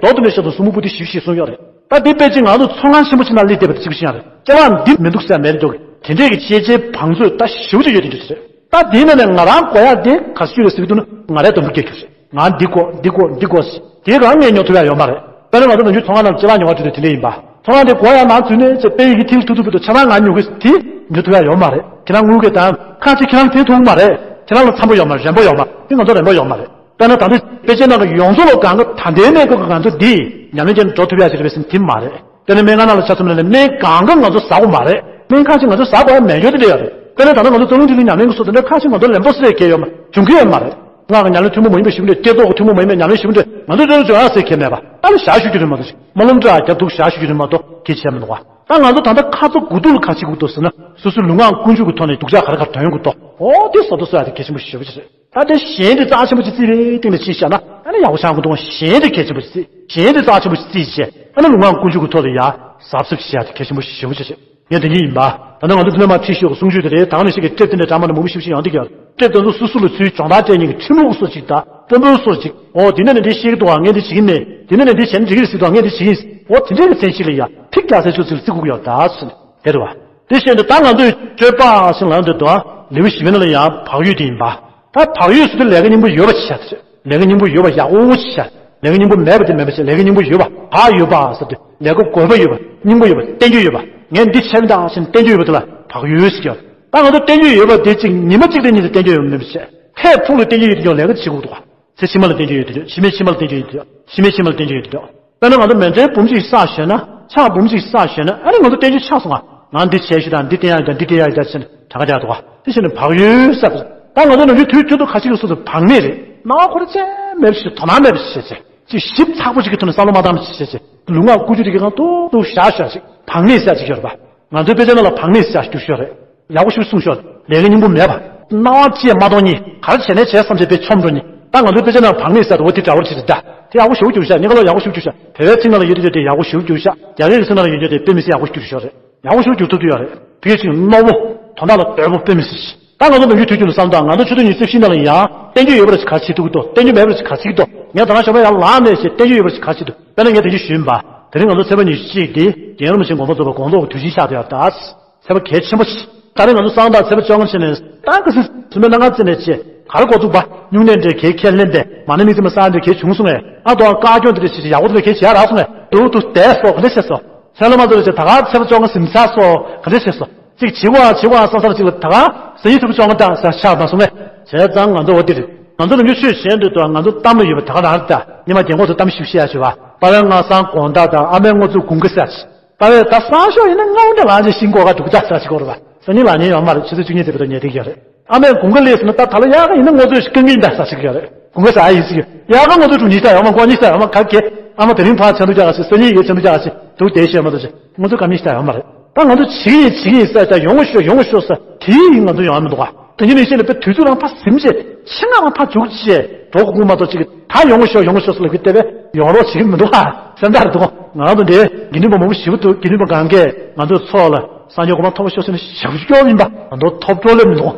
དང་འགྲེལ་བཤད་དང་གསུང་འབུམ་པོ་དེ་བཞི་བཅུ་ཞེ་གསུམ་ཡོད་རེད། ད་དེ་དཔེ་ཅིག་ང་ཚོ་ཚོགས་ཁང་ཆེན་པོ་ཅིག་ནང་སླེབས་བསྡད་པ་དེ་གཅིག་པུ་ཞིག་ཡང་རེད། སྐྱེ་བ་འདི་མི་འདུག་ཟེར་མེད་འདུག་དེ་འདྲས་ཀྱི་ཤེས་བྱའི་བང་མཛོད་ད་ཞེ་པོ་ཅིག་ཡོད་དེ་འདྲ་ཞིག་རེད། ད་དེའི་ནང་ནས་ང་རང་གོ་ཡག་དེ་ག་ཚོད་རེད་ཟེར་གྱི་འདུག་ན་ང་རའི་འདོད་པ་སྐྱེ་རྒྱུ་རེད། ང་འདི་གོ་འདི་གོ་འདི་གོ་ཟེར་དེ་རང་ངས་ཉོ་ཐུབ་ཡག་ཡོད་མ་རེད། དཔེར་ན་ང་ཚོ་ནམ་རྒྱུན་ཚོགས་ཁང་ནང་སྐྱེ་བ་ཉོ་བ་དེ་དེ་འདྲས་ཡིན་པ། ཚོགས་ཁང་དེ་གོ་ཡག་ནང་འཛུལ་ནས་ཚེ་དཔལ་ཡུལ་གྱི་ཐིག་ལེ་ཐུག་ཐུག་པའི་དུ་ཆ་ཚང་ང་ཉོ་གི་དེ་ཉོ་ཐུབ་ཡག་ཡོད་མ་རེད། ཁྱེད་རང་དངུལ་གྱི་དང་ཁ་ཅིག་ཁྱེད་རང་ཕན་ཐོགས་མ་རེད། ཁྱེད་རང་ལ་འཚམ་པོ་ཡོད་མ་རེད། རན་པོ་ཡོད་མ་རེད། དེ་ང་ཚོ་རན་པོ་ཡོད་མ་རེད། དཔེར་ན་ད་ལྟ་དཔེ་ཆའི་ནང་གི་ཡོངས་རྫོགས་ལ་གང་ག་ད་ལྟའི་གནས་སྐབས་ཀྱི་ང་ཚོ་འདི་ཉམས་ལེན་བྱས་ནས་འགྲོ་ཐུབ་ཡག་ཅིག་རེད་པས་ཟེར་ན་དེ་མ་རེད། དཔེར་ན་སྨན་ཁང་ནང་ལ་ཆ་མཚོན་ན་ནས་སྨན་གང་ག་ང་ཚོ་ཟ་དགོས་མ་རེད། སྨན་ཁ་ཅིག་ང་ཚོ་ཟ་དགོས་ཡག་མེད་འགྱོ་དེ་འདྲ་ཡོད་རེད། དཔེར་ན་ད་ལྟ་ང་ཚོ་རྩ་རླུང་ཐིག་ལེ་ཉམས་ལེན་གྱི་སྲོལ་དེ་འདྲ་ཁ་ཅིག་ང་ཚོ་ལེན་པོ་སེ་རེ་གལ་ཡོད་མ་འབྱུང་གི་ཡོད་མ་རེད། ངག་གི་ཉམས་ལེན་ཐུན་མོང་མ་ཡིན་པ་ཞིག་འདྲ་བསྐྱེད་རྫོགས་ཀྱི་ཐུན་མོང་མ་ཡིན་པའི་ཉམས་ལེན་ཞིག་འདྲ་ང་ཚོ་རྩ་རླུང་སྦྱོང་ཡག་ཟེར་གལ་མེད་པ་ཨ་ལ་བཞག་ཞུ་རྒྱུ་རེད་མ་གཏོགས་ཅིག་སྨོན་ལམ་བསྒྲག་རྒྱབ་འདུག་བཞག་ཞུ་རྒྱུ་རེད་མ་གཏོགས་གལ་ཆེ་མི་འདུག་བ། ད་ང་ཚོ་ད་ལྟ་ཁ་ཚ་དགོས་གཏུགས་ལ་ག་ཅིག་དགོས་འདུག་ཟེར་ན་སོ་སོའི་ལུས་ངག་ཀུན་སྤྱོད་ཀྱི་ཐོག་ནས་སྡུག་ཅག་ག་རེ་ག་རེ་འདོན་དགོས་འདུག་འོ་དེ་བཟོ་ལྟ་བཟོ་ཡག་དེ་གལ་ཆེན་པོ་ཞེ་པོ་ཅིག་རེད། ད་དེ་གཞན་དེ་རྩ་ཆེན་པོ་ཅིག་བརྩིས་རེད་སྟེང་ནས་ཕྱིན་བཞག་ན་ཨ་ ཡག་པོ་ཆགས་མི་འདུག་གཞན་དེ་གལ་ཆེན་པོ་ཞིག་བརྩིས། གཞན་དེ་རྩ་ཆེན་པོ་ཞིག་བརྩིས་བྱས། ཨ་ནི་ལུས་ངག་ཀུན་སྤྱོད་ཀྱི་ཐོག་ལ་ཡ་གཟབ་གཟབ་བྱེད་ཡ་དེ་གལ་ཆེན་པོ་ཞེ་པོ་ཅིག་རེད། ངས་དེ་འདྲ་ཡིན་པ། ད་ནི་ང་ཚོ་འདི་ནས་མར་ཁྲིད་ཤོག་གསུང་ཆོས་དེ་རེད། ད་ནི་ཞིག་གི་ཊེབ་དེ་འདྲ་འདྲ་མ་འདྲ་མང་པོ་ཞིབ་ཞིབ་ཡོང་དེ་ག་ཊེབ་དེ་ཚོ་སོ་སོ་ལ་ཚུར་སྦྱོང་བརྡར་སྤྲད་མཁན་གྱི་ཁྲིད་ལུགས་སོགས་ཅིག་དང་། དཔོན་པོའི་སོགས་ཅིག་འོ་དེ་འདྲ་ནས་འདི་ཤེས་ཀྱི་འདུག་ཨ། ངས་འདི་བྱེད་ཀྱི་མེད། དེ་འདྲ་ནས་འདི་བྱས་ན་འགྲིག་གི་རེད་ཟེར་འདུག་ཨ། ངས་འདི་བྱེད་ཀྱི་ཡིན། འོ་དེ་འདྲའི་མཚན་གཞི་ལ་ཡ་ཕིག་རྒྱག་སའི་ཆུ་ཚིག་ལ་བརྩི་དགོས་ཀྱི་ཡོད་ད་ཟེར་ནས་དེ་རེད་བ། དེ་བཞིན་དུ་ད་ང་ཚོས་སྤྱོད་པ་ཞིག་ལ་འདོད་དོ། ལེའུ་བཞི་པའི་ནང་ལ་ཡང་བག་ཡོད་དེ་ཡིན་པ། ད་བག་ཡོད་ཟེར་དུས་ལས་ཀ་སྙིང་པོ་ཡོད་པ་བྱས་ཏེ། ལས་ཀ་སྙིང་པོ་ཡོད་པ་ཡག་པོ་བྱས། ལས་ཀ་སྙིང་པོ་མེད་པ་དེ་མེད་པ་བྱས། ལས་ཀ་སྙིང་པོ་ཡོད་པ། བག་ཡོད་པ་ཟེར་དུས་ལས་ཀ་དགོས་པ་ཡོད་པ། སྙིང་པོ་ཡོད་པ། བསྟན་རྒྱུ་ཡོད་པ། ངས་འདི་བྱས་མི་ད་ཟེར་ནས་བསྟན་རྒྱུ་ཡོད་པ་དེ་ལ་བག་ཡོད་ཟེར་གྱི་ཡོད། ད་ང་ཚོ་བསྟན་རྒྱུ་ཡོད་པ་དེ་གཅིག་ཉི་མ་གཅིག་དེ་ཉིད་དུ་བསྟན་རྒྱུ་ཡོད་པ་མེད་པ་བྱས། ཐད་ཕུགས་ལ་བསྟན་རྒྱུ་ཡོད་དུས་ཀྱང་ལས་ཀ་བྱེད་དགོས་འདུག་ག་ཚེ་ཕྱི་མ་ལ་བསྟན་རྒྱུ་ཡོད་དུས། ཕྱི་མའི་ཕྱི་མ་ལ་བསྟན་རྒྱུ་ཡོད་དུས། ཕྱི་མའི་ཕྱི་མ་ལ་བསྟན་རྒྱུ་ཡོད་དུས། དཔེར་ན་ང་ཚོ་མེ་མདའི་འབུམ་གཅིག་བསགས་ཞོན་ན། ཕྱག་འབུམ་གཅིག་བསགས་ཞོན་ན། ཨ་ནི་ང་ཚོ་བསྟན་རྒྱུ་ཆགས་སོང་ང་། ང་འདི་བྱས་ཤི་དང་། འདི་བསྟན་ཡག་དང་། འདི་བསྟན་ཡག་ཡོད་དང་ཟེར་ནས་གྲངས་ཀ་རྒྱག་འདུག་ག་དེ་བཞིན་དུ་བག་ཡོད་ཟེར། ད་ང་ཚོ་ནམ་རྒྱུན་དུས་རྒྱུན་དུ་ཁ་ཅིག་གི་སོ་སོ་བག་མེད་རེད། སྣང་བ་ཁོ་རང་ཅན་མེད་པ་ཞིག་དོ་སྣང་མེད་པ་ཞིག་བྱས་བྱས། ཅིག་ཞིབ་ཚགས་པོ་ཞིག་གི་ཐོག་ནས་བསམ་བློ་མ་བཏང་བ་ཞིག་བྱས་བྱས། ལུས་ངག་ཀུན་སྤྱོད་དེ་གའི་སྒང་ཏོག་ཏོག་བཞག་བཞག་ཅིག་བག་མེད་ཟེར་ཅིག་ཡོད་རེད་པ། ང་ཚོའི་དཔེ་ཆ་ནང་ལ་བག་མེད་ཟེར་བསྒྱུར་ཤོག་རེད། ཡག་པོ་ཞིག་གསུངས་ཤོག་ལས་ཀའི་སྙིང་པོ་མེད་པ། སྣང་བ་ཅིས་མ་གཏོང་ཉིད། ག་རེ་བྱས་ནས་བྱས་བསམ་བྱས་པས་ཆོམ་འགྲོ་ཉིད། ད་ང་ཚོའི་དཔེ་ཆ་ནང་བག་མེད་ཟེར་འོ་དེ་འདྲ་བོ་ཞིག་རེད་ད། དེ་ཡག་པོ་ཞེ་པོ་བསྒྱུར་ཤག་སྙན་ཁ་ལོ་ཡག་པོ་ཞེ་པོ་བསྒྱུར་ཤག་བོད་པའི་ཚིག་ནང་ལ་ཡོད་དུས་དེ་ཡག་པོ་ཞེ་པོ་བསྒྱུར་ཤག་རྒྱ་སྐད་ཀྱི་ཚིག་ནང་ལ་ཡོད་དུས་དེ་དཔེ་མི་སྲིད་ཡག་པོ་བསྒྱུར་ཤོག་རེད། ཡག་པོ་ཞེ་པོ་བསྒྱུར་ཐུབ་ཐུབ་ཡོད་རེད། དེ་གའི་ཚིག་རྣོ་པོ། དོན་དག་ལ་དོད་པོ། དཔེ་མི་སྲིད་ཞིག་ད་ང་ཚོ་ནམ་རྒྱུན་དུས་རྒྱུན་དུ་བསམ་དང་། ང་ཚོ་ཆིག་སྟོང་ཉི་ཤུ་རྩ་བཞི་ནང་ལ་ཡང་བསྟན་རྒྱུ་ཡོད་པ་རེད་ཅིག་ག་རེ་བྱེད་ཐུབ་ཀྱི་འདུག་བསྟན་རྒྱུ་མེད་པ་རེད་ཅིག་ག་རེ་བྱེད་ཀྱི་འདུག་ངས་ད་ལྟ་ཞོགས་པ་ཡར་ལངས་ནས་བྱས་བསྟན་རྒྱུ་ཡོད་པ་རེད་ཅིག་ག་རེ་བྱེད་ཀྱི་འདུག་དཔེར་ན་ངས་དེ་རིང་ཞུས་ཡིན་པ། དེ་རིང་ང་ཚོ་ཚེས་པ་ཉི་ཤུ་གཅིག་དེ་རྒྱལ་བ་རིན་པོ་ཆེ་དགོངས་པ་རྫོགས་པའི་དགོངས་རྫོགས་ཀྱི་དུས་ཆེན་ཆགས་བསྡད་ཡོད་རེད་ད། ཚེས་པ་གལ་ཆེན་པོ་ཞིག་ད་རེས་ང་ཚོ་གསང་སྔགས་ཚེས་པ་བཅོ་ལྔ་ཕྱིན་ནས་ད་ག་སྲིད་སུ་མའི་གནང་ག་རྩིས་ནས་བྱས་ག་རེ་འགོ་བཙུགས་པ། སྨྱུང་གནས་འདྲ་གལ་ཁས་ལེན་པས་མ་ཎི་དམིགས་བརྩེ་མ་གསང་འདྲ་གལ་བྱུང་སོང་ངས། ཨ་དོ་བཀའ་སྐྱོང་འདི་འདྲ་བྱས་བྱས་ཡག་པོ་འདི་འདྲ་གལ་བྱས་རག་སོང་ངས། འདུག་འདུག་བསྡད་སོ་ག་འདྲ་བྱས་སོ། ཚེ་ལོ་མ་འདུག་ལ་བྱས་ད་ག་ཚེས་པ་བཅོ་ལྔ་ཟིན་ཚར་སོ་ག་འདྲ་བྱས་སོ། ཅིག་བྱེད་དགོས་ཨ་བྱེད་དགོས་ཨ་བསམ་བསམ་ཅིག་ལ་ད་ག་སང་ཉིན་ཚེས་པ་བཅོ་ལྔ་ད་ཟེར་ཆགས་མ་སོང་ངས། བྱས་ཙང་ང་ཚོ་འོ་འདིར་ང་ཚོ་ནམ་རྒྱུན་ཆོས་བྱེད་འདོད་དུ་ང་ཚོ་གཏམ་ལ་ཡོད་པ་ད་ག་རང་རེད་ད། ཉི་མ་རྒན་གོག་ཚོ་གཏམ་ཞིབ་བཤད་ཡ་བྱེད་པ། དཔའ་བོའི་སྔགས་བཟང་དགོང་དག་དང་ཨ་མའི་དངོས་གཙོ་དགུན་ཁ་ཟེར་ཅིག་དཔའ་བོས་ད་སང་ཞོགས་ཡིན་ན་སྔ་བོ་འདྲ་ལངས་ཅིག་ཤིང་སྒོ་ཁ་འདུག་ད་ཟེར་ཅིག་གོ་རེད་པ། སང་ཉིན་ལངས་ཉན་ཡོད་མ་རེད། ཆུ་ཚོད་བཅུ་གཉིས་ཙམ་བར་དུ་ཉལ་བསྡད་ཀྱི་ཡོད་རེད། ཨ་མས་དགུན་ཁ་སླེབས་སོང་ན་ད་ད་ལོ་དབྱར་ཁ་ཡིན་ན་དངོས་གཙོ་ཞིག་རྐང་གིན་ད་ཟེར་ཅིག་ཡོད་རེད། དགུན་ཁ་ཟེར་ཨ་ཡིན་ཟེར་གྱི་དབྱར་ཁ་དངོས་གཙོ་དྲུག་ཉིས་ཤར་ཡོད་མ་དགུ་ཉིས་ཤར་ཡོད་མ་ག་གེ། ཨ་མ་དེ་རིང་ཕར་ཆེ་མདོག་རྒྱག་ག་ཞིག་སང་ཉིན་ཡོད་ཆེ་མདོག་རྒྱག་ག་ཞིག་འདུག་བསྡད་ཤེས་མ་གཏོགས་ཅིག་དངོས་གཙོ་ག་མི་ཤར་ཡོད་མ་རེད། ད་ང་ཚོ་བྱེད་ཀྱི་ཡིན་བྱེད་ཀྱི་ཡིན་ཟེར་ད་ཡོང་གི་ཤོག་ཡོང་གི་ཤོག་ཟེར་དེ་ཡིན་ང་ཚོ་ཡོང་ཡ་མི་འདུག་ག་དེ་ཉིན་ནས་བཤད་ནས་དཔེ་དུས་ཚོད་རང་ཕར་ཟིན་བྱས་ཆེད་མངགས་རང་ཕར་འཇུག་བྱས་འགྲོ་དགོས་མ་གཏོགས་ཅིག་ད་ཡོང་གི་ཤོག་ཡོང་གི་ཤོག་ཟེར་ལབ་ཀྱི་བལྟས་པས་ཡོང་རོགས་བྱེད་ཀྱི་མི་འདུག་ག་སེམས་ཐག་རེད་འདུག་ང་རང་ཚོ་འདིར་དགེ་འདུན་པ་མང་པོ་ཞེ་པོ་འདུག་དགེ་འདུན་པ་གང་གས་ང་ཚོའི་ཚོགས་ལ་སངས་རྒྱས་གོ་འཕང་ཐོབ་པ་ཤོག་ཟེར་ནས་ཞབས་ཕྱི་སྐྱོར་ཡིན་པ་ང་ཚོ་ཐོབ་འགྲོ་ལེ་མི་འདུག་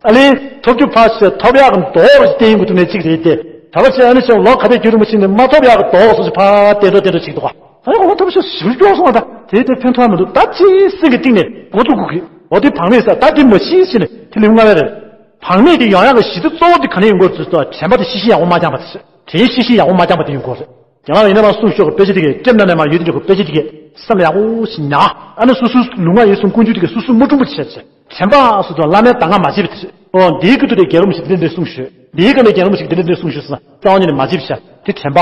ཨ་ལས། ཐོབ་རྒྱུ་ཕར་ཕྱིན་ཐོབ་ཡག་གི་མདོག་ཅིག་བསྟན་ཡོང་གི་འདུག་ནས་གཅིག་རེད་དེ། གྲྭ་པ་ཆེ་ཨ་ནི་ཆེ་ལོ་ག་དེ་རྒྱུན་རིང་པོ་ཕྱིན་ནས་མ་ཐོབ་ཡག་གི་མདོག་སོགས་ཅིག་ཕར་བསྟན་འགྲོ་བསྟན་འགྲོ་ཅིག་འདུག་ཨ་ནི་ཁོང་ཐོབ་ཤོག་ཞིབ་སྐྱོར་སོང་བ་ད་དེ་དེ་ཕན་ཐོགས་མི་འདུག་ད་ཅི་སེང་གེ་སྟེང་ནས་མགོ་ཐུག་གི་འོ་དེ་བག་མེད་ས་ད་དེ་མ་ཤི་ཞེས་ནས་དེ་ལེའུ་ལྔ་པ་རེད། བག་མེད་དེ་ཡོང་ཡག་གི་གཞི་རྩ་གཙོ་བོ་དེ་ག་ནས་ཡོང་དགོས་ཟེར་ཏོ་དྲན་པ་དེ་ཤེས་བཞིན་ཡག་པོ་མ་སྦྱངས་པ་དེ་དྲན་ཤེས་བཞིན་ཡག་པོ་མ་སྦྱངས་པ་དེ་ཡོང་དགོས་རེད། རྒན་ལགས་ཡིན་ན་མ་གསུངས་ཤོག་དཔེ་ཆ་དེ་གས་ལྟེབ་ན་ནས་མ་ཡོད་དེ་འཇོག་དཔེ་ཆ་དེ་གས་སེམས་ལ་ཡག་པོ་ཞིག་ཉར། ཨ་ནི་སོ་སོའི་ལུས་ངག་ཡིད་གསུམ་ཀུན་སྤྱོད་དེ་གས་སོ་སོས་མ་དཀྲུག་པོ་བྱས་བྱས། དྲན་པ་སོ་སོ་བླ་མའི་གདམས་ངག་མ་བརྗེད་པ་དེ་རེད། ཨོ་འདིའི་སྐུ་དུས་དེ་རྒྱལ་བ་རིན་པོ་ཆེས་འདི་འདྲ་གསུངས་ཤོག་འདིའི་སྐབས་ནས་རྒྱལ་བ་རིན་པོ་ཆེས་འདི་འདྲ་འདྲ་གསུངས་ཤོག་ཟེར་ན་རྩ་བ་ཉིད་ནས་མ་བརྗེད་པ་བྱས་དེ་དྲན་པ།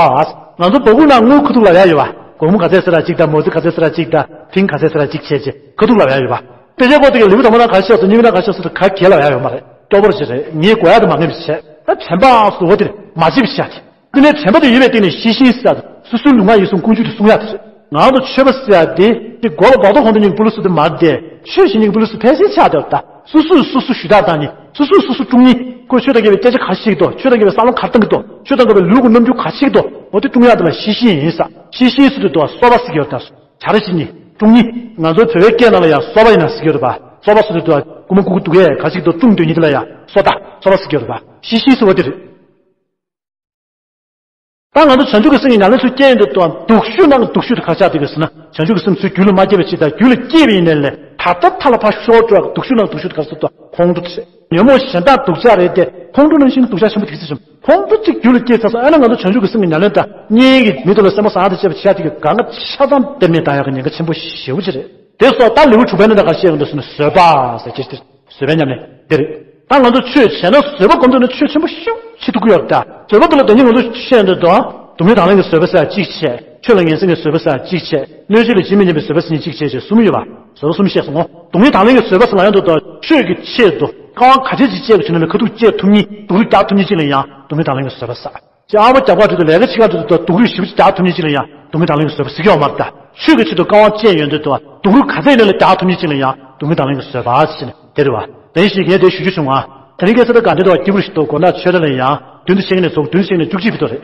ང་ཚོ་འབག་གུང་ནང་དངུལ་ཁུ་ཐུག་ལབ་ཡག་ཡོད་པ། སྒོར་མོ་ག་ཚད་ཟེར་ར་གཅིག་དང་མོ་ཙི་ག་ཚད་ཟེར་ར་གཅིག་དང་ཕིང་ག་ཚད་ཟེར་ར་གཅིག་བྱས་བྱས་ཁུ་ཐུག་ལབ་ཡག་ཡོད་པ། དཔེ་ཆའི་སྐོར་དེ་གས་ལེའུ་དང་པོ་ནང་ག་རེ་བཤད་སོང་། གཉིས་པ་ནང་ག་རེ་བཤད་སོང་དེ་ག་གེ་ལབ་ཡག་ཡོད་མ་རེད། སྐྱོ་པོར་བྱེད་རེད། ངས་གོ་ཡག་དེ་མ་ངེས་པ་བྱས། ད་དྲན་པ་སོ་སོ་དེར་མ་བརྗེད་པ་བྱས་ཏེ། དེ་ནས་དྲན་པ་དེ་ཡོད་པའི་སྟེང་ནས་ཤེས་བཞིན་ཟེར་སོ་སོའི་ལུས་ངག་ཡིད་གསུམ་ཀུན་སྤྱོད་དེ་སྲུང་ཡག་དེ་རེད། ང་ཚོ་ཆོས་པ་ཟེར་ཡག་དེ་དེ་མགོ་ལ་འབག་ཏོ་གོན་དུ་ཉིད་ཀྱི་སྤུ་ལུ་སུ་དེ་མ་རེད་དེ། ཆོས་བྱེད་ཉིད་ཀྱི་སྤུ་ལུ་སུ་ཕལ་ཆེར་ཆགས་བསྡད་པ་ད་སོ་སོས་སོ་སོ་ཞུ་དག་བཏང་ཉིད་སོ་སོས་སོ་སོ་དཀྲུག་ཉིད་ཁོས་ཆོས་དང་འགལ་བའི་སྐད་ཆ་ག་ཞིག་འདུག་ཆོས་དང་འགལ་བའི་བསམ་བློ་ག་བཏང་གི་འདུག་ཆོས་དང་འགལ་བའི་ལུས་ཀྱི་རྣམ་འགྱུར་ག་ཞིག་འདུག་འོ་དེ་དཀྲུག་ཡག་དེ་ལ་ཤེས་བཞིན་ཡིན་ས། ཤེས་བཞིན་སུ་དེ་འདུག་གསོལ་བ་ཟེར་གྱི་ཡོད་ད། བྱ་ར་ཞིག་ནི་དཀྲུག་ནི། ང་ཚོའི་བོད་པའི་སྐད་ནང་ལ་ཡང་གསོལ་བ་ཡིན་ན་ཟེར་གྱི་ཡོད་རེད་པ། གསོལ་བ་ཟེར་དུས་དུ་རྐུ་མ་རྐུ་གི་འདུག་གས་ག་ཞིག་ཏུ་དཀྲུག་འདོད་ཉིད་དེ་ལ་ཡང་གསོལ་ད་གསོལ་བ་ཟེར་གྱི་ཡོད་རེད་པ། ཤི་ཤི་ཟེར་བ་དེ་རེད། ད་ང་ཚོ་བྱང་ཆུབ་ཀྱི་སེམས་ཀྱི་ཉམས་ལེན་ཚུལ་སྐྱེས་ཡོང་དུས་དུ་སྡུག་ཤོས་ནང་གི་སྡུག་ཤོས་དེ་ག་ཆགས་འདུག་གི་ཟེར་ན། བྱང་ཆུབ་ཀྱི་སེམས་ཚུལ་རྒྱུད་ལ་མ་སྐྱེས་པའི་ཕྱིར་དང་རྒྱུད་ལ་སྐྱེས་པ་ཡིན་ནའི་ལས་ད་ལྟ་མཐའ་ལ་ཕར་ཤོར་འགྲོ་ཡག་སྡུག་ཤོས་ནང་གི་སྡུག་ཤོས་དེ་ག་ཟེར་དུ་ཁོང་ཁྲོ་དེ་རེད། ཉོན་མོངས་གཞན་དག་སྡུག་ཅག་རེད་དེ་ཁོང་ཁྲོ་ནང་བཞིན་སྡུག་ཅག་ཆེན་པོ་དེ་ག་ཟེར་བྱུང་། ཁོང་ཁྲོ་གཅིག་རྒྱུད་ལ་སྐྱེས་ཚར་སོང་། ཨ་ནི་ང་ཚོ་བྱང་ཆུབ་ཀྱི་སེམས་ཀྱི་ཉམས་ལེན་དང་གཉེན་གྱི་མི་དེ་ལ་སེམས་པ་བཟང་དེ་བྱས་པ་བྱས་ཏེ་གི་དགའ་ང་ཆ་ཚང་དེ་མེད་བཏང་ཡག་གི་ཉེན་ཁ་ཆེན་པོ་ཞེ་པོ་ཅིག་རེད། དེ་སོགས་ད་ལེའུ་དྲུག་པའི་ནང་ད་ག་བཤད་ཡོང་དུས་སུ་ནི་བཟོད་པ་ཟེར་གྱི་ཞིག་བཟོད་པའི་ཉམས་ལེན་དེ་རེད། ད་ང་ཚོ་ཆོས་བྱས་ན་བཟོད་པ་སྒོམ་ཐུབ་ན་ཆོས་ཆེན་པོ་ཞེ་པོ་བྱེད་ཐུབ་ཀྱི་ཡོད་རེད་ད། བཟོད་པ་དེ་ལ་ད་ནི་ང་ཚོ་བཤད་ཡོང་དུས་དང་སྡུག་བསྔལ་དང་ལེན་གྱི་བཟོད་པ་ཟེར་གཅིག་བྱས། ཆོས་ལ་ངན་སེམས་ཀྱི་བཟོད་པ་ཟེར་གཅིག་བྱས། གནོད་བྱེད་ལ་ཇི་མི་སྙམ་པའི་བཟོད་པ་ཟེར་གཅིག་བྱས་བྱས་གསུམ་ཡོད་པ། བཟོད་པ་གསུམ་བཤད་སོང་ངོ་། སྡུག་བསྔལ་དང་ལེན་གྱི་བཟོད་པ་ཟེར་ལ་ཡང་དུ་དང་ཆོས་ཀྱི་ཆེད་དུ་དཀའ་བ་ག་ཚད་ཅིག་སྤྱད་པ་བྱུང་ན་ལས་ཁ་ཐུག་སྤྱད་ཐུབ་ཉིད་སྡུག་རུས་རྒྱག་ཐུབ་ཉིད་ཅིག་ལ་ཡང་སྡུག་བསྔལ་དང་ལེན་གྱི་བཟོད་པ་ཟེར། ཅེས་ཨ་མ་རྒྱབ་ཁ་བྲིས་ཏེ་ལས་ཀ་ཕྱི་ཁ་བྲིས་ཏེ་སྡུག་རུས་ཞེ་པོ་ཅིག་རྒྱག་ཐུབ་ཉིད་ཅིག་ལ་ཡང་སྡུག་བསྔལ་དང་ལེན་གྱི་བཟོད་པ་ཟེར་གྱི་ཡོད་མ་རེད་ད། ཆོས་ཀྱི་ཆེད་དུ་དཀའ་བ་སྤྱད་ཡོང་དུས་དུ་སྡུག་རུས་ག་ཚད་ཡིན་ན་ལས་རྒྱག་ཐུབ་ཉིད་ཅིག་ལ་ཡང་སྡུག་བསྔལ་དང་ལེན་གྱི་བཟོད་པ་ཟེར་ནས་དེ་རེད་བ། དེ་བཞིན་ངས་དེ་ཞུ་རྒྱུ་བྱུང་བ། དེ་རིང་ཁ་སང་ད་དགའ་ལྡན་དུ་སྐྱིད་པོ་ཞིག་འདུག་དགོང་དག་ཆོས་གྲྭ་ལ་ཡང་བདུན་དུ་ཕྱེད་ཀ་ནས་ཚོགས་བདུན་དུ་ཕྱེད་ཀ་ནས་བཅུ་གཅིག་བར་དུ་རེད།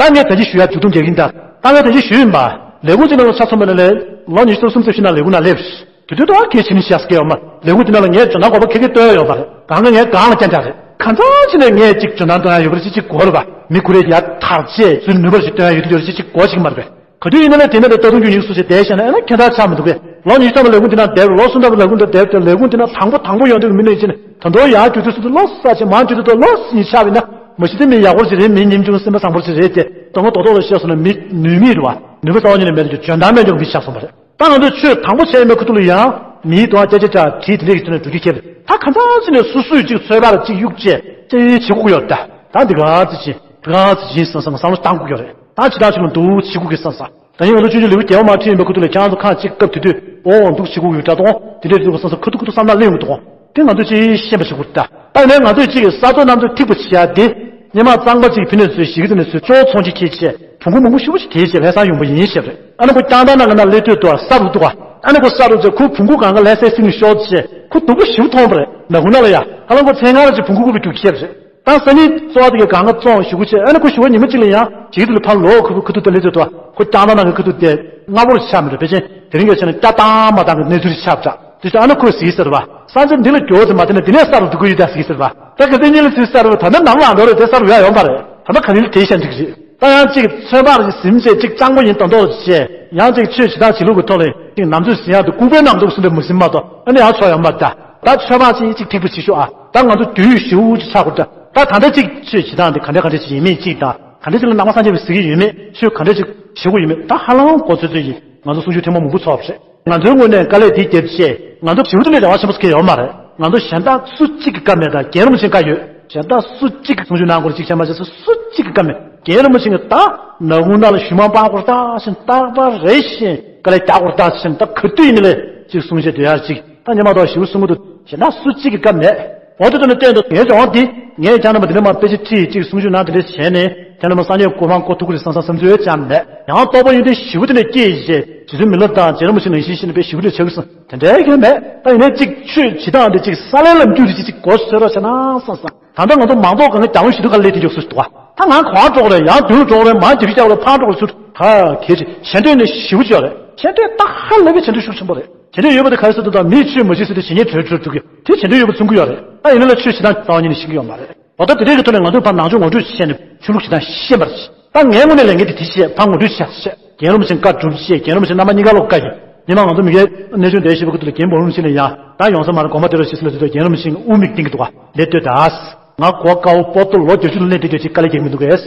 ད་ངས་ད་ཅི་ཞུ་ཡ་མཇུག་སྡོམ་རྒྱག་གིན་ད། ད་ངས་ད་ཅི་ཞུ་ཡིན་པ། ལས་ཁུངས་ཅིག་ནང་ལ་ཆ་མཚོན་པ་ན་ལས་ལོ་ཉི་ཤུ་རྩ་གསུམ་རྩ་བཞི་ནང་ལས་ཁུངས་ནང་སླེབས། དེ་དུས་ད་གལ་ཆེ་ནི་བཤད་ས་གལ་ཡོད་མ་རེད། ལས་ཁུངས་དེ་ནང་ལ་ངས་ཇོ་ནང་གོ་བ་ཁེ་ཁེ་སྟོན་ཡོད་མ་རེད། གང་ག་ངས་གང་ལ་རྐྱང་རྐྱང་རེད། གང་ཚང་ཅི་ནས་ངས་ཅིག་ཇོ་ནང་སྟོན་ཡ་ཡོད་པ་རེད། ཅིག་ཅིག་གོ་རེད་པ། མི་ཁུ་རེ་ཡ་ཐག་བཅད་ཚུལ་ནུས་པ་ཞིག་སྟོན་ཡ་ཡོད་དུས་ཡོད་རེད། ཅིག་ཅིག་གོ་ཞིག་མ་རེད་པས། ག་དུས་ཡིན་ན་ལས་དེ་ནས་ལས་ལྟ་སྟངས་རྒྱུ་ཉིག་སུ་ཞིག་བསྡད་བཞག་ན་ཨ་ན་ཁྱད་མཚར་ཆགས་མི་འདུག་གས། ལོ་ཉི་ཤུ་ཐམ་པ་ལས་ཁུངས་དེ་ནང་བསྡད། ལོ་གསུམ་ཐམ་པ་ལས་ཁུངས་དེ་བསྡད་དེ། ལས་ཁུངས་དེ་ནང་དང་པོ་དང་པོ་ཡོང་དུས་མི་ནས་ཕྱིན་ད་དུང་ཡར་རྒྱུག་དུས་སུ་ལོ་གསར་ཆེ་མར་རྒྱུག་དུས་ལོ་གསར་ཆེ་ཆགས་པ་ཡིན་ན། མ་གཞི་དེ་མི་ཡག་པོ་ཞིག་རེད། མི་ཉམ་ཆུང་སེམས་པ་བཟང་པོ་ཞིག་རེད་དེ། དོན་ངོ་རྡོག་རྡོག་ལ་བཤད་སོང་ན་མི་ནུས་མེད་རེད་པ། ནུས་པ་རྩ་བ་ཉིད་ནས་མེད་དུ་འཇོན་ཐང་མེད་འཇོག་མི་ཆགས་སོང་བ་རེད། ད་ང་ཚོས་ཆོས་དང་པོ་བྱས་ཡོད་མེད་ཁུ་ཐུག་ལ་ཡང་མིའི་དོན་ཅ་ཅ་ཅ་བྲིས་དེ་འདྲས་ཀྱི་ཐོག་ནས་འགྲོ་རྒྱུ་ཁྱེད་རེད། ད་གང་ཚང་ཅི་ནས་སུ་སུས་ཅིག་ཚོད་དཔག་ཅིག་གཡུག་བྱས་ཅི་བྱེད་དགོས་ཀྱི་ཡོད་ད། ད་འདི་ག་ཚོད་ཅིག་འདི་ག་ཚོད་ཅིག་བསམ་བསམ་བསམ་བློ་བཏང་དགོས་ཀྱི་ཡོད་རེད། ད་ཇི་ལྟར་ཅིག་ལ་འདུག་བྱེད་དགོས་ཀྱི་བསམ་བསམ། ད་ཡིན་ང་ཚོ་ཆུང་ཆུང་ལེའུ་བརྒྱད་པ་མར་ཁྲིད་ཡོད་མེད་ཁུ་ཐུག་ལ་ཁྱེད་རང་ཚོ་ཁ་ཅིག་སྐབས་དེ་དུས་འོ་འདུག་བྱེད་དགོས་ཀྱི་ཡོད་འདྲ་དང་དེ་འདྲས་འདུག་བསམ་བསམ་ཁུ་ཐུག་ཁུ་ཐུག་བསམ་བློ་སླེབས་ཡོང་གི་འདུག་དེ་ང་ཚོས་ཅིག་ཤེས་པ་བྱེད་དགོས་ད། ད་ནས་ང་ཚོས་ཅིག་གི་ས་མཚོ་གནམ་མཚོ་ཐིགས་པ་བྱེད་ཡ་དེ། སྔོན་མ་གཙང་པ་ཅིག་ཕི་ནས་ཚོས་ཞིག་དེ་ནས་ཚོས་ཅོག་ཚོང་ཅིག་ཁྱེར་བྱས་བོང་གུ་མང་པོ་ཞེ་པོ་ཞིག་དེད་བྱས་ལྷ་ས་ཡོང་པ་ཡིན་ཞེས་རེད། ཨ་ནི་ཁོ་རྐྱང་ཐང་ནང་གི་ན་སླེབས་དུས་དུ་ས་རུ་འདུག་ག་ཨ་ནི་ཁོ་ས་རུ་བྱས་ཁོ་བོང་གུ་གང་ག་ལྷ་སའི་སིང་ལ་ཤོར་བྱས་ཁོ་སྡུག་པོ་ཞེ་པོ་མཐོང་བ་རེད། ནག་ཁུང་ནང་ལ་ཡ་ཧ་ལམ་ཁོ་མཚན་གང་ལ་ཅིག་བོང་གུ་རྐུབ་པའི་རྒྱུག་ཁྱེར་རེད། ད་སང་ཉིན་གཙོ་བོ་དེ་གའི་གང་ག་བཙོང་ཞུ་སྒོ་བྱས་ཨ་ནི་ཁོ་ཞུ་བ་ཉི་མ་གཅིག་ལ་ཡང་ཞིག་དེ་ལ་ཕར་ལོག་ཁོ་ཁོ་ཐུག་དེ་སླེབས་དུས་དུ་ཁོ་རྐྱང་ཐང་ནང་གི་ཁོ་ཐུག་དེ་སྔ་པོར་ཆགས་མི་འདུག་ཕལ་ཆེར་དེ་རིང་གི་ཆ་ནས་སྐྱ་བཏང་མ་བཏང་གི་གནས་ཚུལ་ཆགས་འདྲ། དེ་ཚོ་ཨ་ནི་ཁོས་ཟེར་གྱི་ཟེར་བ། ས་ཆ་འདི་ལ་འགྱོ་ཟེར་མ་དེ་ནས་འདི་ནས་ས་རུ་འགྲོ་གི་ཡོད་ད་ཟེར་གྱི་ཟེར་བ། ད་ག་དེ་གཉིས་ལ་ཚུར་ས་རུ་ད་ནི་ནམ་ལངས་འགྲོ་རེད། དེ་ས་རུ་ཡ་ཡོང་པ་རེད། ད་ནི་ག་ནས་ལ་དེ་ཤ་འགྲིག་རེད། ད་ཡང་ཅིག་ཚོད་དཔག་ཞིག་ཟིན་བྱས་ཅིག་གཙང་པོ་ཡིན་མདོག་མདོག་བྱས་ཡང་ཅིག་ཆོས་བྱེད་སྟངས་བྱེད་ལུགས་ཀྱི་ཐོག་ལ་ཅིག་ནམ་ཚོད་ཟིན་ཡག་དུ་ལྐུགས་པའི་ནམ་མདོག་གསུམ་པའི་མུ་ཟིན་མ་གཏོགས་ཨ་ནི་ཡང་ཆོག་ཡོང་མ་ད། ད་ཚོད་དཔག་ཅིག་ཅིག་ཐིག་པོ་བྱེད་ཤོག་ཨ། ད་ང་ཚོ་དུས་ཞེ་པོ་ཅིག་ཆགས་དགོས་ད། ད་ད་ལྟ་ཅིག་ཆོས་བྱེད་སྟངས་དེ་ག་འདྲ་ག་འདྲ་ཅིག་ཡིན་མིན་ཅིག་དང་ག་འདྲ་ཅིག་ལ་ནང་པ་སངས་རྒྱས་པའི་ཟེར་གྱི་ཡོད་མེད་ཆོས་ག་འདྲ་ཅིག་བྱེད་དགོས་ཡོད་མེད་ད་ཧ་ལམ་གོ་ཚོད་ཚོད་ཡིན། ང་ཚོ་གསུང་ཆོས་ཐེངས་མ་མང་པོ་ཚོགས་པ་རེད། ང་ཚོའི་ངོས་ནས་དཀའ་ལས་དེ་བརྒྱབ་བྱས་ང་ཚོ་ཞེ་པོ་ཅིག་ལས་རེ་བ་ཆེན་པོ་ཟེར་མཁན་ཡོད་མ་རེད། ང་ཚོ་གཞན་དག་སུ་གཅིག་གི་བཀའ་མེད་ད། རྒན་རིན་པོ་ཆེའི་བཀའ་ཡོད། གཞན་དག་སུ་གཅིག་གི་གསུང་ཆོས་གནང་དགོས་རེད་ཅིག་བྱས་མ་བྱས་སུ་སུ་གཅིག་གི་བཀའ་མེད། རྒན་རིན་པོ་ཆེ་གིས་ད་ནག་ཁུང་ནང་ལ་ཞུ་མ་སྤར་དགོས་རེད་ད་ཞེས་རྟག་པར་རེ་བཞིན་དཀའ་ལས་རྒྱག་དགོས་རེད་ད་ཞེས་ད་ག་དུས་ཡིན་ནའི་ལས་ཅིག་གསུང་བཤད་སྡོད་ཡག་ཅིག་ད་ཉི་མ་དང་ཞེ་པོ་གསུང་གི་འདུག་གཞན་དག་སུ་གཅིག་གི་བཀའ་མེད། འོ་དེ་ཚོ་ནི་སྟོན་དུ་ངས་ཀྱང་འདི་ངས་ཀྱང་རྣམ་པ་འདི་འདྲ་མ་དཔེ་ཆ་ཁྲིད་ཅིག་གསུང་ཆོས་ནང་དེ་འདྲ་བྱས་ནས་དེ་འདྲ་མ་སང་ཉིན་སྒོ་མང་སྒོ་ཐུག་གི་རེད་བསམ་བསམ་བསམ་ཚུལ་ཅང་མེད། ཡང་རྟོགས་པ་ཡོན་ཏན་ཞེ་པོ་དེ་ནས་སྐྱེས་རྗེས་རྗེ་བཙུན་མི་ལ་དང་རྗེ་རིན་པོ་ཆེ་ནང་བཞིན་ཤེས་ནས་དཔེ་ཞེ་པོ་དེ་ཆགས་ཀྱི་སོང་དེ་འདྲའི་གང་མེད། ད་ཡིན་ནའི་གཅིག་ཆོས་བྱེད་སྟངས་དེ་གཅིག་ས་ལེ་ལ་འདུས་ཏེ་གཅིག་གཅིག་གོ་སོད་ར་བྱས་ན་བསམ་བསམ། ད་ལྟ་ང་ཚོ་མང་ཚོགས་གང་ག་རྒྱ་ལུང་ཞིག་ཏུ་ག་ལས་དེ་མགྱོགས་སུ་འདུག་བ། ད་ང་གོང་འགྲོ་གི་རེད། ཡང་མདུན་ལ་འགྲོ་གི་རེད། མར་རྒྱབ་ཤིག་རྒྱག་གི་རེད། ཕར་འགྲོ་གི་རེད་ཚུར་ད་གལ་ཆེ་ཞལ་འདོན་ནི་ཞེ་པོ་ཅིག་ཡོད་རེད། ཞལ་འདོན་ད་ཧ་ལས་པའི་ཞལ་འདོན་ཤུགས་ཆེན་པོ་རེད། དེ་འདྲ་ཡོད་པ་དེ་ག་རེ་ཟེར་དུས་ད་མིས་ཆོས་མ་ཤེས་ཟེར་ཏེ་ཇེ་ཉེ་གྲོལ་གྲོལ་འགྲོ་གི་དེ་ཇེ་འདོད་ཡོད་པ་མཚོན་གྱི་ཡོད་རེད། ད་ཡིན་ན་ལ་ཆོས་བྱེད་སྟངས་རྩ་བ་ཉིད་ནས་ཤེས་ཀྱི་ཡོད་མ་རེད། འོ་ད་དེ་འདྲའི་གི་ཐོག་ནས་ང་ཚོས་ཕར་ནང་ཆོས་ངོ་སྤྲོད་བྱས་ནས་ཆོས་ལུགས་བྱེད་སྟངས་ཤེས་པར་བྱེད། ད་ངའི་ངོས་ནས་ལས་འགན་དེ་དེ་བྱས་ཕར་ངོ་སྤྲོད་བྱས་བྱས་རྒན་རིན་པོ་ཆེ་བཀའ་སྒྲུབ་བྱས་རྒན་རིན་པོ་ཆེ་རྣམ་པ་གཉིས་ཀ་ལོག་བཀའ་ཡིན། ཉི་མ་ང་ཚོ་མི་སྒེར་གནས་ཆུང་འདས་ཤེས་པ་ཁུ་ཐུག་ལ་རྒན་འབུམ་རིན་པོ་ཆེ་ལ་ཡང་ད་ཡོང་ས་མ་རེད། དགོངས་པ་དེ་རུ་ཞིག་སུ་ལ་དེ་ཚོ་རྒན་རིན་པོ་ཆེ་དབུ་མིག་བསྟན་གྱི་འདུག་ག་ལས་ལྟོས་ད། ང་གོ་དཀའ་བོ་པོ་ཏོ་ལོ་བརྒྱད་ཅུ་ལ་སླེབས་དེ་རྒྱ་ཆེ་དཀའ་ལས་རྒྱག་མི་འདུག་གས།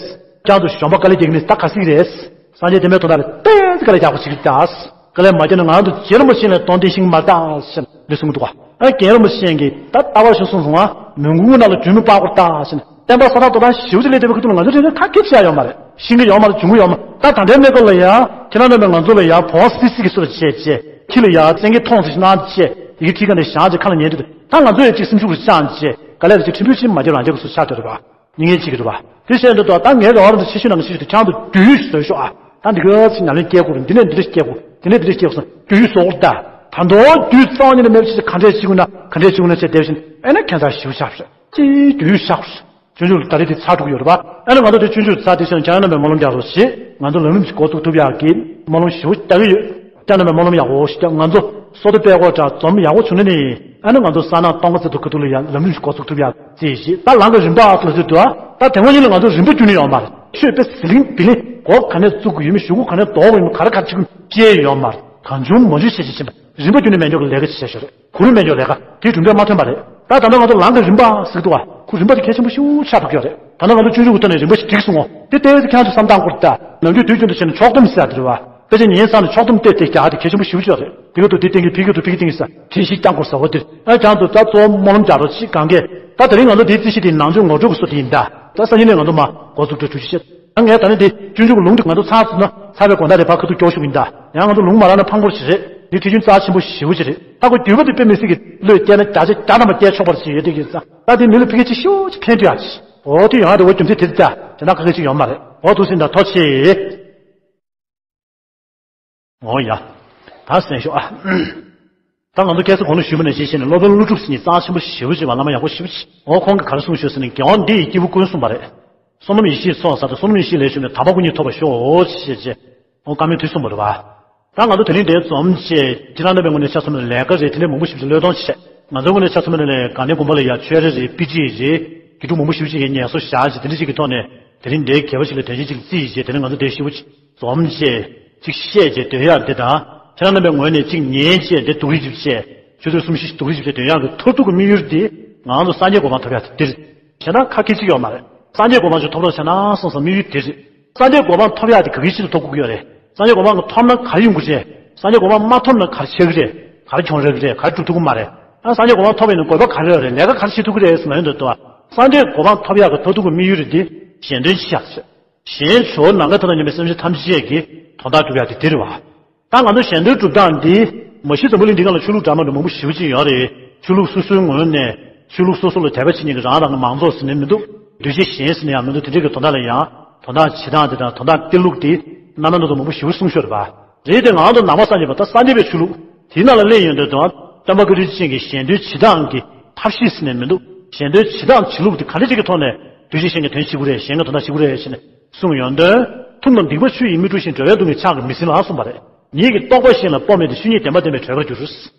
ཀྱང་དུ་གཞོན་པ་དཀའ་ལས་རྒྱག་མི་ད་ག་སྲིད་རེད། སངས་རྒྱས་བསྟན་པའི་དོན་དག་ལ་ཏོག་ཙམ་དཀའ་ལས་རྒྱག་པ་ཞིག་རེད་ད། དཀའ་ལས་མ་རྒྱག་ན་ང་རང་ཚོ་རྗེ་རིན་པོ་ཆེ་ལ་གཏོང་བདེ་ཤིང་མ་རེད་ད་ཟེར་ལས་གསུང་གི་འདུག་ག་ཨ་རྒན་རིན་པོ་ཆེ་གིས་ད་ལྟ་བ་ཞིག་གསུངས་སོང་ང་། མོན་གྷོ་ནང་ལ་སྒྲོལ་མ་སྤར་དགོས་ད་ཟེར་ནས་བསྟན་པ་གསལ་བསྒྲགས་གཏོང་སྟངས་ཞེ་པོ་ཅིག་སླེབས་བསྡད་པའི་ཁ་ཐུག་ལ་ང་ཚོ་དེ་འདྲ་ཐག་གིས་ཆད་ཡོད་མ་རེད། ཤེས་ཀྱི་ཡོད་མ་རེད། བྱུང་གི་ཡོད་མ་རེད། ད་ད་ལྟའི་གནས་སྐབས་ལ་ཡང་ཁྱེད་རང་རྣམ་པས་ང་ཚོ་ལ་ཡང་བོང་སི་སི་གི་བཟོ་འདྲ་བྱས་བྱས་ཁྱི་ལ་ཡང་བཙན་གྱིས་མཐོང་ཟེར་ཞིག་གནང་བྱས་དེ་གི་ཁྲིད་ཁ་ནས་བཞག་བྱས་ཁ་ལ་ཉན་དུས་ད་ང་ཚོ་ཡང་ཅིག་སེམས་ཤུགས་རུ་བཅངས་བྱས་ག་ལེར་ཅིག་ཁྲིམས་དཔོན་ཅིག་མ་བརྒྱབ་རང་རྒྱབ་ཀྱི་བཟོ་ཆགས་བསྡད་རེད་པ། མྱི་ངན་གཅིག་གི་རེད་པ། དེ་བཤད་འདུག་ད་ད་ངའི་རེ་བ་རེ་ད་ཆེ་ཤོས་ནང་གི་ཆེ་ཤོས་དེ་ཁྱང་དུ་རྒྱུས་ཡོད་བཟོས་ཤོག་ཨ། ད་འདི་ག་ཚོད་ཉམས་ལེན་སྐྱེལ་དགོས་རེད། འདི་ནས་འདི་འདྲ་སྐྱེལ་དགོས། དེ་ནས་འདི་འདྲ་སྐྱེལ་དགོས་སོང་རྒྱུས་ཡོད་བཟོ་དགོས་ད། ད་དུང་རྒྱུས་རྩ་བ་ཉིད་ནས་མེད་པ་ཞིག་ག་འདྲས་བྱེད་དགོས་ན་ག་འདྲས་བྱེད་དགོས་ན་བྱས་བསྡད་བཞིན་ཨེ་ན་ཁྱད་མཚར་ཞེ་པོ་ཆགས་པ་རེད། ཅིའི་རྒྱུས་ཡོད་ཆགས་པ་རེད། སྤྱོད་འཇུག་ད་རེས་དེ་ཚར་འགྲོ་གི་ཡོད་རེད་པ། ཨ་ནི་ང་ཚོ་དེ་སྤྱོད་འཇུག་ཚར་དེ་ཕྱིན་ཁྱེད་རྣམ་པས་སྨོན་ལམ་རྒྱག་རོགས་བྱེད། ང་ཚོ་ལམ་རིམ་ཞིག་འགོ་བཙུགས་ཐུབ་ཡག་གི་སྨོན་ལམ་ཞེ་པོ་རྒྱག་གི་ཡོད། ཁྱེད་རྣམ་པས་སྨོན་ལམ་ཡག་པོ་ཞིག་རྒྱག་ང་ཚོ་སོ་ཏོ་པད་ཀོ་དྲ་འཛོམས་ཡག་པོ་བྱུང་ན་ནི་ཨ་ནི་ང་ཚོ་ས་ནག་སྟོང་ཁ་ཚེ་ཐུ་ཁ་ཐུག་ལ་ཡང་ལམ་རིམ་ཞིག་འགོ་བཙུགས་ཐུབ་ཡག་རྩིས་ཤིག་ད་ལམ་གྱི་རིམ་པ་ཨ་ཐུ་ལ་ཟེར་དུས་ཨ་ད་དེ་སྔོན་ཉིད་ལ་ང་ཚོ་རིམ་པ་རྒྱུན་ནས་ཡོད་མ་རེད། ཆོས་དཔེ་ཟི་ལིང་བི་ལིང་གོ་ག་ནས་བཙུགས་ཀྱི་ཡོད་མེད་གཞུག་གུ་ག་ནས་ལྡོག་གི་ཡོད་མེད་ག་རེ་ག་རེ་བྱེད་ཀྱི་ཡོད་མེད་ཅེས་ཡོད་མ་རེད། གང་བྱུང་མང་བྱུང་བྱས་བྱས་ཕྱིན་པ་རིམ་པ་རྒྱུན་ནས་མེད་མཁན་གྱི་ལས་ཀ་ཅིག་བྱས་ཤོག་རེད། གུ་རུ་སྨན་སྦྱོར་ལས་ཀ་དེའི་གྲུབ་འབྲས་མ་ཐོན་པ་རེད། ད་ད་ལྟ་ང་ཚོ་ལམ་གྱི་རིམ་པ་ཟེར་གྱི་འདུག་བ། ཁོ་རིམ་པ་དེ་གལ་ཆེན་པོ་ཞེ་པོ་ཆགས་འགྲོ་གི་ཡོད་རེད། ད་ལྟ་ང་ཚོ་སྤྱོད་འཇུག་གི་ཐོག་ནས་རིམ་པ་ཞིག་བསྒྲིགས་སོང་ངོ་། དེ་ལྟ་བུའི་ཁྱེད་ཚོ་བསམ་སྟངས་སྐོར་ད་ནམ་རྒྱུན་དུས་རྒྱུན་དུ་བྱས་ན་ཕྱོགས་སྡོམ་ཟེར་ཡ་དེ་རེད་བ། དཔེ་ཆ་ཉན་ཚར་ནས་ཕྱོགས་སྡོམ་བལྟས་བལྟས་རྒྱག་དེ་གལ་ཆེན་པོ་ཞེ་པོ་ཅིག་ཡོད་རེད། དེ་ག་དུ་དེ་བསྟན་གྱི་ཕི་ག་དུ་ཕི་ག་བསྟན་གྱི་ས་དྲན་ཤེས་རྐྱང་སྐོར་ཟེར་བ་དེ་ཨ་ཀྱང་དུ་ད་གཙོ་བོ་སྨོན་ལམ་རྒྱག་རོགས་ཅིག་གང་གས་ད་དེ་རིང་ང་ཚོ་དེའི་རྩིས་གཞི་དེ་ནང་ཆོས་ངོ་སྤྲོད་ཀྱི་སྲོལ་དེ་ཡིན་ད། ད་སང་ཉིན་ནས་ང་ཚོ་མ་འགོ་འཛུགས་འགྲོ་གྲོས་ཆོད་བྱེད། ད་ངས་ད་ནི་དེ་སྤྱོད་འཇུག་གི་ལུང་དེ་ང་ཚོ་ཚར་སོང་ན་ཚར་བའི་དགོང་དག་དེ་ཕར་ཁ་ཐུག་སྐྱོར་ཞུ་གི་ཡིན་ད། ཡང་ང་ཚོ་ལུང་མ་རག་ན་ཕངས་པོ་ཞིག་རེད། འདི་ཁྲིད་རྒྱུན་རྩ་ཆེན་པོ་ཞེ་པོ་ཅིག་རེད། ད་ཁོ་བརྒྱུད་པ་དེ་དཔེ་མི་སྲིད་ཀྱི་བློས་བསྐྱལ་ན་བརྒྱ་ཆ་བརྒྱ་ཐམ་པ་བསྐྱལ་ཆོག་པ་ཞིག་ཡོད་དེ་གི་ས། ད་དེ་མི་ལ་ཕི་གེ་ཅིག་ཤོག་ཅིག་ཕན་ཐོགས་ཡ་ཅིག་འོ་དེ་ཡོང་ཡ་དེ་འོ་རྒྱུ་མཚན་དེ་རེད་ད། དེ་ན་ཁ་ཁ་ཅིག་ཡོད་མ་རེད། འོ་ཐུགས་སེམས་དང་ཐོག་ཆེ། འོ་ཡ། ད་གསན་ཤོག་ཨ། ད་ང་ཚོ་སྐལ་བཟང་གོང་ལ་ཞུས་པ་ནང་བཞིན་བྱས་ནས་སློབ་དཔོན་ཀླུ་སྒྲུབ་ཟེར་མཁན་རྩ་ཆེན་པོ་ཞེ་པོ་ཅིག་བ། བླ་མ་ཡག་པོ་ཞེ་པོ་ཅིག་འོ་ཁོང་གིས་ག་རེ་གསུངས་ཤོག་ཟེར་ན་རྒྱལ་དབང་འདི་ཡི་སྐྱེས་བུ་ཀུན་གསུངས་པ་རེད། བསོད་ནམས་ཡེ་ཤེས་ཚོགས་བསགས་ཏེ་བསོད་ནམས་ཡེ་ཤེས་ལས་བྱུང་བའི་དམ་པ་སྐུ་གཉིས་ཐོབ་པར་ཤོག་ཅེས་བྱས། འོ་བཀའ་མོལ་དེ་གསུངས་པ་རེད་བ། ད་ང་ཚོ་དེ་རིང་འདིར་འཛོམས་བྱས་ཁྱེད་རང་རྣམ་པའི་ངོས་ནས་ཆ་མཚོན་ན་ལས་ཀ་རེད། དེ་འདྲའི་མང་པོ་ཞིག་ཅིག་བློས་གཏོང་བྱས། ང་ཚོའི་ངོས་ནས་ཆ་མཚོན་ན་ལས་དགའ་ལྡན་དགོན་པ་ལ་ཡ་ཆོས་ར་རེད། དཔེ་ཁྲིད་རེད། དགེ་ཕྲུག་མང་པོ་ཞིག་ཅིག་གིས་ངལ་གསོ་བཞག་བྱས། དེ་འདྲ་ཅིག་གི་ཐོག་ནས་དེ་རིང་འདིར་དགེ་བ་ཞིག་ལ་དོན་ཆེན་ཅིག་བརྩིས་བྱས། དེ་རིང་ང་ཚོ་འདིར་ཞེ་པོ་ཅིག་འཛོམས་བྱས་ཅིག་བཤད་བྱས་སྡོད་ཡག་འདི་དང་། ཁྱེད་རང་རྣམ་པའི་ངོས་ནས་ཅིག་ཉན་བྱས་འདིར་སྡུག་རུས་ཅིག་བྱས། ཆུ་ཚོད་གསུམ་བཞི་ཞིག་སྡུག་རུས་ཅིག་བྱས་སྡོད་ཡག་གི་མཐར་ཐུག་གི་དམིགས་ཡུལ་འདི་ང་ཚོ་སངས་རྒྱས་གོ་འཕང་ཐོབ་ཡག་དེ་འདིར། གཞན་དག་ཁ་ཁྱེར་ཅིག་ཡོད་མ་རེད། སངས་རྒྱས་གོ་འཕང་ཅིག་ཐོབ་རོགས་བྱས་ན་བསམ་བསམ་དམིགས་ཡུལ་དེ་རེད། སངས་རྒྱས་གོ་འཕང་ཐོབ་ཡག་དེ་ག་གི་ཆེད་དུ་ཐོབ་དགོས་ཀྱི་ཡོད་རེད། སངས་རྒྱས་གོ་འཕང་གི་ཐོབ་ན་ག་རེ་ཡོང་གི་རེད། སངས་རྒྱས་གོ་འཕང་མ་ཐོབ་ན་ག་རེ་ཆགས་ཀྱི་རེད། ག་རེ་གྱོང་རག་གི་རེད། ག་རེ་སྒྲུབ་ཐུབ་ཀྱི་མ་རེད། ཨ་སངས་རྒྱས་གོ་འཕང་ཐོབ་ཡིན་ན་དགོས་པ་ག་རེ་ཡོད་རེད། ལས་ཀ་ག་རེ་བྱེད་ཐུབ་ཀྱི་རེད་ཟེར་ན་ཡོང་དུས་དུ། སངས་རྒྱས་གོ་འཕང་ཐོབ་ཡག་གི་མཐར་ཐུག་གི་དམིགས་ཡུལ་རེད་དེ། གཞན་དོན་ཆེ་ཡག་ཆེ། གཞན་ཆོས་ནམ་མཁའ་དང་མཉམ་པའི་སེམས་ཅན་ཐམས་ཅད་ཀྱི་དོན་དག་སྒྲུབ་ཡག་དེ་དེ་རེད་བ། ད་ང་ཚོ་གཞན་དོན་སྒྲུབ་སྟངས་འདི། མ་གཞི་འཛམ་བུ་གླིང་འདི་སྒང་ལ་ཆོས་ལུགས་འདྲ་མི་འདྲ་མང་པོ་ཞེ་པོ་ཅིག་ཡོད་རེད། ཆོས་ལུགས་སོ་སོའི་ངོས་ནས་ཆོས་ལུགས་སོ་སོ་ལ་དད་པ་བྱེད་མཁན་གྱི་རང་རང་གི་མང་ཚོགས་ཟེར་ནས་མི་འདུག་འདུས་བྱས་གཞན་ཟེར་ནས་ཡང་མི་འདུག་དེ་འདྲའི་གི་དོན་དག་ལ་ཡང་དོན་དག་བྱེད་སྟངས་དེ་དང་དོན་དག་གཏེར་ལུགས་དེ་རྣམ་པ་སྣ་ཚོགས་མང་པོ་ཞེ་པོ་གསུངས་ཤོར་བ་རེད་དེ། ང་ཚོ་ནང་པ་སངས་རྒྱས་པ་ད་སངས་རྒྱས་པའི་ཆོས་ལུགས་དེའི་ནང་ལ་སླེབས་ཡོང་དུས་དང་། སྟོན་པ་བཀའ་དྲིན་ཅན་གྱིས་གཞན་དོན་བྱེད་སྟངས་ཀྱི་ཐབས་ཤེས་ཟེར་ནས་མི་འདུག་གཞན་དོན་བྱེད་སྟངས་བྱེད་ལུགས་དེ་ག་འདྲ་ཅིག་གི་ཐོག་ནས་འདུས་བྱས་གཞན་གྱི་དོན་བྱེད་དགོས་རེད། གཞན་གྱི་དོན་དག་བྱེད་དགོས་རེད་ཟེར་ནས། གསུངས་ཡོང་དོན། ཐུབ་རྣམས་སྡིག་པ་ཆུ་ཡིས་མི་འཁྲུ་ཞིང་། འགྲོ་བའི་སྡུག་བསྔལ་ཕྱག་གིས་མི་སེལ་ལ་གསུངས་པ་རེད། ཉིད་ཀྱི་རྟོགས་པ་གཞན་ལ་སྤོ་མེད་དེ། ཆོས་ཉིད་བདེན་པ་བསྟན་པས་གྲོལ་བར་འགྱུར།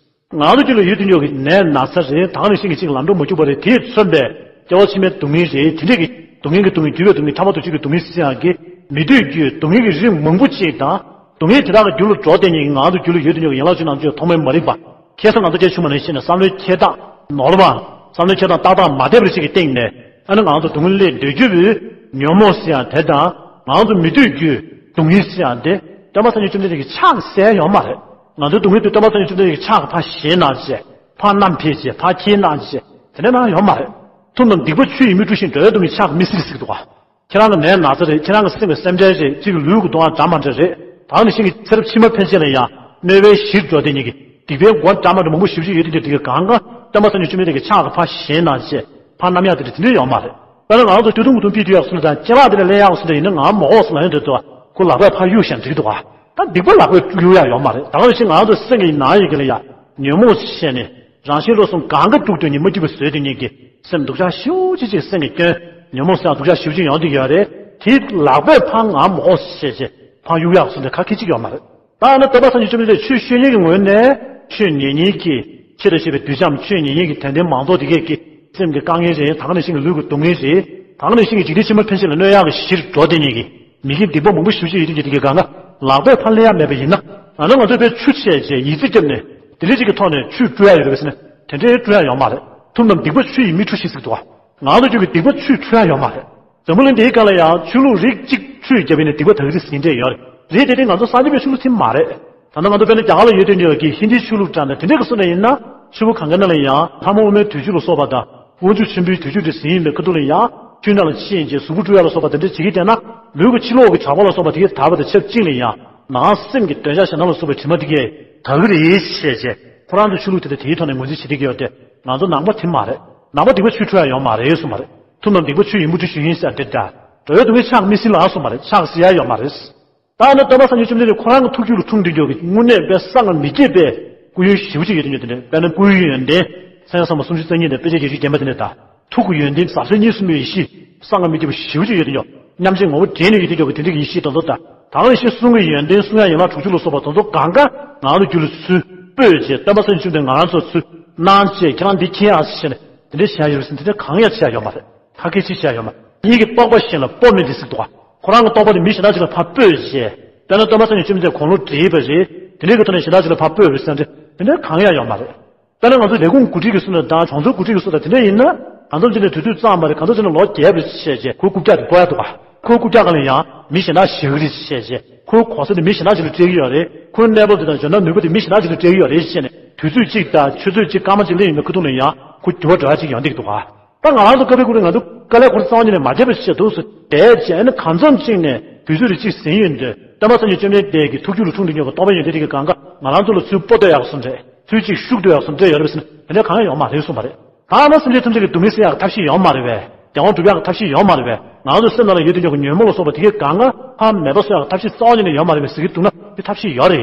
ང་ཚོ་རྒྱུད་ལ་ཡོད་དུས་ཀྱི་ནད་ན་ཚ་རེད། ད་ག་ནང་བཞིན་གྱི་གཅིག་ལམ་འགྲོ་མ་བཅུག་པ་རེད། དེས་མཚོན་པའི་སྐྱེ་བ་ཕྱི་མའི་སྡུག་བསྔལ་རེད། དེ་འདྲས་ཀྱི་སྡུག་བསྔལ་གྱི་སྡུག་བསྔལ། འགྱུར་བའི་སྡུག་བསྔལ། ཐ་མ་དུ་བྱེད་ཀྱི་སྡུག་བསྔལ་ཟེར་ཡག་གི་མི་འདོད་རྒྱུའི་སྡུག་བསྔལ་གྱི་རིགས་མང་པོ་གཅིག་དང་། སྡུག་བསྔལ་དེ་དག་གི་རྒྱུ་ལ་འགྲོ་བསྡད་མཁན་གྱི་ང་ཚོ་རྒྱུད་ལ་ཡོད་དུས་ཀྱི་ཡན་ལག་བཅུ་ནང་ཆོས་ཐོག་མའི་མ་རིག་པ། ཁ་སང་ང་ཚོ་སྐད་ཆ་བྱུང་བ་ནང་བཞིན་བསམ་བློའི་འཁྱེར་སྟངས་ནོར་བ། བསམ་བློའི་འཁྱེར་སྟངས་ཏག་ཏག་མ་བསྡད་པ་ཞིག་གི་སྟེང་ནས། ཨ་ནི་ང་ཚོ་སྡུག་བསྔལ་ལས་འདོད་རྒྱུ་བོའི་ཉོན་མོངས་ཟེར་ཡག་དེ་དང་། ང་ཚོ་མི་འདོད་རྒྱུའི་སྡུག་བསྔལ་ཟེར་ཡག་དེ། སྟོན་པ་སངས་རྒྱས་བཅོམ་ལྡན་འདས་ཀྱིས་ཕྱག་གིས་སེལ་ཡོད་མ་རེད། ང་ཚོའི་སྡུག་བསྔལ་དེ་སྟོན་པ་སངས་རྒྱས་བཅོམ་ལྡན་འདས་ཀྱིས་ཕྱག་གིས་ཕར་བཞེས་གནང་བྱས། ཕར་བསྣམས་ཕེབས་བྱས། ཕར་འཁྱེར་གནང་བྱས། དེ་འདྲ་གནང་ཡོད་མ་རེད། ཐུབ་རྣམས་སྡིག་པ་ཆུ་ཡིས་མི་འཁྲུ་ཞིང་། འགྲོ་བའི་སྡུག་བསྔལ་ཕྱག་གིས་མི་སེལ་ཟེར་གྱི་འདུག་ག་ཁྱེད་རང་གི་ནད་ན་ཚ་རེད། ཁྱེད་རང་གི་སེམས་ཀྱི་སེམས་ཁྲལ་རེད། གཅིག་གི་ལུས་ཀྱི་སྡུག་བསྔལ་འདྲ་མི་འདྲ་རེད། ད་ག་ནང་བཞིན་གྱི་ཚེ་རབས་ཕྱི་མ་ཕན་ཆད་ལ་ཡང་གནོད་པའི་གཞིར་འགྲོ་བསྡད་མཁན་གྱི་སྡིག་པའི་སྒོ་འདྲ་མི་འདྲ་མང་པོ་ཞེ་པོ་ཅིག་ཡོད་དེ། འདི་གི་གང་ག་སྟོན་པ་སངས་རྒྱས་བཅོམ་ལྡན་འདས་ཀྱིས་ཕྱག་གིས་ཕར་བཞེས་གནང་བྱས། ཕར་བསྣམས་ཡག་དེ་འདྲ་དེ་འདྲ་ཡོད་མ་རེད། དཔེར་ན་ང་ཚོ་སྟོད་ཐུང་གི་ཐུང་ཕུད་སྡོད་ཡག་སུ་ལ་དང་། སྤྱན་ལག་དེ་ལ་ལེན་ཡག་སུ་ལ་ཡིན་དུས་དུ། ཁོ་ལག་པས་ཕར་གཡུག་བཞག་འགྲིག་འདུག་ག་ད་སྡིག་པ་ལག་པས་གཡུག་ཡག་ཡོད་མ་རེད། ད་ག་ནང་བཞིན་ང་ཚོ་སེམས་ཀྱི་ནང་ཡི་གེ་ལ་ཡང་ཉོན་མོངས་བྱས་ནས། རང་གཞན་བློ་གསུམ་གང་ག་སྡུག་འདོད་མཁན། མ་སྐྱིད་པ་བཟོ་འདོད་མཁན་གྱི་སེམས་སྡུག་ཅག་ཞེ་པོ་ཅིག་ཅིག་སེམས་ཀྱི་སྐྱོན། ཉོན་མོངས་ཟེར་ཡག་སྡུག་ཅག་ཞེ་པོ་ཅིག་ཡོང་གི་ཡོད་རེད། དེ་ལག་པས་ཕར་ངར་མོ་བྱས་བྱས་ཕར་གཡུག་ཡག་སུ་འདྲ་ག་གེ་ཅིག་ཡོད་མ་རེད། ད་ནི་སྟོན་པ་སངས་རྒྱས་བཅོམ་ལྡན་འདས་ཆོས་བཤད་མཁན་གྱི་ངོས་ནས། ཆོས་ཉན་མཁན་གྱི་ཆོས་དང་བཅས་པའི་གདུལ་བྱའམ་ཆོས་ཉན་མཁན་གྱི་དད་ལྡན་མང་ཚོགས་དེ་གས་ཀྱི་སེམས་ཀྱི་དཀའ་ངལ་རེད། ད་ག་ནང་བཞིན་གྱི་ལུས་ཀྱི་སྡུག་བསྔལ་རེད། ད་ག་ནང་བཞིན་གྱི་འཇིག་རྟེན་ཕྱི་མ་ཕན་ཆད་ལ་གནོད་ཡག་གི་གཞིར་འགྲོ་བསྡད་མཁན་གྱི་མི་དགེ་སྡིག་པ་མང་པོ་ཞེ་པོ་ཅིག་ཡོད་དུས་ཀྱི་དེ་གས་གང་ག་ལག་པས་ཕར་ལེན་ཡག་མེད་པ་ཡིན་ན། ཨ་ནི་ང་ཚོས་དཔེ་ཆུ་ཆད་བྱས་ཡིད་རྩིས་བརྒྱབ་ནས་དེ་འདྲ་ཅིག་གི་ཐོག་ནས་ཆུ་འཁྲུ་ཡག་ཡོད་རེད་པས་ཟེར་ན། དེ་འདྲའི་འཁྲུ་ཡག་ཡོད་མ་རེད། ཐུབ་རྣམས་སྡིག་པ་ཆུ་ཡིས་མི་འཁྲུ་ཞིང་ཟེར་གྱི་འདུག་ག་ང་ཚོ་རྒྱུད་ཀྱི་སྡིག་པ་ཆུས་འཁྲུ་ཡག་ཡོད་མ་རེད། འཛམ་བུ་གླིང་འདིའི་སྒང་ལ་ཡང་ཆོས་ལུགས་རིགས་གཅིག་ཆུས་བརྒྱབ་པ་ཡིན་ན་སྡིག་པ་དག་རིགས་ཟིན་འདྲ་ཡོད་རེད། རེད་དེ། དེ་ང་ཚོ་སངས་རྒྱས་པའི་ཆོས་ལུགས་དེ་མ་རེད། ད་ལྟ་ང་ཚོ་དཔེར་ན་རྒྱ་གར་ལ་ཡོད་དུས་ཀྱི་ཧིན་དིའི་ཆོས་ལུགས་འདྲ་འདྲ་དེ་འདྲ་གི་སོ་ནས་ཡིན་ན། ཆུ་བོ་གངྒཱའི་ནང་ལ་ཡང་ལྷ་མོ་དབུ་མའི་དུས་མཆོད་ལ་སོགས་པ་དང་། དབང་ཕྱུག་ཆེན་པོའི་དུས་མཆོད་དེ་ཟིན་ཡོད་པའི་ཁ་ཐུག་ལ་ཡང་། ཆུའི་ནང་ལ་ཕྱིན་བྱས་གཟུགས་པོ་བཀྲུ་ཡག་ལ་སོགས་པ་དེ་འདྲ་བྱེད་ཀྱི་བསྡད་ན། ལུས་ཀྱི་ཕྱི་ལོགས་ཀྱི་གྲགས་པ་ལ་སོགས་པ་དེ་གས་དག་པ་དང་ཆབས་ཅིག་ལ་ཡང་། ནང་སེམས་ཀྱི་འདོད་ཆགས་ཞེ་སྡང་ལ་སོགས་པའི་དྲི་མ་དེ་གས་དག་གི་རེད་ཅེས་བྱས། ཁོ་རང་ཚོའི་ཆོས་ལུགས་དེ་དག་དེའི་ཐོག་ནས་ངོས་འཛིན་བྱེད་བསྡད་ཀྱི་ཡོད་དེ། ང་ཚོ་ནང་པ་དེ་མ་རེད། ནང་པ་སྡིག་པ་ཆུས་འཁྲུ་ཡག་ཡོད་མ་རེད་གསུངས་པ་རེད། ཐུབ་རྣམས་སྡིག་པ་ཆུ་ཡིས་མི་འཁྲུ་ཞིང་ཟེར་དེ་འདྲ། འགྲོ་བའི་སྡུག་བསྔལ་ཕྱག་མི་སེལ་ལ་གསུངས་པ་རེད། ཕྱག་སེལ་ཡག་ཡོད་མ་རེད། ད་ནི་སྟོན་པ་སངས་རྒྱས་བཅོམ་ལྡན་འདས་ཁོ་རང་གི་ཐུགས་རྒྱུད་ལ་འཁྲུངས་དུས་ཀྱི་དངོས་གནས་དཔེ་བསམ་གྱིས་མི་ཁྱབ་པའི་སྐུ་ཡོན་ཞེ་པོ་ཅིག་ཡོད་དུས་ཀྱི་དེ་འདྲ། དཔེར་ན་སྐུའི་ཡོན་ཏན། མཚན་བཟང་པོ་སུམ་ཅུ་རྩ་གཉིས་དང་དཔེ་བྱད་བརྒྱད་ཅུས་བརྒྱན་པ་དེ་འདྲ་དང་། ཐུགས་ཀྱི་ཡོན་ཏན་ཟབ་གསལ་གཉིས་སུ་མེད་པའི་ཡེ་ཤེས་བསམ་གྱིས་མི་ཁྱབ་པ་ཞེ་པོ་ཅིག་ཡོད་དུས་ཀྱི། མཉམ་རྗེས་ངོ་བོ་འདྲེས་ནས་ཡོད་དུས་ཀྱི་དེ་འདྲ་གི་ཡེ་ཤེས་དང་ཚོ་དང་། ད་ག་ནང་བཞིན་གསུང་གི་ཡོན་ཏན། གསུང་ཡག་ཡན་ལག་དྲུག་ཅུ་ལ་སོགས་པ་དེ་ཚོ་གང་ག་ང་རང་ཚོ་རྒྱུད་ལ་ཚུར་སྤོས་བྱས། སྟོན་པ་སངས་རྒྱས་བཅོམ་ལྡན་འདས་ང་རང་ཚོར་ཚུར་གནང་བྱས། ཁྱེད་རང་འདི་མཁྱེན་ཨ་ཟེར་ནས་དེ་འདྲ་བྱེད་ཡག་ཡོད་པས་ཟེར་ན། དེ་འདྲ་གང་ཡང་བྱེད་ཡག་ཡོད་མ་རེད། ཁ་སྐད་ཅིག་བྱེད་ཡག་ཡོད་མ་རེད། ཉིད་ཀྱི་རྟོགས་པ་གཞན་ལ་སྤོ་མི་འདི་ཟེར་འདུག་ག་ཁོ་རང་གི་རྟོགས་པ་དེ་མི་གཞན་དག་ཅིག་ལ་ཕར་སྤོས་བྱས། དཔེར་ན་སྟོན་པ་སངས་རྒྱས་བཅོམ་ལྡན་འདས་དགུང་ལོ་བགྲེས་པ་རེད། དེ་འདྲའི་གི་ཐོག་ནས་གཞན་དག་ཅིག་ལ་ཕར་སྤོས་པ་ཟེར་ན། དེ་འདྲ་གང་ཡང་ཡོད་མ་རེད། དཔེར་ན་ང་ཚོ་ལས་ཁུངས་འགོ་ཁྲིད་ཀྱི་སུ་ལ་དང་། གྲོང་ཚོའི་འགོ་ཁྲིད་ཀྱི་སུ་ལ་དེ་འདྲ་ཡིན་ན། གང་འཚམ་ཅིག་ནས་དུས་ཚོད་གཙང་མ་རེད། གང་འཚམ་ཅིག་ནས་ལོ་རྒས་པ་རེད་བྱས་བྱས། ཁོའི་རྐུབ་བཀྱག་དེ་དགོས་ཡག་འདུག་ག་ཁོའི་རྐུབ་བཀྱག་སྒང་ལ་ཡང་མི་གཞན་དག་བཞག་གི་རེད་བྱས་བྱས། ཁོའི་གོ་ས་དེ་མི་གཞན་དག་ཅིག་ལ་སྤྲད་ཀྱི་ཡོད་རེད། ཁོའི་གནས་བབ་དེ་དང་འཇོན་ཐང་ནུས་པ་དེ་མི་གཞན་དག་ཅིག་ལ་སྤྲད་ཀྱི་ཡོད་རེད་བྱས་ནས། དུས་ཚོད་གཅིག་དང་ཆུ་ཚོད་གཅིག་སྐར་མ་གཅིག་སླེབས་ཡོང་བའི་ཁ་ཐུག་ནས་ཡང་ཁོ་འགྱུར་བ་འགྲོ་ཡག་ཅིག་ཡོང་བསྡད་ཀྱི་འདུག་ག་ད་ང་རང་ཚོ་སྐབས་རེ་ཁོ་རེ་ང་ཚོ་དཀའ་ལས་ཁོ་རེ་རྩ་བ་ཉིད་ནས་མ་བརྒྱབ་པ་ཞིག་བྱས་འདུག་ཟེར། བསྡད་བྱས་ནས་གང་འཚམ་ཅིག་ནས་དུས་ཚོད་རེ་གཅིག་ཟིན་ཡོང་དུས། སྟོན་པ་སངས་རྒྱས་བཅོམ་ལྡན་འདས་ཀྱི་ཐུགས་རྒྱུད་ལ་འཁྲུངས་དུས་ཀྱི་རྟོགས་པ་ཡོན་ཏན་དེ་གས་གང་ག་ང་རང་ཚོ་ལ་ཚུར་སྤོ་འདོད་ཡག་བཟོ་འདྲ། ཚུར་གཅིག་ཤུགས་འདོད་ཡག་བཟོ་འདྲ་ཡོད་རེད་པས་ཟེར་ན། དེ་འདྲ་གང་ཡང་ཡོད་མ་རེད་གསུངས་པ་རེད། ད་ནི་སེམས་ཅན་ཐམས་ཅད་ཀྱི་སྡུག་བསྔལ་སེལ་ཡག་གི་ཐབས་ཤེས་ཡོད་མ་རེད་པས། བདེ་བ་སྒྲུབ་ཡག་གི་ཐབས་ཤེས་ཡོད་མ་རེད་པས། ང་ཚོ་སེམས་ནང་ལ་ཡོད་དུས་ཀྱི་ཉོན་མོངས་ལ་སོགས་པ་དེ་གས་གང་ག་ཕར་མེད་པ་བཟོ་ཡག་གི་ཐབས་ཤེས་རྩ་བ་ཉིད་ནས་ཡོད་མ་རེད་པས་ཟེར་གྱི་འདུག་ན། དེ་ཐབས་ཤེས་ཡོད་རེད།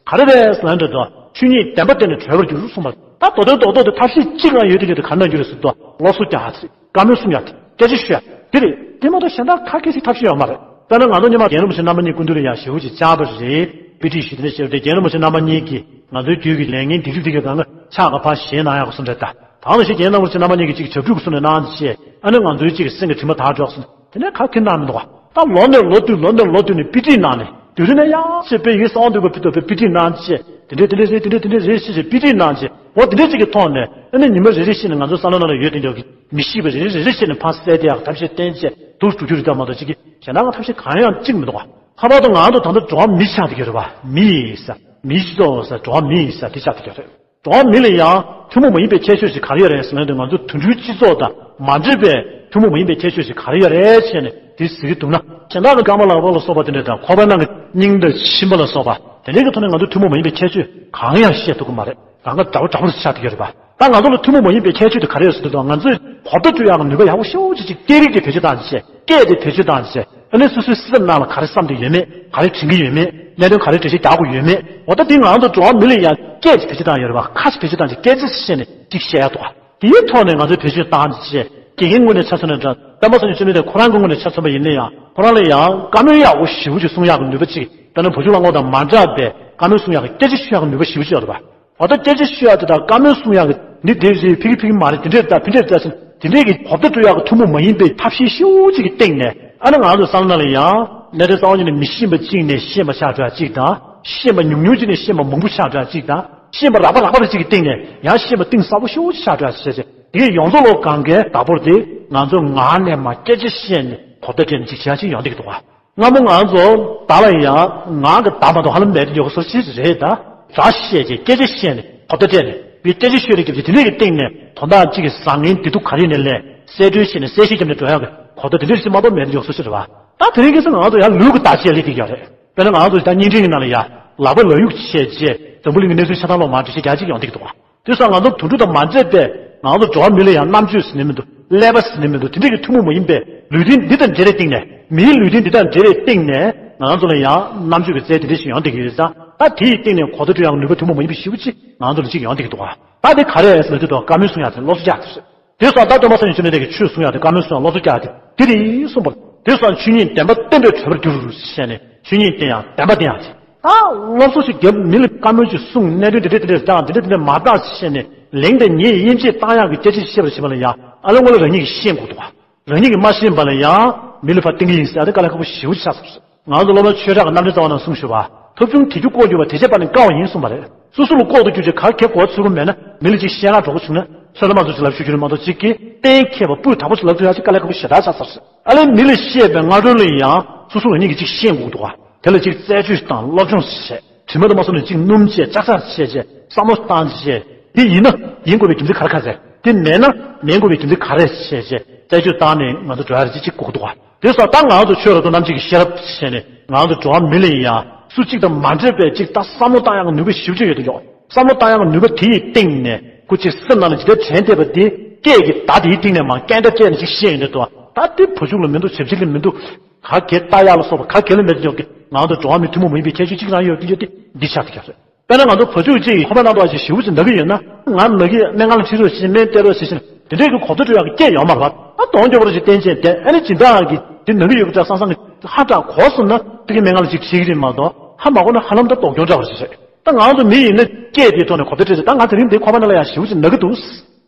ག་རེ་རེད་ཟེར་ན་འདྲ་འདུག་ཆོས་ཉིད་བདེན་པ་བསྟན་ནས་གྲོལ་བར་འགྱུར་གསུངས་པ། ད་མདོ་དོན་རྡོག་རྡོག་དེ་ཐབས་ཤེས་གཅིག་ལ་ཡོད་དུས་ཀྱི་དེ་ག་འདྲ་འགྱུར་རེད་ཟེར་དུས། སློབ་གསོ་རྒྱག་ཡག་དེ་རེད། བཀའ་མོལ་གསུང་ཡག་དེ་རེད། སྐད་ཆ་ཤོད་ཡག་དེ་རེད། དེ་རེད། དེ་མ་གཏོགས་གཞན་དག་ཁ་སྐད་ཞིག་ཐབས་ཤེས་ཡོད་མ་རེད། དཔེར་ན་ང་ཚོ་སྔོན་མ་རྒན་རིན་པོ་ཆེ་རྣམ་པ་གཉིས་སྐུ་མདུན་ལ་ཡང་ཞེ་པོ་ཅིག་བཅར་བ་རེད། དཔེ་ཁྲིད་ཞུས། དེ་འདྲ་བྱས་པ་དེ་རྒན་རིན་པོ་ཆེ་རྣམ་པ་གཉིས་ཀྱིས་ང་ཚོའི་རྒྱུད་ཀྱི་ལས་ངན་སྡིག་སྒྲིབ་དེ་གའི་སྒང་ག་ཕྱག་ག་ཕར་བཞེས་གནང་ཡག་གི་བཟོ་འདྲ་ད། ད་ནང་བཞིན་རྒན་རིན་པོ་ཆེ་རྣམ་པ་གཉིས་ཀྱིས་ཅིག་བྱབས་ཁྲུས་ཀྱི་བཟོ་འདྲ་གནང་བྱས། ཨ་ནི་ང་ཚོའི་ཅིག་སེམས་ཀྱི་དྲི་མ་དག་འགྲོ་གི་བཟོ་འདྲ། དེ་ནས་ཁ་ཁྱེར་གནང་མི་འདུག་ག་ད་ལོ་ནས་ལོ་བསྟུད་ལོ་ནས་ལོ་བསྟུད་ནས་དཔེ་ཁྲིད་གནང་ནས། དེ་རིང་ནས་ཡང་ཞེས་དཔེ་ཡིན་གསང་བ་འདུས་པ་ཕུད་དོ་བའི་དཔེ་ཁྲིད་གནང་བྱས། དེ་འདྲས་དེ་འདྲས་རེད། དེ་འདྲས་དེ་འདྲས་རེད་ཞེས་བྱས་དཔེ་ཁྲིད་གནང་བྱས། འོ་དེ་འདྲས་ཅིག་གི་ཐོག་ནས་ཨ་ནི་ཉི་མ་རེ་རེ་བཞིན་ནས་ང་ཚོའི་བསམ་བློ་ནང་ལ་ཡོད་དེ་འདྲ་གི་མི་ཤེས་པ་རེ་རེ་རེ་རེ་བཞིན་ནས་ཕར་བསལ་ཏེ་ཡག་ཐབས་ཤེས་བསྟེན་བྱས་འདུག་འགྲོ་རྒྱུ་རེད་ད་མ་གཏོགས་ཅིག་གི་གཞན་དག་ཐབས་ཤེས་གང་ཡང་གཅིག་མི་འདུག་ག་ལྷག་པར་དུ་ང་ཚོ་ད་ལྟ་འགྲོ་བ་མི་ཆགས་བསྡད་ཀྱི་རེད་པ། མི་ཡིན་ས། མིའི་སྤྱི་ཚོགས་ས་འགྲོ་བ་མི་ཡིན་ས་དེ་ཆགས་བསྡད་ཀྱི་རེད། འགྲོ་བ་མི་ལ་ཡང་ཐུན་མོང་མ་ཡིན་པའི་ཁྱད་ཆོས་ཤིག་ག་རེ་ཡོད་རེད་ཟེར་ན། ང་ཚོ་དུད་འགྲོའི་སྤྱི་ཚོགས་དང་མ་འདྲེས་པའི་ཐུན་མོང་མ་ཡིན་པའི་ཁྱད་ཆོས་ཤིག་ག་རེ་ཡོད་རེད་བྱས་ནས་དེ་ཟེར་གྱི་འདུག་ན། གཞན་དག་གི་རྐང་པ་ལག་པ་ལ་སོགས་པ་དེ་འདྲ་དང་ཁོག་པའི་ནང་གི་སྙིང་དང་མཆིན་པ་ལ་སོགས་པ་དེ་འདྲའི་གི་ཐོག་ནས་ང་ཚོ་ཐུན་མོང་མ་ཡིན་པའི་ཁྱད་ཆོས་གང་ཡང་ཤེས་ཐུབ་ཀྱི་མ་རེད། གང་ག་འདྲ་བོ་འདྲ་བོ་ཆགས་བསྡད་ཀྱི་རེད་པ། ད་ང་ཚོ་ལ་ཐུན་མོང་མ་ཡིན་པའི་ཁྱད་ཆོས་དེ་ག་རེ་ཡོད་ཟེར་དུས། ང་ཚོས་གོ་བརྡ་སྤྲོད་ཡག་གི་ནུས་པ་ཡག་པོ་ཞེ་པོ་ཅིག་ཅིག་སྐད་རིགས་དེ་བེད་སྤྱོད་བཏང་བྱས། སྐད་དེ་བེད་སྤྱོད་བཏང་བྱས། ཨ་ནི་སོ་སོའི་སེམས་ནང་ལ་ག་རེ་བསམ་བསྡད་ཡོད་མེད། ག་རེ་དྲན་གྱི་ཡོད་མེད། གནད་དོན་ག་རེ་འགྲེལ་བཤད་རྒྱག་དགོས་ཡོད་མེད། འོ་ད་དེ་ང་ཚོ་འགྲོ་བ་མི་ལ་ཡང་སྐད་ཅིག་བེད་སྤྱོད་བཏང་ཡོད་རེད་པ། ཁ་ཅིག་བེད་སྤྱོད་བཏང་བྱས། སྐད་ཅིག་བཤད་ནས་ཅིག་བཤད་ཡག་འདུག་ག་དེའི་ཐོག་ནས་ང་ཚོས་བེད་སྤྱོད་བཏང་བྱས། དགེ་རྒན་ངོས་ནས་ཆ་མཚོན་ན་འདྲ། སྟོན་པ་བསམ་ཡས་འཚོ་གནས་དེ་ཁོ་རང་གི་ངོས་ནས་ཆ་མཚོན་པ་ཡིན་ན་ཡང་། ཁོ་རང་ལ་ཡང་བཀའ་མོལ་ཡག་པོ་ཞེ་པོ་ཅིག་གསུང་ཡག་གི་ནུས་པ་ཅིག་དཔེར་ན་བུ་ཆུང་གླང་པོ་དང་མ་འདྲ་བའི་བཀའ་མོལ་གསུང་ཡག་གི་སྐད་ཆ་ཤོད་ཡག་གི་ནུས་པ་ཞེ་པོ་ཅིག་ཡོད་རེད་པ། འོ་ད་སྐད་ཆ་ཤོད་ཡག་དེ་དང་བཀའ་མོལ་གསུང་ཡག་གི་ནི་དེ་རེད། ཕ་གི་ཕ་གི་མ་རེད། དེ་འདྲས་ད་ཕི་འདྲས་ད་ཕྱིན་དེ་འདྲས་ཀྱི་གོ་བརྡ་སྤྲོད་ཡག་གི་ཐུན་མོང་མ་ཡིན་པའི་ཐབས་ཤེས་ཞེ་པོ་ཅིག་གི་སྟེང་ནས། ཨ་ནི་ང་ཚོ་བསམ་བློ་ནང་ལ་ཡང་གནད་དོན་རྩ་བ་ཉིད་ནས་མི་ཤེས་པ་གཅིག་ནས་ཤེས་པ་ཆགས་འགྲོ་ཡག་གཅིག་དང་། ཤེས་པ་ཉུང་ཉུང་གཅིག་ནས་ཤེས་པ་མང་པོ་ཆགས་འགྲོ་ཡག་གཅིག་དང་། ཤེས་པ་རགས་པ་རགས་པ་རེ་གཅིག་གི་སྟེང་ནས་ཡང་ཤེས་པ་གཏིང་ཟབ་པོ་ཞེ་པོ་ཅིག་ཆགས་འགྲོ་ཡག་བྱས་བྱས། དེ་ཡོངས་རྫོགས་ལོ་གང་གའི་བདག་པོ་དེ་ང་ཚོ་ངག་ནས་མར་སྐད་ཆ་བཤད་ནས་གོ་བརྡ་སྤྲད་ནས་ཅིག་བྱེད་ཡག་ཅིག་ཡོང་བསྡད་ཀྱི་འདུག་ག་སྔ་མོ་ང་ཚོ་བརྡ་ལ་ཡང་ངག་གི་བརྡ་མ་གཏོགས་ཧ་ལམ་མེད་དེ་འདྲ་བཟོ་ཞིག་རེད་ད། སྒྲ་བཤད་བྱས། སྐད་ཆ་བཤད་ནས་གོ་བརྡ་སྤྲད་ནས། དེ་སྐད་ཆ་ཤོད་ནས་རྒྱབ་བྱས། དེ་འདྲས་ཀྱི་སྟེང་ནས་དོན་དག་གཅིག་གི་བཟང་ངན་བདེ་སྡུག་ག་རེ་ཡིན་ནའི་གསལ་བཀྲོལ་བྱས་ནས་གསལ་བཤད་བརྒྱབ་ནས་འགྲོ་ཡག་གི་གོ་བརྡ་དེ་འདྲས་ཞིག་མ་གཏོགས་མེད་དེ་འདྲ་བཟོ་ཞིག་རེད་པ། ད་དེ་རིང་ཁ་སང་ང་ཚོ་ཡང་ལུག་གི་བརྡ་བཤད་སླེབས་བསྡད་ཀྱི་ཡོད་རེད། དཔེར་ན་ང་ཚོ་ད་བརྙན་འཕྲིན་གྱི་ནང་ལ་ཡང་ལག་པ་ལག་གཡུག་བྱས་བྱས་འཛམ་བུ་གླིང་གི་གནས་ཚུལ་ཆ་ཚང་ལོག་མར་འགྲེལ་བཤད་རྒྱག་ཅིག་ཡོང་བསྡད་ཀྱི་འདུག་ག་དེ་སོགས་ང་ཚོ་དུད་འགྲོ་དང་མ་འདྲེས་པའི་ང་ཚོ་འགྲོ་བ་མི་ལ་ཡང་རྣམ་དཔྱོད་ཟེར་ནས་མི་འདུག་ཀླད་པ་ཟེར་ནས་མི་འདུག་དེ་འདྲས་ཀྱི་ཐུན་མོང་མ་ཡིན་པའི་ལུས་རྟེན་འདི་དང་འབྲེལ་བའི་སྟེང་ནས། མིའི་ལུས་རྟེན་འདི་དང་འབྲེལ་བའི་སྟེང་ནས་ང་ཚོ་ལ་ཡང་རྣམ་དཔྱོད་ཀྱི་རྩལ་དེ་འདྲས་ཞིག་ཡོང་བསྡད་ཀྱི་ཡོད་ཙང་། ད་དེ་ཡི་སྟེང་ནས་གོ་བརྡ་སྤྲོད་ཡག་ནུས་པ་ཐུན་མོང་མ་ཡིན་པ་ཞེ་པོ་ཅིག་ང་ཚོ་ལ་ཅིག་ཡོང་བསྡད་ཀྱི་འདུག་ག་ད་དེ་ག་རེ་རེད་ཟེར་ན། དེ་དང་བཀའ་མོལ་གསུང་ཡག་དེ། སློབ་གསོ་རྒྱག་ཡག་དེ་རེད། དེ་སོགས་ད་སྟོན་པ་བསམ་ཡས་འཚོ་གནས་དེ་གི་ཆོས་གསུང་ཡག་དེ། དེ་རེད། སློབ་གསོ་རྒྱག་ཡག་དེ་དེ་རེད་གསུངས་པ། དེ་སོགས་ཆོས་ཉིད་བདེན་པ་བསྟན་པས་གྲོལ་བར་འགྱུར་ཞེས་ནས། ཆོས་ཉིད་བསྟན་ཡག་བདེན་པ་བསྟན་ཡག་དེ། ད་སློབ་གསོ་ཞིག་རྒྱབ། མི་ལ་བཀའ་མོལ་ཅིག་གསུངས། གནད་དོན་དེ་འདྲས་དེ་འདྲས་བཏང་། དེ་འདྲས་དེ་འདྲས་མ་བཏང་ཞེས་ནས་ལན་དང་ཉེས་དབྱེ་འབྱེད་བཏང་ཡག་གི་སྐད་ཆ་བཤད་པར་བྱེད་པ་ལ་ཡང་། ཨ་ལས་ངོ་ལ་རང་ཉིད་ཀྱིས་ཤེས་དགོས་འདུག་ག་རང་ཉིད་ཀྱིས་མ་ཤེས་པ་ལ་ཡང་མི་ལ་ཕར་བསྟན་གྱི་ཡིན་ཟེར་ཡག་དེ་དཀའ་ལས་ཁག་པོ་ཞེ་པོ་ཅིག་ཆགས་སོང་། ང་ཚོ་སློབ་དཔོན་ཆོས་གྲགས་ཀྱི་རྣམ་འདྲེན་རྩ་བ་ནས་གསུངས་ཞུ་བ། ཐབས་བྱུང་དེ་རྒྱུ་ལྐོག་གྱུར་པ། དེ་བྱས་པ་ནི་དཀའ་བ་ཡིན་གསུངས་པ་རེད། སོ་སོ་ལ་ལྐོག་ཏུ་གྱུར་ཅིག་ག་གེ་གོ་ཚུལ་གྱི་མེད་ན། མི་ལ་ཅིག་བཤད་ག་འགྲོ་གི་བྱུང་ན། ཚོད་ལ་མ་ཚོད་ཅིག་ལབ་ཤོད་རྒྱུ་ནི་མ་གཏོགས། ཅིག་གིས་གཏན་འཁེལ་བ་སྤུས་དག་པོ་ཅིག་ལབ་ཐུབ་ཡག་ཅིག་དཀའ་ལས་ཁག་པོ་ཞེ་དྲག་ཆགས་ཚར་སོང་། ཨ་ལས་མི་ལ་བཤད་པའི་སྔ་རོལ་ལ་ཡང་སོ་སོ་རང་ཉིད་ཀྱིས་ཅིག་ཤེས་དགོས་འདུག་ག་དེ་ལ་ཅིག་རྩད་གཅོད་དང་སློབ་སྦྱོང་བྱས། དྲི་མ་དུ་མ་སོང་ནས་ཅིག་སྣུམ་བྱས། ཅག་ཅག་བྱས་བྱས། བསམ་བློ་བཏང་བྱས། དེ་ཡིན་ན་ཡིན་དགོས་པའི་རྒྱུ་མཚན་ག་རེ་ག་རེ་རེད། དེ་མེད་ན་མེད་དགོས་པའི་རྒྱུ་མཚན་ག་རེ་རེད་ཅེས་བྱས། རྩད་གཅོད་བཏང་ནས་ང་ཚོ་འགྲོ་ཡག་རེད་ཅེས་ཅིག་དགོས་ཀྱི་འདུག་ག་དེ་སོགས་ད་ང་ཚོ་ཆོས་རབ་ཏུ་རྣམ་འབྱེད་ཀྱི་ཤེས་རབ་བྱས་ནས། ང་ཚོ་འགྲོ་བ་མི་ལ་ཡང་སུ་གཅིག་དང་མ་འདྲེས་པའི་ཅིག་ད་བསམ་བློ་བཏང་ཡག་གི་ནུས་པ་ཞེ་པོ་ཅིག་ཡོད་དུ་ཡོད། བསམ་བློ་བཏང་ཡག་གི་ནུས་པ་དེ་ཡི་སྟེང་ནས་ཁོ་ཅིག་སེམས་ནང་ལ་ཇི་ལྟར་དྲན་བསྡད་པ་དེ། སྐད་ཀྱི་བརྡ་དེའི་སྟེང་ནས་མར་སྐད་འདྲ་སྤྲད་ནས་ཅིག་བཤད་ཡོང་དུས། ད་དེ་བུ་ཕྲུག་ལ་མི་འདུག་བྱབྱ་ཅིག་ལ་མི་འདུག་ག་གེ་ལྟ་ཡག་ལ་སོགས་པ་ག་གེ་ལ་མེད་དུ་ཡོད་ཀི། ང་ཚོ་འགྲོ་བ་མི་ཐུན་མོང་མ་ཡིན་པའི་ཁྱད་ཆོས་གཅིག་རང་ཡོད་ཀི། ཡོད་དེ་འདི་ཆགས་ཀྱི་ཡོད་རེད། དཔེར་ན་ང་ཚོ་བུ་ཕྲུག་ཅིག་ཁོག་པའི་ནང་དུ་ཨ་ཅེ་ཞེ་པོ་ཅིག་ན་གི་ཡོད་ན། ང་ན་གི་ཡོད། སྨན་ཁང་ལ་ཁྲིད་རོགས་ཞེས། སྨན་སྟེར་རོགས་ཞེས་བྱས་ནས་དེ་འདྲའི་གི་གོ་བརྡ་སྤྲོད་ཡག་གི་སྐད་ཡོད་མ་རེད་པ། ཨ་གདོང་སྐྱོ་པོ་ཞིག་བསྟན་བྱས་བསྡད། ཨ་ནི་སྦྱིན་བདག་གིས་དེ་ན་གི་ཡོད་ཀི་འདྲ་སང་སང་གི་ཧ་དྲག་གོ་སོང་ན། དེ་གི་སྨན་ཁང་ལ་ཅིག་ཁྲིད་ཀྱི་རེད་མ་གཏོགས། ཧ་མ་གོ་ན་ཧ་ལམ་ད་སྡུག་གྱོང་འདྲ་བ་ཞིག་རེད། ད་ང་ཚོ་མི་ཡིན་ན་སྐད་དེའི་ཐོག་ནས་གོ་བརྡ་སྤྲད་བྱས། ད་ང་དེ་རིང་འདི་ཁོག་པ་ནང་ལ་ཡང་ཞེ་པོ་ཅིག་ན་གི་འདུག་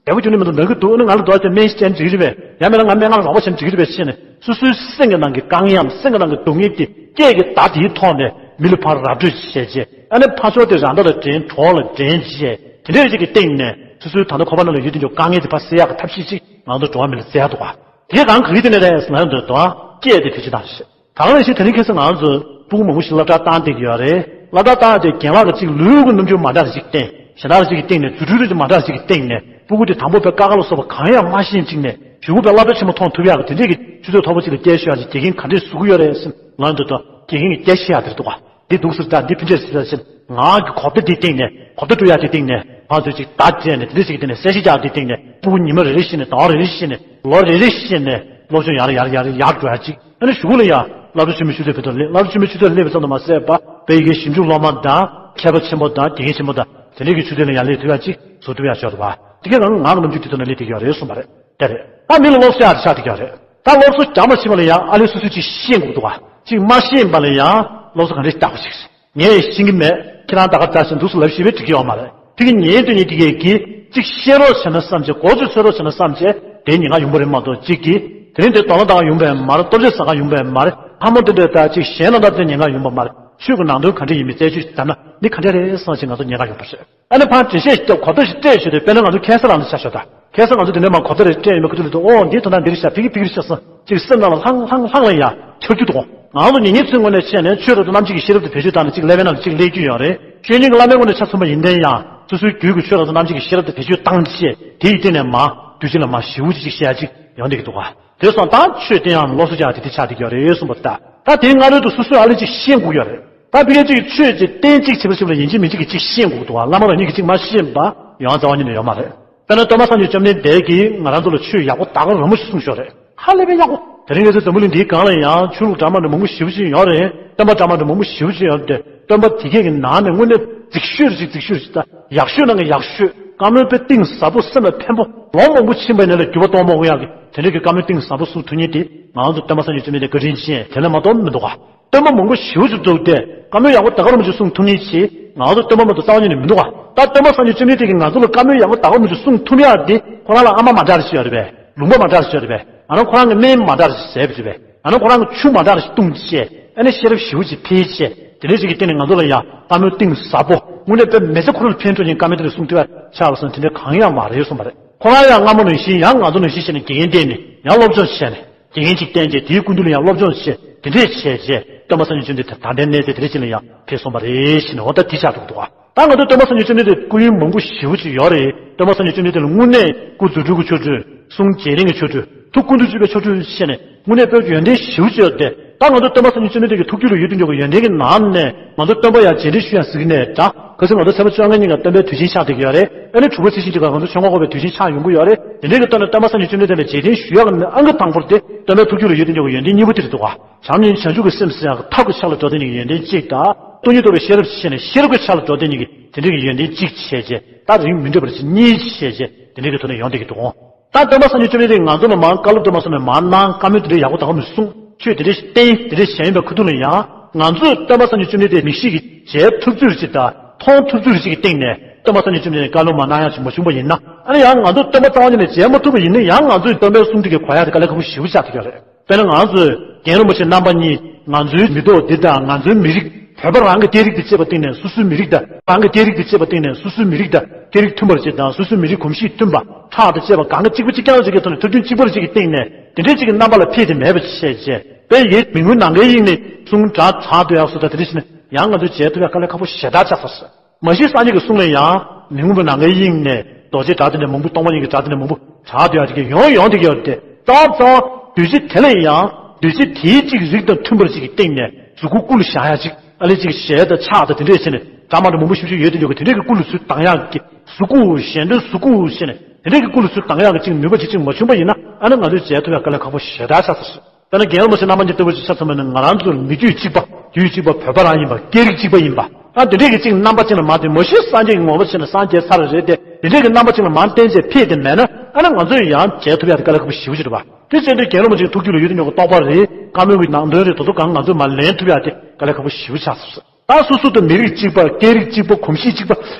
བདེ་པོ་ཁྱོན་ནས་མི་འདུག་ན་གི་འདུག་ཨ་ནི་ང་ལ་འདུག་ཨ་ཅེ་སྨན་ཞིག་སྤྲད་ན་འགྲིག་གི་རེད་པས། ཡང་མིན་ན་ང་སྨན་ཁང་ལ་རོགས་པ་བྱས་ན་འགྲིག་གི་རེད་པས་ཞེས་ནས། སོ་སོའི་སེམས་ཀྱི་ནང་གི་དཀའ་ངལ་ཡང་སེམས་ཀྱི་ནང་གི་སྡུག་བསྔལ་དེ་སྐད་ཀྱི་བརྡ་དེའི་ཐོག་ནས་མི་ལ་ཕར་ར་སྤྲོད་བྱས་བྱས། ཨ་ནི་ཕར་ཕྱོགས་དེ་ར་མདའ་ལ་འདྲེན། གྲོགས་ལ་འདྲེན་བྱས། དེ་འདྲའི་ཅིག་གི་སྟེང་ནས་སོ་སོའི་ད་ལྟ་ཁོག་པ་ནང་ལ་ཡོད་དེ་འདྲ་དཀའ་ངལ་དེ་ཕར་སེལ་ཡག་གི་ཐབས་ཤེས་ཅིག་ང་ཚོ་འགྲོ་བ་མི་ལ་བཙལ་ཡག་འདུག་ག་དེ་གང་ག་གི་དེ་ནས་རེད་ཟེར་ན། འདོད་དོ་སྐད་དེ་བེད་སྤྱོད་བཏང་ཞེས། ད་ག་ནང་བཞིན་དེ་རིང་ཁ་སང་ང་ཚོ་སྤུ་གུ་མང་པོ་ཞིག་སློབ་གྲྭར་བཏང་བསྡད་ཀྱི་ཡོད་རེད། སློབ་གྲྭར་བཏང་སྟེ་རྒན་ལགས་ཀྱིས་ཅིག་ལུས་ཀྱི་རྣམ་འགྱུར་མ་འདྲ་ཞིག་བསྟན། གཞན་དག་ཅིག་གི་སྟེང་ནས། རྫུ་འཕྲུལ་ཅིག་མ་འདྲ་ཞིག་གི་སྟེང་ནས། སྤུ་གུ་དེ་དང་པོ་དཔེ་ཀ་ཁ་ལ་སོགས་པ་གང་ཡང་མ་ཤེས་ཅིག་ནས། གཞུག་གུ་དཔེ་སློབ་གྲྭ་ཆེན་མོ་མཐོང་ཐུབ་ཡག་གི་དེ་འདྲས་ཀྱི་ཆུ་ཚོད་མཐོ་པོ་ཅིག་ལ་སྐད་ཤོད་ཡག་ཅིག་དགེ་རྒན་ག་འདྲས་བཟོ་གི་ཡོད་རེད་ཟེར་ལབ་འདོད་དོ། དགེ་རྒན་གྱིས་སྐད་ཤོད་ཡག་དེ་རེད་འདུག་ག་འདི་འདུག་ཟེར། ད་འདི་ཕན་ཆད་ཟེར་ཟེར། ངག་གི་གོ་བརྡ་འདིའི་སྟེང་ནས། གོ་བརྡ་སྤྲོད་ཡག་དེའི་སྟེང་ནས། ང་ཚོས་ཅིག་བརྡ་སྤྲད་ནས། དེ་འདྲས་ཅིག་གི་སྟེང་ནས་གསལ་བཤད་རྒྱག་དེའི་སྟེང་ནས། སྤུ་གུ་ཉི་མ་རེ་རེ་བཞིན་ནས། ཟླ་བ་རེ་རེ་བཞིན་ནས། ལོ་རེ་རེ་བཞིན་ནས་སློབ་སྦྱོང་ཡར་ཡར་ཡར་ཡར་འགྲོ་ཡག་ཅིག་ཨ་ནི་གཞུག་གུ་ལ་ཡང་སློབ་གྲྭ་ཆེན་མོའི་ཆུ་ཚོད་ཕེབས་དུས་ལ། སློབ་གྲྭ་ཆེན་མོའི་ཆུ་ཚོད་སླེབས་པའི་ཙམ་དུ་མ་ཟད་པ། དཔེ་ཡི་གེ་ཞིབ་འཇུག་སློབ་མ་དང་། མཁས་པ་ཆེན་པོ་དང་། དགེ་རྒན་ཆེན་པོ་དང་། དེ་འདྲས་ཀྱི་ཆུ་ཚོད་ལ་ཡང་སླེབས་ཐུབ་ཡག་ཅིག་བཟོ་ཐུབ་ཡག་ཆགས་འདུག་ག་དེ་གའི་ངང་ངག་གི་རྣམ་འགྱུར་དེ་ཚོ་ནང་སླེབས་བསྡད་ཀྱི་ཡོད་རེད་གསུངས་པ་རེད། དེ་རེད། ད་མི་ལ་སློབ་གསོ་ཡག་དེ་ཆགས་བསྡད་ཀྱི་ཡོད་རེད། ད་སློབ་གསོ་རྒྱག་མ་ཤེས་པ་ལ་ཡང་ཨ་ལས་སོ་སོས་ཅིག་ཤེས་དགོས་འདུག་ག་ཅིག་མ་ཤེས་པ་ལ་ཡང་སློབ་གསོ་ག་འདྲས་རྒྱག་དགོས་ཤིག་ངས་ཤེས་ཀྱི་མེད། ཁྱེད་རང་ད་ག་ད་ཞིག་འདུག་སུ་ལབ་ཤེས་པའི་འགྲིག་གི་ཡོད་མ་རེད། ཕ་གི་ཉན་དུས་ཉན་དེ་གས་ཀྱིས་ཅིག་ཤེས་རོགས་བྱས་ན་བསམ་བྱས། གོ་ཚོད་འཚོལ་རོགས་བྱས་ན་བསམ་བྱས། དེ་ཉེན་ཁ་ཡོང་པ་རེད་མ་གཏོགས་ཅིག་གིས་དེ་རིང་དེ་དོ་སྣང་བཏང་ཡོང་པའི་མ་རེད། སྟོབས་ཆེ་ཟ་ག་ཡོང་པའི་མ་རེད། ལྷ་མོ་དེ་འདྲས་ད་ཅིག་གཞན་ལ་ད་དེ་ཉེན་ཁ་ཡོང་པ་མ་རེད། ཆོས་ཀྱི་ནང་དོན་ག་འདྲས་ཡིན་མིན་རྩད་གཅོད་ཞིག་བརྒྱབ་ན་འདི་ག་འདྲས་རེད་བསམ་བྱས་ང་ཚོ་ཉེན་ཁ་ཡོང་པ་རེད། ཨ་ནི་ཕར་འགྲེལ་བཤད་ཞིག་བརྒྱབ་གོ་བརྡ་ཞིག་སྤྲད་ཞོར་དུ། དཔེར་ན་ང་ཚོ་ཁ་སང་རང་ལ་ཆ་བཞག་ད། ཁ་སང་ང་ཚོ་དེ་འདྲས་མ་གོ་བརྡ་རེ་སྤྲད་ཡོད་མེད་ཁ་ཐུག་ལ་དུ། ཨོ་འདི་དོ་སྣང་འདི་རེད་ཤག་འདི་གི་འདི་གི་ཤག་སོང་ཅིག་སེམས་ནང་ལ་ལྷང་ལྷང་ལྷང་ལ་ཡ་འཆར་རྒྱུ་འདུག་ང་ཚོ་ཉན་མཁན་ཚོའི་ངོས་ནས་བྱས་ནས་ཆོས་རབ་ཏུ་རྣམ་འབྱེད་ཀྱི་ཤེས་རབ་དེ་བེད་སྤྱོད་བཏང་ནས་ཅིག་སླེབས་པའི་ནང་ལ་ཅིག་སླེབས་རྒྱུ་ཡོད་རེད། ཆོས་ཉིད་ཀྱི་བླ་མའི་ངོས་ནས་ཆ་མཚོན་པ་ཡིན་ཏེ་ཡང་སོ་སོའི་རྒྱུད་ཀྱི་ཆོས་རབ་ཏུ་རྣམ་འབྱེད་ཀྱི་ཤེས་རབ་དེ་བེད་སྤྱོད་བཏང་བྱས། དེ་ཡི་སྟེང་ནས་མ་དུས་ཆེན་ལ་མ་ཞེ་པོ་ཅིག་བཤད་ཅིག་ཡོང་བསྡད་ཀྱི་འདུག་ག་དེ་སོང་ད་ཆོས་དེ་ཡང་སློབ་གསོ་རྒྱག་དེ་དེ་ཆགས་བསྡད་ཀྱི་ཡོད་རེད་གསུངས་པ་རེད་ད། ད་དེའི་སྔ་རོལ་དུ་སོ་སོས་ཨ་ལས་ཅིག་ཤེས་དགོས་ཀྱི་ཡོད་རེད། ད་ཕ་གི་ཅིག་ཆོས་ཅིག་བསྟན་ཅིག་བྱེད་པ་ཞིག་ལ་ཡིན་གཅིག་མིན་གཅིག་གི་ཅིག་ཤེས་དགོས་འདུག་བ། བླ་མ་རང་ཉིད་ཀྱིས་ཅིག་མ་ཤེས་པ་ཡོང་རྩ་བ་ཉིད་ནས་ཡོད་མ་རེད། དཔེར་ན་སྟོན་པ་སངས་རྒྱས་བཅོམ་ལྡན་འདས་ཀྱིས་ང་རང་ཚོ་ལ་ཆོས་ཡག་པོ་ད་ག་རང་མོ་ཞིག་གསུངས་ཤོག་རེད། ཧ་ལས་པའི་ཡག་པོ། དེ་རིང་ང་ཚོའི་འཛམ་བུ་གླིང་འདིའི་སྒང་ལ་ཡང་ཆོས་ལུགས་འདྲ་མི་འདྲ་མང་པོ་ཞེ་པོ་ཅིག་ཡོད་རེད། སྟོན་པ་འདྲ་མི་འདྲ་མང་པོ་ཞེ་པོ་ཅིག་ཡོད་རེད། སྟོན་པ་དེ་གས་ཀྱི་ནང་ནས་དངོས་གནས་རྫིག་ཤོས་རེད་ཅིག་རྫིག་ཤོས་རེད་ཅིག་ད་ཡག་ཤོས་ནང་གི་ཡག་ཤོས། བཀའ་མོལ་དཔེ་གཏིང་ཟབ་པོ་སེམས་ལ་ཕན་པོ་ལོ་མང་པོ་ཕྱིན་པ་ཡིན་ན་ལས་འགྱུར་བ་གཏོང་མ་དགོས་ཡག་གི་དེ་འདྲ་གི་བཀའ་མོལ་གཏིང་ཟབ་པོ་གསུང་ཐུབ་མཁན་དེ་ང་ཚོ་སྟོན་པ་སངས་རྒྱས་བཅོམ་ལྡན་འདས་བཀའ་དྲིན་ཅན་དེ་ལས་མ་གཏོགས་མི་འདུག་ག་སྟོན་པ་མང་པོ་ཞེ་པོ་ཅིག་འདུག་སྟེ། བཀའ་མོལ་ཡག་པོ་ད་ག་རང་མོ་ཅིག་གསུང་ཐུབ་མཁན་ཅིག་ང་ཚོ་སྟོན་པ་མ་གཏོགས་རྩ་བ་ཉིད་ནས་མི་འདུག་ག་ད་སྟོན་པ་སངས་རྒྱས་བཅོམ་ལྡན་འདས་ཀྱིས་ང་ཚོ་ལ་བཀའ་མོལ་ཡག་པོ་ད་ག་རང་མོ་ཅིག་གསུང་ཐུབ་ཡག་དེ་ཁོ་རང་ལ་ཨ་མ་མ་འདྲ་རེ་ཞིག་ཡོད་རེད་པས། ལུང་པ་མ་འདྲ་རེ་ཞིག་ཡོད་རེད་པས། ང་རང་ཁོ་རང་གི་སྨན་མ་འདྲ་རེ་ཞིག་བཟས་པ་རེད་པས། ང་རང་ཁོ་རང་གི་ཆུ་མ་འདྲ་རེ་ཞིག་བཏུང་བྱས། ཨ་ནི་ཤེས་རབ་ཞེ་པོ་ཅིག་འཕེལ་བྱས། དེ་འདྲ་ཞིག་གི་སྟེང་ནས་ང་ཚོ་ལ་ཡང་བཀའ་མོལ་གཏིང་ཟབ་པོ་དངོས་གནས་དཔེ་མི་ཚེ་ཁོ་རང་ལ་ཕན་ཐོགས་ཀྱི་བཀའ་མོལ་དེ་འདྲ་གསུང་ཐུབ་ཡག་ཆགས་པ་སོང་དེ་འདྲ་གང་ཡང་མ་རེད་གསུངས་པ་རེད། ཁོ་རང་ཡང་སྔ་མོ་ནང་བཞིན་ཡང་ང་ཚོ་ནང་བཞིན་བྱས་ནས་དགེ་རྒན་བསྟེན་ནས་ཡང་སློབ་སྦྱོང་བྱས་ནས། དེ་ངན་ཅིག་བསྟན་རྗེས་དེའི་སྐུ་མདུན་ལ་ཡང་སློབ་སྦྱོང་བྱས་དེ་འདྲས་བྱས་རྗེས་སྟོན་པ་སངས་རྒྱས་བཅོམ་ལྡན་འདས་ད་ལྟའི་གནས་ཚུལ་དེ་འདྲས་ཅིག་ལ་ཡང་ཕེབས་སོང་བ་རེད་ཞེས་ནས་འོ་ད་དེ་ཆགས་འདུག་འདུག་ད་ང་ཚོ་སྟོན་པ་སངས་རྒྱས་བཅོམ་ལྡན་འདས་སྐུ་ཡོན་མང་པོ་ཞེ་པོ་ཅིག་ཡོད་རེད། སྟོན་པ་སངས་རྒྱས་བཅོམ་ལྡན་འདས་ལ་དངོས་གནས་སྐུ་རྫུ་འཕྲུལ་གྱི་ཆོ་འཕྲུལ། གསུང་རྗེས་དྲན་གྱི་ཆོ་འཕྲུལ། ཐུགས་ཀུན་ཏུ་ཆུད་པའི་ཆོ་འཕྲུལ་བྱས་ནས་དངོས་གནས་དཔེ་ཡོན་ཏན་ཞེ་པོ་ཅིག་ཡོད་དེ། ད་ང་ཚོ་སྟོན་པ་སངས་རྒྱས་བཅོམ་ལྡན་འདས་ཀྱི་ཐུགས་རྒྱུད་ལ་ཡོད་དུ་འཇོག་པའི་ཡོན་ཏན་གྱི་ནང་ནས་ང་ཚོ་སྟོན་པ་ཡང་རྗེས་དྲན་ཞུ་ཡང་ཟེར་གྱི་མེད་ད། གལ་སྲིད་ང་ཚོ་ཚེས་པ་བཅོ་ལྔ་ཉིན་ཀ་སྟོན་པའི་དུས་ཆེན་ཆགས་བསྡད་ཀྱི་ཡོད་རེད། ཨ་ནི་དྲུག་པ་ཚེས་ཆེན་གྱི་སྐབས་ང་ཚོ་ཆོས་འཁོར་བསྐོར་བའི་དུས་ཆེན་ཆགས་ཡོང་གི་ཡོད་རེད། དེ་འདྲའི་གི་ཐོག་ནས་སྟོན་པ་སངས་རྒྱས་བཅོམ་ལྡན་འདས་ལ་རྗེས་དྲན་ཞུ་ཡག་གི་ཨང་ཀི་དང་པོར་དེ་སྟོན་པའི་ཐུགས་རྒྱུད་ལ་ཡོད་དུ་འཇོག་པའི་ཡོན་ཏན་གཉིས་པོ་དེ་རེད་འདུག་ག་བྱམས་སྙིང་བྱང་ཆུབ་ཀྱི་སེམས་ཟེར་ཡག་གི་ཐབས་ཀྱི་ཆ་ལ་འགྲོ་བསྡད་མཁན་གྱི་ཡོན་ཏན་གཅིག་དང་། སྟོང་ཉིད་རྟོགས་པའི་ཤེས་རབ་ཆེ་ནས་ཤེས་རབ་ཀྱི་ཆ་ལ་འགྲོ་བསྡད་མཁན་གྱི་དེ་འདྲའི་གི་ཡོན་ཏན་གཅིག་བྱས་རྗེས་ད་རིང་མི་འདོད་པར་ཅིག་གཉིས་བྱས་རྗེས་དེ་འདྲའི་གི་ཐོག་ནས་ཡོང་བསྡད་ཀྱི་འདུག་ག་ད་སྟོན་པ་སངས་རྒྱས་བཅོམ་ལྡན་འདས་ང་ཚོ་ལ་མར་བཀའ་སློབ་སྟོན་པ་སོང་ནས་མར་གནང་། བཀའ་མོལ་དེ་འདྲའི་ཡག་པོ་དག་མི་གསུང་། ཆོས་དེ་འདྲའི་བསྟན་དེ་འདྲའི་བྱས་ཡིན་པའི་ཁུ་ཐུག་ལ་ཡང་ང་ཚོས་སྟོན་པ་སངས་རྒྱས་བཅོམ་ལྡན་འདས་མིག་ཤེས་ཀྱིས་མཇལ་ཐུབ་ཚུལ་ཅིག་དང་མཐོང་ཐུབ་ཚུལ་ཅིག་གི་སྟེང་ནས་སྟོན་པ་སངས་རྒྱས་བཅོམ་ལྡན་འདས་བཀའ་སློབ་མ་གནང་ཡག་ཅིག་མ་བྱུང་པ་ཡིན་ན། ཨ་ནི་ཡང་ང་ཚོས་སྟོན་པ་རྩ་བ་ཉིད་ནས་མཇལ་མ་ཐུབ་པ་ཡིན་ན་ཡང་ང་ཚོས་སྟོན་པའི་གསུང་དེ་གི་གོ་ཡག་དེ་དཀའ་ལས་ཁག་པོ་ཞེ་པོ་ཆགས་བསྡད་ཀྱི་ཡོད་རེད། དཔེར་ན་ང་ཚོས་རྒན་རིན་པོ་ཆེ་རྣམ་པ་གཉིས་ང་ཚོའི་མི་ཐོག་འདི་དང་ང་ཚོའི་མི་རིགས་བོད་པ་རང་གི་སྐད་རིགས་དེ་བཅད་པ་སྟེང་ནས་སོ་སོའི་མི་རིགས་དང་རང་གི་སྐད་རིགས་དེ་བཅད་པ་སྟེང་ནས་སོ་སོའི་མི་རིགས་དང་སྐད་རིགས་མཐུན་པར་བྱེད་དང་སོ་སོའི་མི་རིགས་གོམས་གཤིས་མཐུན་པ་ཁྲག་དང་བཅས་པ་གང་ག་གཅིག་པ་གཅིག་རྐྱང་གཅིག་གི་ཐོག་ནས་ཐུབ་རྒྱུན་གཅིག་པར་གཅིག་གི་སྟེང་ནས་དེ་འདྲའི་གཅིག་གི་རྣམ་པ་ལ་ཕེབས་ཏེ་མེད་པ་བྱས་རྗེས་དཔེ་ཡིད་མི་མངོན་ནམ་མཁའི་དབྱིངས་ནས་གསུང་སྒྲ་གྲགས་སྡོད་ཡག་སོ་ད་དེ་འདྲ་བྱས་ནས་ཡང་ང་ཚོས་མཇལ་ཐུབ་ཡག་དཀའ་ལས་ཁག་པོ་ཞེ་དྲག་ཆགས་སོང་ཟེར། མ་གཞི་སངས་རྒྱས་ཀྱི་གསུང་ལ་ཡང་མི་མངོན་པའི་ནམ་མཁའི་དབྱིངས་ནས་རྡོ་རྗེའི་སྒྲ་དེ་འདྲ་མང་པོ་སྟོང་པ་ཉིད་ཀྱི་སྒྲ་དེ་འདྲ་མང་པོ་གྲགས་བསྡད་ཡག་དེ་གས་ཡོང་ཡོང་དེ་གས་ཡོད་དེ་རྩ་བ་རྩ་བ་དུས་ཚོད་དེ་ལ་ཡང་དུས་ཚོད་དེའི་གཅིག་རིགས་དང་མཐུན་པར་གཅིག་གི་སྟེང་ནས་གཟུགས་སྐུ་སྐུ་ལ་བཞག་ཡག་ཅིག་ཨ་ལས་ཅིག་ཞལ་དང་ཕྱག་དང་དེ་འདྲས་བྱས་ནས་སྒྲ་མ་འདྲ་མང་པོ་ཞིབ་ཞིབ་ཡོད་དེ་འདྲ་གི་དེ་འདྲས་ཀྱི་སྐུ་ལ་ཚུར་བཏང་ཡག་གི་གཟུགས་སྐུ་གཞན་དོན་གཟུགས་སྐུ་བྱས་ནས་དེ་འདྲས་ཀྱི་སྐུ་ལ་ཚུར་བཏང་ཡག་གི་ཅིག་ནུས་པ་ཅིག་ཅིག་མ་བྱུང་པ་ཡིན་ན་ཨ་ནི་ང་ཚོས་མཇལ་ཐུབ་ཡག་དཀའ་ལས་ཁག་པོ་ཞེ་དྲག་ཆགས་སོང་ཟེར། དཔེར་ན་རྒན་རིན་པོ་ཆེ་རྣམ་པ་གཉིས་ལྟ་བུ་ཞིག་ཆ་མཚོན་པ་ཡིན་ན་ང་རང་ཚོ་མི་རྒྱུད་གཅིག་པ་རྒྱུད་གཅིག་པ་བོད་པ་རང་ཡིན་པ་སྐད་རིགས་གཅིག་པ་ཡིན་པ་ཨ་དེ་འདྲས་ཀྱི་གཅིག་རྣམ་པ་གཅིག་ལ་མ་དེ་མ་གཞི་སངས་རྒྱས་ཀྱི་ངོ་བོ་བྱས་ནས་སངས་རྒྱས་ཚར་རེད་དེ་དེ་འདྲས་ཀྱི་རྣམ་པ་གཅིག་ལ་མ་བསྟན་བྱས་ཕེབས་དེ་མེད་ན་ཨ་ནི་ང་ཚོས་ཡང་མཇལ་ཐུབ་ཡག་དེ་དཀའ་ལས་ཁག་པོ་ཞེ་པོ་ཅིག་རེད་པ། དེ་བྱས་དུས་རྒན་རིན་པོ་ཆེའི་ཐུགས་རྒྱུད་ལ་ཡོད་དུ་ཉོ་གི་རྟོགས་པ་རེད། བཀའ་མོལ་གྱི་ནང་དོན་རེད་དོ་དོ་གང་ང་ཚོས་མ་ལེན་ཐུབ་ཡག་དེ་དཀའ་ལས་ཁག་པོ་ཞེ་པོ་ཆགས་སོང་ཟེར། ད་སོ་སོ་དང་མི་རིགས་གཅིག་པ་སྐད་རིགས་གཅིག་པ་གོམས་གཤིས་གཅིག་པ།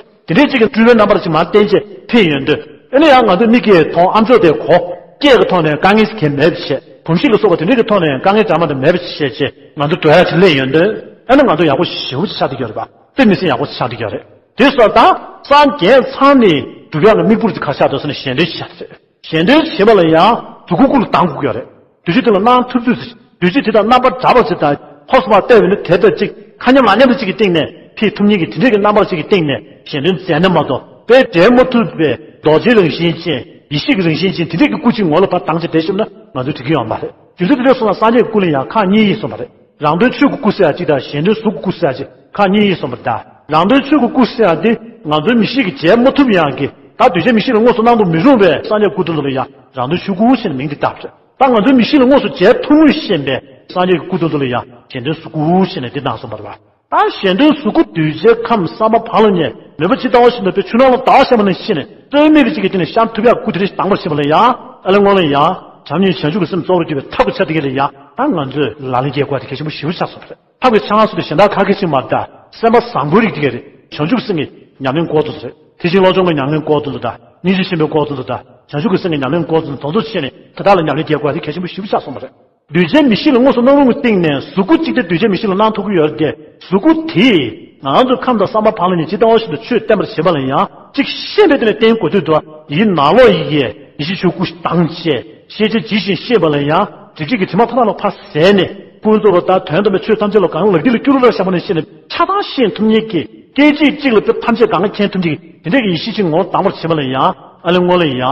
དེ་འདྲའི་གཅིག་གི་སྤྲུལ་པའི་རྣམ་པར་ཅིག་མར་བསྟན་བྱས་ཕེབས་ཡོང་དུས་ཨ་ནི་ཡང་ང་ཚོ་མིག་གིས་མཐོང་ཨམ་ཅོག་དེ་གོ། སྐད་ཀྱི་ཐོག་ནས་དཀའ་ངལ་གང་མེད་པ་བྱས་གོམས་གཤིས་ལ་སོགས་པ་དེ་འདྲའི་གི་ཐོག་ནས་དཀའ་ངལ་འདྲ་མ་འདྲ་མེད་པ་བྱས་བྱས་ང་ཚོ་འགྲོ་ཡག་ཅིག་སླེབས་ཡོང་དུས་ཨ་ནི་ང་ཚོ་ཡག་པོ་ཞེ་པོ་ཅིག་ཆགས་བསྡད་ཀྱི་ཡོད་རེད་པ། དཔེ་མི་སྲིད་ཡག་པོ་ཅིག་ཆགས་བསྡད་ཀྱི་ཡོད་རེད། དེ་སོང་ཙང་སངས་རྒྱས་ཚང་ནས་སྒྲུབ་ཡག་གི་དམིགས་ཡུལ་དེ་ག་ཆགས་འདུག་ཟེར་ན་གཞན་དོན་བྱེད་ཡག་རེད། གཞན་དོན་བྱེད་པ་ལ་ཡང་གཟུགས་སྐུ་སྐུ་ལ་གཏང་དགོས་ཀྱི་ཡོད་རེད། དུས་ཚོད་དེ་ལ་གནང་ཐུབ་ཚོད་ཟེར། དུས་ཚོད་དེ་དང་རྣམ་པར་བྲལ་བ་ཟེར་དང་ཕོ་སོ་མ་བལྟས་པས་ནི་དེ་ལྟར་ཅིག་ཁ་མཉམ་ལག་མཉམ་དུ་གཅིག་གི་སྟེང་ནས་ཕེབས་ཐུབ་མཁན་གྱི་དེ་འདྲས་ཀྱི་རྣམ་པར་གཅིག་གི་སྟེང་ནས་གཞན་དོན་མཛད་ན་མ་གཏོགས་དཔེ་འབྲལ་མ་ཐུབ་པའི་རྡོ་རྗེའི་རང་བཞིན་ཅན་ཡེ་ཤེས་ཀྱི་རང་བཞིན་ཅན་དེ་འདྲས་ཀྱི་སྐུ་གཅིག་ངོ་ལ་ཕར་བཏང་བྱས་བསྡད་བཞག་ན་ང་ཚོས་འགྲིག་གི་ཡོད་མ་རེད། རྒྱུ་མཚན་དེ་འདྲས་སོང་ཙང་སངས་རྒྱས་ཀྱི་སྐུ་ལ་ཡང་ཁག་གཉིས་ཡིན་གསུངས་པ་རེད། རང་དོན་ཆོས་ཀྱི་སྐུ་ཟེར་ཡག་གཅིག་དང་གཞན་དོན་གཟུགས་ཀྱི་སྐུ་ཟེར་ཡག་གཅིག་ཁག་གཉིས་ཡིན་གསུངས་པ་རེད་ད། རང་དོན་ཆོས་ཀྱི་སྐུ་ཟེར་ཡག་དེ་ང་ཚོའི་མིག་ཤེས་ཀྱིས་མཇལ་མ་ཐུབ་ཡག་གི་ད་གདུལ་བྱའི་མིག་ཤེས་ལ་དངོས་སུ་སྣང་དུ་མི་རུང་བའི་སངས་རྒྱས་སྐུ་དེ་ཚོ་ལ་ཡང་རང་དོན་ཆོས་སྐུ་ཞེས་ནས་མིང་དེ་བཏགས་པ་རེད། ད་ང་ཚོའི་མིག་ཤེས་ལ་དངོས་སུ་མཇལ་ཐུབ་ངེས་ཤེས་པའི་སངས་རྒྱས་ཀྱི་སྐུ་དེ་ཚོ་ལ་ཡང་གཞན་དོན་གཟུགས་སྐུ་ཞེས་ནས་འདི་གནང་གསུངས་པ་རེད་པ། ད་གཞན་དོན་གཟུགས་སྐུ་གདུལ་བྱའི་ཁམས་བསམ་པ་བག་ལ་ཉལ་མོས་པ་ཇི་ལྟ་བ་བཞིན་དུ་དཔེ་ཆུ་ནང་ལ་ཟླ་བ་ཤར་བ་ནང་བཞིན་རྩོལ་མེད་པའི་གཅིག་གི་སྟེང་ནས་ཤར་ཐུབ་ཡག་སྐུ་དེ་འདྲ་ཞིག་དང་པོར་བྱེད་པ་ལ་ཡང་ཨ་ལས་སྔོན་ལ་ཡང་ བྱམས་སྙིང་བྱང་ཆུབ་ཀྱི་སེམས་གཙོ་བོར་གྱུར་པའི་ཐབས་ཀྱི་ཆ་དེ་ག་ལ་ཡང་ད་ང་ཚོས་ལག་ལེན་འཁེལ་དགོས་དེ་གལ་ཆེན་པོ་ཞེ་པོ་ཆགས་སོང་རེད། ཐབས་ཀྱི་ཆ་ཚང་སུ་དེ་གཞན་དག་ཁ་སྐད་ཅིག་མ་རེད་ད། སེམས་པ་བཟང་པོའི་རིགས་དེ་ག་རེད། བྱང་ཆུབ་སེམས་ཀྱི་ཉམས་ལེན་འགོ་བཙུགས་རེད། ཐེག་ཆེན་བློ་སྦྱོང་གི་ཉམས་ལེན་འགོ་བཙུགས་ད། སྙིང་རྗེ་ཆེན་པོའི་འགོ་བཙུགས་ད། བྱང་ཆུབ་ཀྱི་སེམས་ཀྱི་ཉམས་ལེན་འགོ་བཙུགས་དེ་ཚོ་བྱས་ནས་དེ་དག་ལ་ཉམས་ལེན་འཁེལ་དགོས་དེ་གལ་ཆེན་པོ་ཞེ་པོ་ཆགས་སོང་བ་རེད། འདུས་བྱས་མི་ཤེས་ལ་མངོན་སུམ་རྣམ་རྟོག་གི་སྟེང་ནས་གཟུགས་སྐུ་གཅིག་དེ་འདུས་བྱས་མི་ཤེས་ལ་སྣང་ཐུབ་ཀྱི་ཡོད་རེད་དེ། གཟུགས་སྐུ་དེས་ང་རང་ཚོའི་ཁམས་དང་བསམ་པ་ཕར་ལ་ནི་ཇི་ལྟ་བ་བཞིན་དུ་ཆོས་བསྟན་པར་བྱེད་པ་ལ་ཡང་གཅིག་ཤེས་པའི་སྟེང་ནས་བསྟན་དགོས་དུས་དུ་ཡིད་ནང་ལོགས་ཡི་གེ་ཡེ་ཤེས་ཆོས་སྐུ་དྭངས་བཅས་ཤེས་བྱ་ཇི་བཞིན་ཤེས་པ་ལ་ཡང་སྒྲིབ་བྱེད་ཀྱི་དྲི་མ་ཕ་ཐག་ལ་ཕར་ཟད་ནས་ཀུན་རྫོབ་པ་དང་དོན་དམ་པའི་ཆོས་ཐམས་ཅད་ལ་གང་ལག་མཐིལ་ལ་སྐྱུ་རུ་རུ་བཞག་པ་ནས་ཤེས་ནས་ཆ་ཚང་ཤེས་ཐུབ་མཁན་གྱི་སྐད་ཅིག་གཅིག་ལ་ཐམས་ཅད་གང་ག་མཁྱེན་ཐུབ་མཁན་གྱི་དེ་འདྲའི་གི་ཡེ་ཤེས་ཅིག་ངོ་བོ་དྭངས་པར་བྱེད་པ་ལ་ཡང་ཨ་ལེ་སྔོན་ལ་ཡང་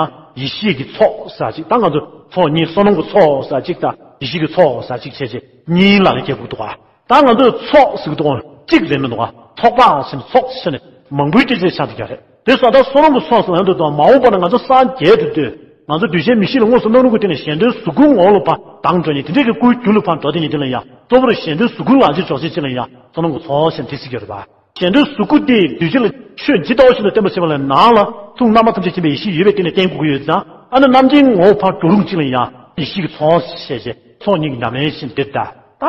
ཡེ་ཤེས་ཀྱི་ཚོགས་ཟེར་ཅིག་ད་ང་ཚོ་ཚོགས་གཉིས་བསོད་ནམས་ཀྱི་ཚོགས་ཟེར་ཅིག་དང་ཡེ་ཤེས་ཀྱི་ཚོགས་ཟེར་ཅིག་བྱས་རྗེས་གཉིས་ལ་ལས་སྐྱེ་དགོས་འདུག་ག་ད་ང་ཚོས་ཚོགས་ཟེར་གྱི་འདུག་ག་གཅིག་རེད་མི་འདུག་ག་ཚོགས་པ་ཟེར་ནས་ཚོགས་ཟེར་ནས་མང་པོའི་སྐད་ཆ་ཆགས་འདུག་ཀྱག་རེད། དེ་སོང་ད་བསོད་ནམས་ཀྱི་ཚོགས་ཟེར་ན་འདུག་དང་མ་འོངས་པ་ན་ང་ཚོ་སངས་རྒྱས་འགྲོ་དུས་ང་ཚོ་འདུས་བྱས་མི་ཤེས་ལ་མངོན་སུམ་རྣམ་རྟོག་གི་སྟེང་ནས་གཞན་དོན་གཟུགས་སྐུའི་ངོ་བོ་ལ་ཕར་དྭངས་འགྲོ་མཁན་དེ་འདྲས་ཀྱི་སྐུའི་རྒྱུ་ལ་ཕར་འགྲོ་དེ་ཉིད་དེ་ལ་ཡང་གཙོ་བོར་གཞན་དོན་གཟུགས་སྐུའི་ལག་རྗེས་འཇོག་བྱེད་ཅིག་ལ་ཡང་བསོད་ནམས་ཀྱི་ཚོགས་ཟེར་ནས་དེ་ཟེར་གྱི་རེད་པ། གཞན་དོན་གཟུགས་སྐུ་དེ་འདུས་བྱས་ལ་ཆོས་ཇི་ལྟ་བ་བཞིན་དུ་བསྟན་པར་བྱེད་པ་ལ་ནང་ལ་ཐུགས་རྣམ་པ་ཐམས་ཅད་མཁྱེན་པའི་ཡེ་ཤེས་ཡོད་པའི་སྟེང་ནས་བསྟན་དགོས་ཀྱི་ཡོད་ཙང་ཨ་ནི་རྣམ་མཁྱེན་ངོ་བོ་ཕར་འགྲོ་ལུགས་གཅིག་ལ་ཡང་ཡེ་ཤེས་ཀྱི་ཚོགས་ཞེས་བྱས་ཚོགས་གཉིས་ཀྱི་ཉམས་ལེན་བཞིན་འདིར་གདའ། ད་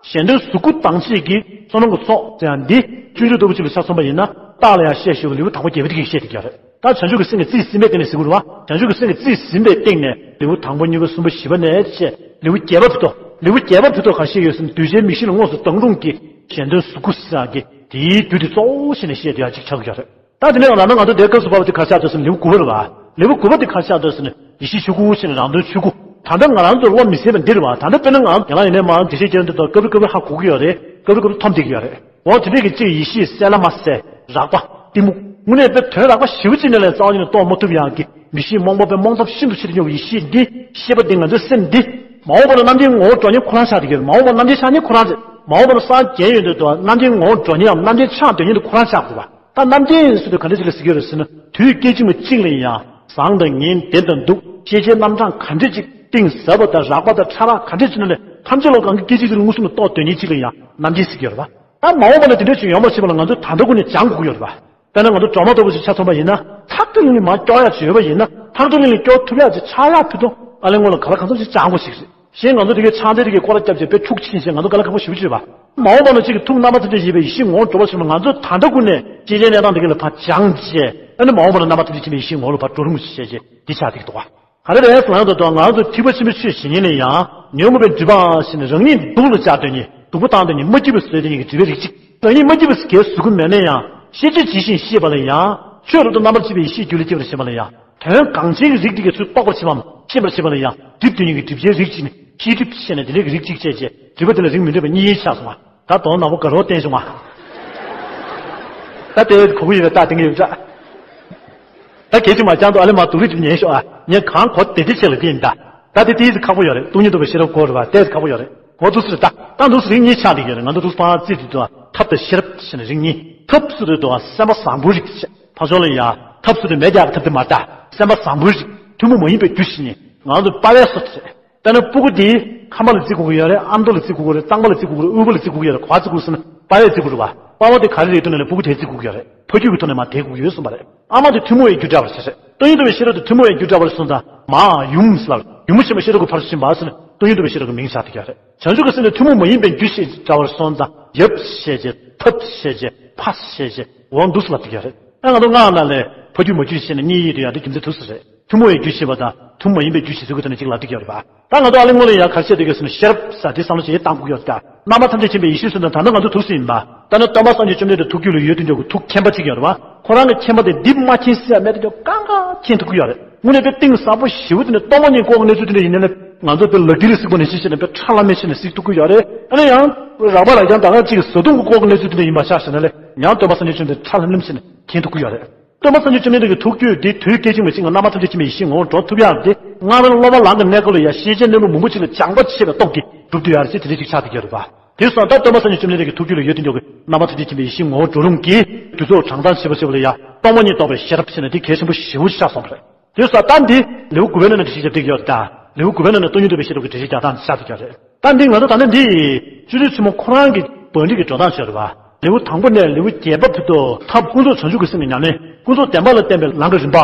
གཞན་དོན་གཟུགས་སྐུ་དྭངས་བྱེད་ཀྱི་བསོད་ནམས་ཀྱི་ཚོགས་ཟེར་ཡང་འདི་སྤྱོད་འཇུག་ལྟ་བུ་གཅིག་ལ་ཆ་མཚོན་པ་ཡིན་ན་རྟགས་ལ་ཡང་བཤད་ཞུ་བ་ལེའུ་དང་པོ་བརྒྱད་པ་དེ་གིས་བཤད་དེ་ཀྱང་རེད། ད་བྱང་ཆུབ་ཀྱི་སེམས་ཀྱིས་རྩིས་ཟིན་པའི་སྟེང་ནས་ཟེར་དགོས་རེད་བ། བྱང་ཆུབ་ཀྱི་སེམས་ཀྱིས་རྩིས་ཟིན་པའི་སྟེང་ནས་ལེའུ་དང་པོ་གཉིས་པ་གསུམ་པ་བཞི་པ་ནས་བཤད་ལེའུ་བརྒྱད་པ་བར་དུ་ལེའུ་བརྒྱད་པ་བར་དུ་ག་བཤད་ཡོད་ཟེར་ན་འདུས་བྱས་མི་ཤེས་ལ་མངོན་སུམ་དྭངས་རུང་གི་གཞན་དོན་གཟུགས་སྐུ་ཟེར་གྱི་དེའི་རྒྱུ་དེ་གཙོ་བོ་བྱས་ནས་བཤད་དེ་ཡང་གཅིག་ཆགས་ཀྱི་རེད། ད་དེ་ནས་ང་རང་ང་ཚོ་དེ་སྐབས་སུ་བབས་པ་དེ་ག་ཆགས་འདུག་ཟེར་ན་ལེའུ་དགུ་པ་རེད་བ། ལེའུ་དགུ་པ་དེ་ག་ཆགས་འདུག་ཟེར་ན་ཡེ་ཤེས་ཆོས་སྐུ་ཟེར་ནས་རང་དོན་ཆོས་སྐུ། ད་ལྟ་ང་རང་ཚོ་བློ་མི་ཟད་པ་འདི་རེད་བ། ད་ལྟ་དཔེར་ན་ང་རང་ཡིན་ན་མ་འགྲེལ་བཤད་རྒྱག་དུས་ད་སྐབས་རེ་སྐབས་རེ་ཧ་གོ་གི་ཡོད་རེད། སྐབས་རེ་སྐབས་རེ་མཐོང་བསྡད་ཀྱི་ཡོད་རེད། འོ་དེ་འདྲས་ཀྱི་གཅིག་ཡེ་ཤེས་གསལ་ལ་མ་གསལ་རགས་པ་གཏི་མུག་དངོས་གནས་དཔེ་དོན་རགས་པ་ཞེ་པོ་ཅིག་ནས་ལས་རྩ་བ་ཉིད་ནས་རྟོགས་མ་ཐུབ་ཡག་གི་མི་ཤེས་རྨོངས་པ་པའི་རྨོངས་ཚབ་ཤིན་ཏུ་ཆེ་དུ་སྙོམས་པའི་ཡེ་ཤེས་འདི་ཤེས་པ་འདི་ང་ཚོའི་སེམས་འདི་མ་འོངས་པ་ན་རྣམ་མཁྱེན་ངོ་བོ་འགྲོ་མཁན་ཁོ་རང་ཆགས་བསྡད་ཀྱི་ཡོད་རེད། མ་འོངས་པ་ན་རྣམ་མཁྱེན་ཆགས་མཁན་ཁོ་རང་རེད། མ་འོངས་པ་ན་སངས་རྒྱས་ཡོང་དུས་དུ་རྣམ་མཁྱེན་ངོ་བོ་འགྲོ་མཁན་ཡང་རྣམ་མཁྱེན་ཆགས་འདོད་མཁན་དེ་ཁོ་རང་ཆགས་དགོས་པ། ད་རྣམ་མཁྱེན་ཟེར་དུས་ག་འདྲ་ཅིག་ལ་ཟེར་གྱི་ཡོད་རེད་ཟེར་ན་དུས་སྐད་ཅིག་མ་གཅིག་ལ་ཡང་བཟང་དང་ངན་བདེ་དང་སྡུག་ཤེས་བྱའི་རྣམ་གྲངས་ག་འདྲ་ཅིག་གཏིང་ཟབ་པ་དང་རགས་པ་དང་ཕྲ་རགས་ག་འདྲ་ཅིག་ནང་ནས་ཐམས་ཅད་ལ་གང་གི་སྐད་ཅིག་ཅིག་ལ་མངོན་སུམ་དུ་རྟོགས་འདོད་མཁན་ཅིག་ལ་ཡང་རྣམ་མཁྱེན་ཟེར་གྱི་ཡོད་རེད་པ། ད་མ་འོངས་པ་ན་དེ་འདྲ་ཅིག་ཡོང་བར་བྱེད་པ་ལ་ང་ཚོས་ད་ལྟ་ཀུན་ནས་སྦྱང་དགོས་ཀྱི་ཡོད་རེད་པ། དཔེར་ན་ང་ཚོ་སྒྲོལ་མ་ལྟ་བུ་ཞིག་ཆ་མཚོན་པ་ཡིན་ན་ཐག་ཐག་རིང་རིང་མར་སྐྱོར་ཡག་ཅིག་ཡོད་པ་ཡིན་ན་ཐག་ཐག་རིང་རིང་སྐྱོར་ཐུབ་ཡག་ཅིག་ཆགས་ཡག་ཕུལ་དུ་ཨ་ལེ་སྔོན་ལ་ག་ལ་གང་འཚམ་ཞིག་སྦྱང་དགོས་ཤིག་རེད། གཞན་ང་ཚོ་དེ་གའི་ཕྱག་འཚལ་དེ་གའི་སྐོར་ར་བརྒྱབ་བྱས་དཔེ་འཁྱུག་ཕྱིན་བྱས་ང་ཚོ་དཀའ་ལས་ཁག་པོ་ཞེ་པོ་ཅིག་རེད་པ། མ་འོངས་པ་ན་གཅིག་གི་ཐུགས་རྣམ་པ་ཐམས་ཅད་ཡིན་པའི་ཡེ་ཤེས་ངོ་བོར་འགྲོ་བ་ཞིག་ལ་ང་ཚོས་ད་ལྟ་ཀུན་ནས་ཤེས་བྱའི་གནས་སྟངས་དེ་གའི་ལ་ཕར་སྦྱངས་བྱས་ཨ་ནི་མ་འོངས་པ་ན་རྣམ་པ་ཐམས་ཅད་མཁྱེན་པའི་ཡེ་ཤེས་ངོ་བོ་ལ་ཕར་འགྲོ་རུང་ཞེས་བྱས་འདི་ཆགས་བསྡད་ཀྱི་འདུག་ག་ག་རེ་རེད་ཟེར་ན་ད་དུང་ང་ཚོ་ཐེག་པ་ཆེན་པོའི་ཆོས་བྱེད་མཁན་ལ་ཡང་ཉོན་མོངས་པའི་སྒྲིབ་པ་ཞེས་ནས་རང་ཉིད་སྡུག་ལ་སྦྱར་འདོད་མཁན་སྡུག་པོ་བཏང་འདོད་མཁན་མ་སྐྱིད་པ་བཟོས་འདོད་མཁན་གྱི་སྒྲིབ་པའི་རིགས་གཅིག་རང་ཉིད་མ་སྐྱིད་པ་ཟེར་གའི་བཟོ་གི་མེད་ན་ཡང་ཤེས་བྱ་ཇི་བཞིན་ཤེས་པ་ལ་ཡང་ཆོས་རབ་ཏུ་རྣམ་པར་ཕྱེ་བའི་ཡེ་ཤེས་རྒྱུད་ལ་སྐྱེ་བར་བྱེད་པ་ལ་ཡང་དོན་གང་ཆེན་གྱི་རིགས་དེ་གའི་ཚུལ་རྟོགས་པར་བྱེད་པའམ་ཤེས་པར་བྱེད་པ་ལ་ཡང་སྒྲིབ་འདོད་མཁན་གྱི་སྒྲིབ་བྱའི་རིགས་གཅིག་ནི་ཤེས་སྒྲིབ་ཞེས་ནས་དེ་འདྲའི་གི་རིགས་གཅིག་བྱས་རྗེས་སྒྲིབ་པ་དེ་ལ་རིགས་མི་འདོད་པ་གཉིས་ཆགས་སོང་བ། ད་དོན་ནག་པོ་དགའ་རོགས་བསྟན་བྱུང་བ། ད་དེ་གོ་གི་ཡོད་པའི་རྟགས་དེ་གི་ཡོད་འདྲ། ད་གལ་ཆེ་མ་ཅང་དུ་ཨ་ལེ་མ་དུག་རིགས་དེ་ཉན་ཤོག་ཨ། ངས་གང་གོ་བདེ་བདེ་ཆེ་ལ་བསྟན་ད། ད་དེ་ཏིས་ཁག་པོ་ཡོད་རེད། སྟོང་ཉིད་རྟོགས་པའི་ཤེས་རབ་གོ་རེད་བ་ཏིས་ཁག་པོ་ཡོད་རེད། གོ་འདུག་སེ་རེད་ད། ད་འདུག་སེ་རིགས་གཉིས་ཆགས་བསྡད་ཡོད་རེད། ང་ཚོ་འདུག་སེ་ཕར་རྩིས་དུས་དུ་ཐབས་དང་ཤེས་རབ་ཟེར་ནས་རིགས་གཉིས། ཐབས་སུ་དུ་དུ་སེམས་པ་བཟང་པོའི་རིགས་ཕར་ཕྱོགས་ལ་ཡ། ཐབས་སུ་དུ་མེད་ཀྱང་ཐབས་དེ་མ་ལྟ། སེམས་པ་བཟང་པོའི་རིགས་ཐུན་མོང་མ་ཡིན་པའི་རྒྱུ་ཞིག་ནི་ང་ཚོ་དཔའ་བའི་སོ་ཚེ། དཔེར་ན་སྤུ་གུ་དེ་ཁམས་པ་ལ་བརྩི་དགོས་ཀྱི་ཡོད་རེད། ཨ་མདོ་ལ་བརྩི་དགོས་ཀྱི་རེད། གཙང་པ་ལ་བརྩི་དགོས་ཀྱི་རེད། དབུས་པ་ལ་བརྩི་དགོས་ཀྱི་ཡོད་རེད། ག་པར་བརྩི་དགོས་ཟེར་ན་དཔའ་བས་བརྩི་དགོས་རེད་བ། དཔའ་བ་དེ་ག་རེ་རེད་དོན་ནི་སྤུ་གུ་དེ་བརྩི་དགོས་ཀྱི་ཡོད་རེད། ཕ་རྒྱུད་ཀྱི་ཐོག་ནས་མར་དེ་དགོས་ཀྱི་ཡོད་གསུངས་པ་རེད། ཨ་མ་དེ་ཐུན་མོང་བའི་རྒྱུ་འདྲ་བར་བྱེད་ཟེར། སྟོང་ཉིད་རྟོགས་པའི་ཤེས་རབ་དེ་ཐུན་མོང་བའི་རྒྱུ་འདྲ་བར་སོང་ཙང་མ་ཡུམ་ཟེར་ལ་ཡུམ་ཆེན་པོའི་ཤེས་རབ་ཀྱི་ཕར་ཕྱིན་པ་ཟེར་ནས་སྟོང་ཉིད་རྟོགས་པའི་ཤེས་རབ་ཀྱི་མིང་བཞག་དེ་ག་རེད། བྱང་ཆུབ་ཀྱི་སེམས་དེ་ཐུན་མོང་མ་ཡིན་པའི་རྒྱུ་ཞེས་འདྲ་བར་སོང་ཙང་ཡབ་ཞེས་བྱས་ཐབས་ཞེས་བྱས་ཕ་ཞེས་བྱས་འོ་འདུག་སེ་ལབ་དེ་ག་རེད། ཨ་ང་ཚོ་སྔགས་ནང་ལས་ཕ་རྒྱུད་མ་རྒྱུད་ཞེས་ནས་གཉིས་ཡོད་དེ་ཡང་དེ་རྒྱུ་མཚན་འདུག་སེ་རེད། ཐུན་མོང་བའི་རྒྱུ་ཞེས་པ་དང་ཐུན་མོང་མ་ཡིན་པའི་རྒྱུ་ཞེས་ཚིག་གི་ཐོག་ནས་གཅིག་ལབ་ཐུབ་ཀྱི་ཡོད་རེད་པ། ད་ང་ཚོ་ཨ་ལེ་སྔོན་ལ་ཡང་ག་རེ་བཤད་འདུག་གི་ཟེར་ན་ཤེས་རབ་ཟེར་དེ་བསམ་བློ་ཞིག་བཏང་དགོས་ཀྱི་ཡོད་ཀྱང་རྣམ་པ་ཐམས་ཅད་མཁྱེན་པའི་ཡེ་ཤེས་གསུམ་དང་ད་ནི་ང་ཚོ་ཐུགས་སུ་ཡིན་པ། ད་ནི་སྟོན་པ་སངས་རྒྱས་བཅོམ་ལྡན་འདས་ཐུགས་རྒྱུད་ལ་ཡོད་དུ་འཇོག་གི་ཐུགས་མཁྱེན་པ་གཅིག་ཡོད་རེད་པ། ཁོ་རང་གི་མཁྱེན་པ་དེ་འདི་མ་མཁྱེན་ས་མེད་དུ་ཀྱང་གང་ག་མཁྱེན་ཐུབ་ཀྱི་ཡོད་རེད། དངོས་གནས་དཔེ་གཏིང་ཟབ་པོ་ཞེ་པོ་དེ་ནི་སྟོང་པ་ཉིད་ལྐོག་གནས་ཚུལ་དེ་འདྲ་ཡིན་ན་ནི་ང་ཚོ་དཔེ་ལག་མཐིལ་ལ་གཟིགས་པ་ནང་བཞིན་བྱས་ནས་དཔེ་ཁྲ་ལམ་མེ་བྱས་ནས་གཟིགས་ཐུབ་ཀྱི་ཡོད་རེད། ཨ་ནི་ཡང་རགས་པ་ལ་ཀྱང་ད་ག་གཅིག་གི་བཟའ་བཏུང་གི་ལྐོག་གནས་ཚུལ་དེ་འདྲ་ཡིན་པ་ཆ་བཞག་ན་ལས་ཡང་སྟོན་པ་སངས་རྒྱས་བཅོམ་ལྡན་འདས་ཁྲ་ལམ་ལམ་བྱས་ནས་མཁྱེན་ཐུབ་ཀྱི་ཡོད་རེད། སྟོན་པ་སངས་རྒྱས་བཅོམ་ལྡན་འདས་ཀྱི་ཐུགས་རྒྱུད་འདི་དུས་སྐད་ཅིག་མ་གཅིག་ནང་རྣམ་པ་ཐམས་ཅད་མཁྱེན་པའི་ཡེ་ཤེས་ངོ་བོར་འགྲོ་ཐུབ་ཡག་འདི་སྔགས་པའི་སློབ་པ་ལམ་གྱི་གནས་སྐབས་ལ་ཡང་ཤེས་བྱའི་གནས་ལུགས་མང་པོ་ཅིག་ལ་སྦྱངས་པ་བྱས་པའི་སྟོབས་ཀྱིས་སྒྲུབ་ཐུབ་ཡག་རེད་ཅེས་དེ་འདྲ་ཅིག་ཆགས་བསྡད་ཀྱི་ཡོད་རེད་པ། དེ་སོང་ད་སྟོན་པ་སངས་རྒྱས་བཅོམ་ལྡན་འདས་ཀྱི་ཐུགས་རྒྱུད་ལ་ཡོད་དུ་འཇོག་གི་རྣམ་པ་ཐམས་ཅད་མཁྱེན་པའི་ཡེ་ཤེས་ངོ་བོར་འགྲོ་ལུགས་ཀྱི་རྒྱུ་ཚོགས་དྲང་གཏམ་ཞེས་པ་ཞེས་པ་ལ་ཡང་སྟོང་པ་ཉིད་རྟོགས་པའི་ཤེས་རབ་ཟེར་ནས་འདི་གལ་ཆེན་པོ་ཞེ་པོ་ཆགས་སོང་བ་རེད། དེ་སོང་ད་འདི་ལེའུ་དགུ་པའི་ནང་ནས་འགྲེལ་བཤད་རྒྱབ་བསྡད་ཀྱི་ཡོད་རེད་ད། ལེའུ་དགུ་པའི་ནང་ནས་སྟོང་ཉིད་རྟོགས་པའི་ཤེས་རབ་ཀྱི་འགྲེལ་བཤད་རྒྱག་སྟངས་ཆགས་བསྡད་ཀྱི་ཡོད་རེད། ད་འདི་ང་ཚོ་ད་ནི་འདི་སྤྱོད་འཇུག་ཆེན་མོ་ཁོ་རང་གི་བང་སྒྲིག་གི་འགྲོ་སྟངས་ཤིག་རེད་བ། ལེའུ་དང་པོ་ནས་ལེའུ་བརྒྱད་པ་བར་དུ་ཐབས་ཀུན་རྫོབ་བྱང་ཆུབ་ཀྱི་སེམས་ཀྱི་ཉམས་ལེན་ཀུན་རྫོབ་བདེན་པ་ལ་བརྟེན་པའི་ལམ་གྱི་རིམ་པ་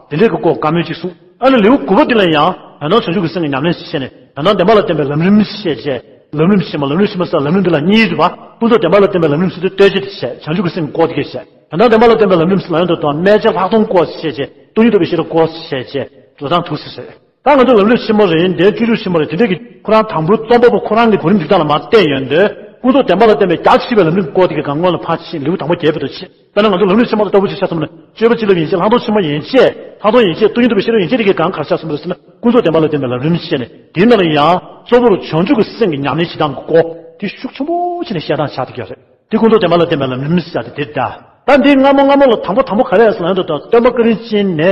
དེ་འདྲའི་གི་སྐོར་བཀའ་མོལ་ཅིག་གསུངས། ཨ་ནི་ལེའུ་དགུ་པ་འདི་ལ་ཡང་ད་ལྟ་བྱང་ཆུབ་ཀྱི་སེམས་ཀྱི་ཉམས་ལེན་བྱས་ནས། ད་ལྟ་བདེན་པ་ལ་བརྟེན་པའི་ལམ་རིམ་བཤད་བྱས། ལམ་རིམ་ཕྱི་མ། ལམ་རིམ་ཕྱི་མ་ཟེར། ལམ་རིམ་འདི་ལ་གཉིས་ཡོད་པ། ཀུན་རྫོབ་བདེན་པ་ལ་བརྟེན་པའི་ལམ་རིམ་ཟེར་དུས་བསྟོད་བྱ་དེ་བཤད། བྱང་ཆུབ་ཀྱི་སེམས་སྐོར་དེ་གས་བཤད། ད་ལྟ་བདེན་པ་ལ་བརྟེན་པའི་ལམ་རིམ་ཟེར་ལ་ཡོང་དུས་དང་རྨད་བྱ་ལྷག་མཐོང་སྐོར་བཤད་བྱས། སྟོང་ཉིད་རྟོགས་པའི་ཤེས་རབ་སྐོར་བཤད་བྱས། འགྲོ་སྟངས་དུ་ཟེར་བཤད། ད་ང་ཚོ་ལམ་རིམ་ཕྱི་མ་རེད། འདིའི་སྤྱོད་འཇུག་ཕྱི་མ་རེད། དེ་འདྲ་གི་ཁོ་རང་དང་པོའི་རྩོམ་པ་པོ་ཁོ་རང་གི་གོ་རིམ་སྒྲིག་སྟངས་ལ་མར་བལྟས་ཡོང་དུས། ཀུན་རྫོབ་བདེན་པ་ལ་བརྟེན་པའི་རྒྱ་ཆེ་བའི་ལམ་རིམ་སྐོར་དེ་གས་སྒང་སྔོན་ལ་ཕར་ཕྱིན། ལེའུ་དང་པོ་བརྒྱད་པ་དུ་ཕྱིན། དཔེར་ན་ང་ཚོ་ལམ་རིམ་ཕྱི་མ་ལ་ལྟ་བུ་ཅིག་ཆ་བཞག་པ་ན། སྤྱོད་པ་སྤྱི་བླ་ཡན་ཆད། ལྷག་མཐོང་ཕྱི་མ་ཡན་ཆད། ལྷག་མཐོང་ཆེན་མོ་ཡན་ཆད། སྟོང་ཉིད་རྟོགས་པའི་ཤེས་རབ་ཡན་ཆད་དེ་གས་སྒང་ག་རེ་ཆགས་སོང་བ་རེད་ཟེར་ན། ཀུན་རྫོབ་བདེན་པ་ལ་བརྟེན་པའི་ལམ་རིམ་བཤད་ནས། དེའི་ནང་ལ་ཡང་གཙོ་བོར་བྱང་ཆུབ་ཀྱི་སེམས་ཀྱི་ཉམས་ལེན་བྱེད་སྟངས་ཀྱི་སྐོར་དེ་ཤུགས་ཆེན་པོ་བྱས་ནས་བཤད་སྟངས་ཆགས་བསྡད་ཀྱི་ཡོད་རེད། དེ་ཀུན་རྫོབ་བདེན་པ་ལ་བརྟེན་པའི་ལམ་རིམ་ཟེར་ཡ་དེ་དེ་རེད་ད། ད་འདི་སྔ་མོ་སྔ་མོ་ལ་དང་པོ་དང་པོ་ག་རེ་ཡིན་ཟེར་ན། ད་སྟོན་པ་བཀའ་དྲིན་ཅན་ནས་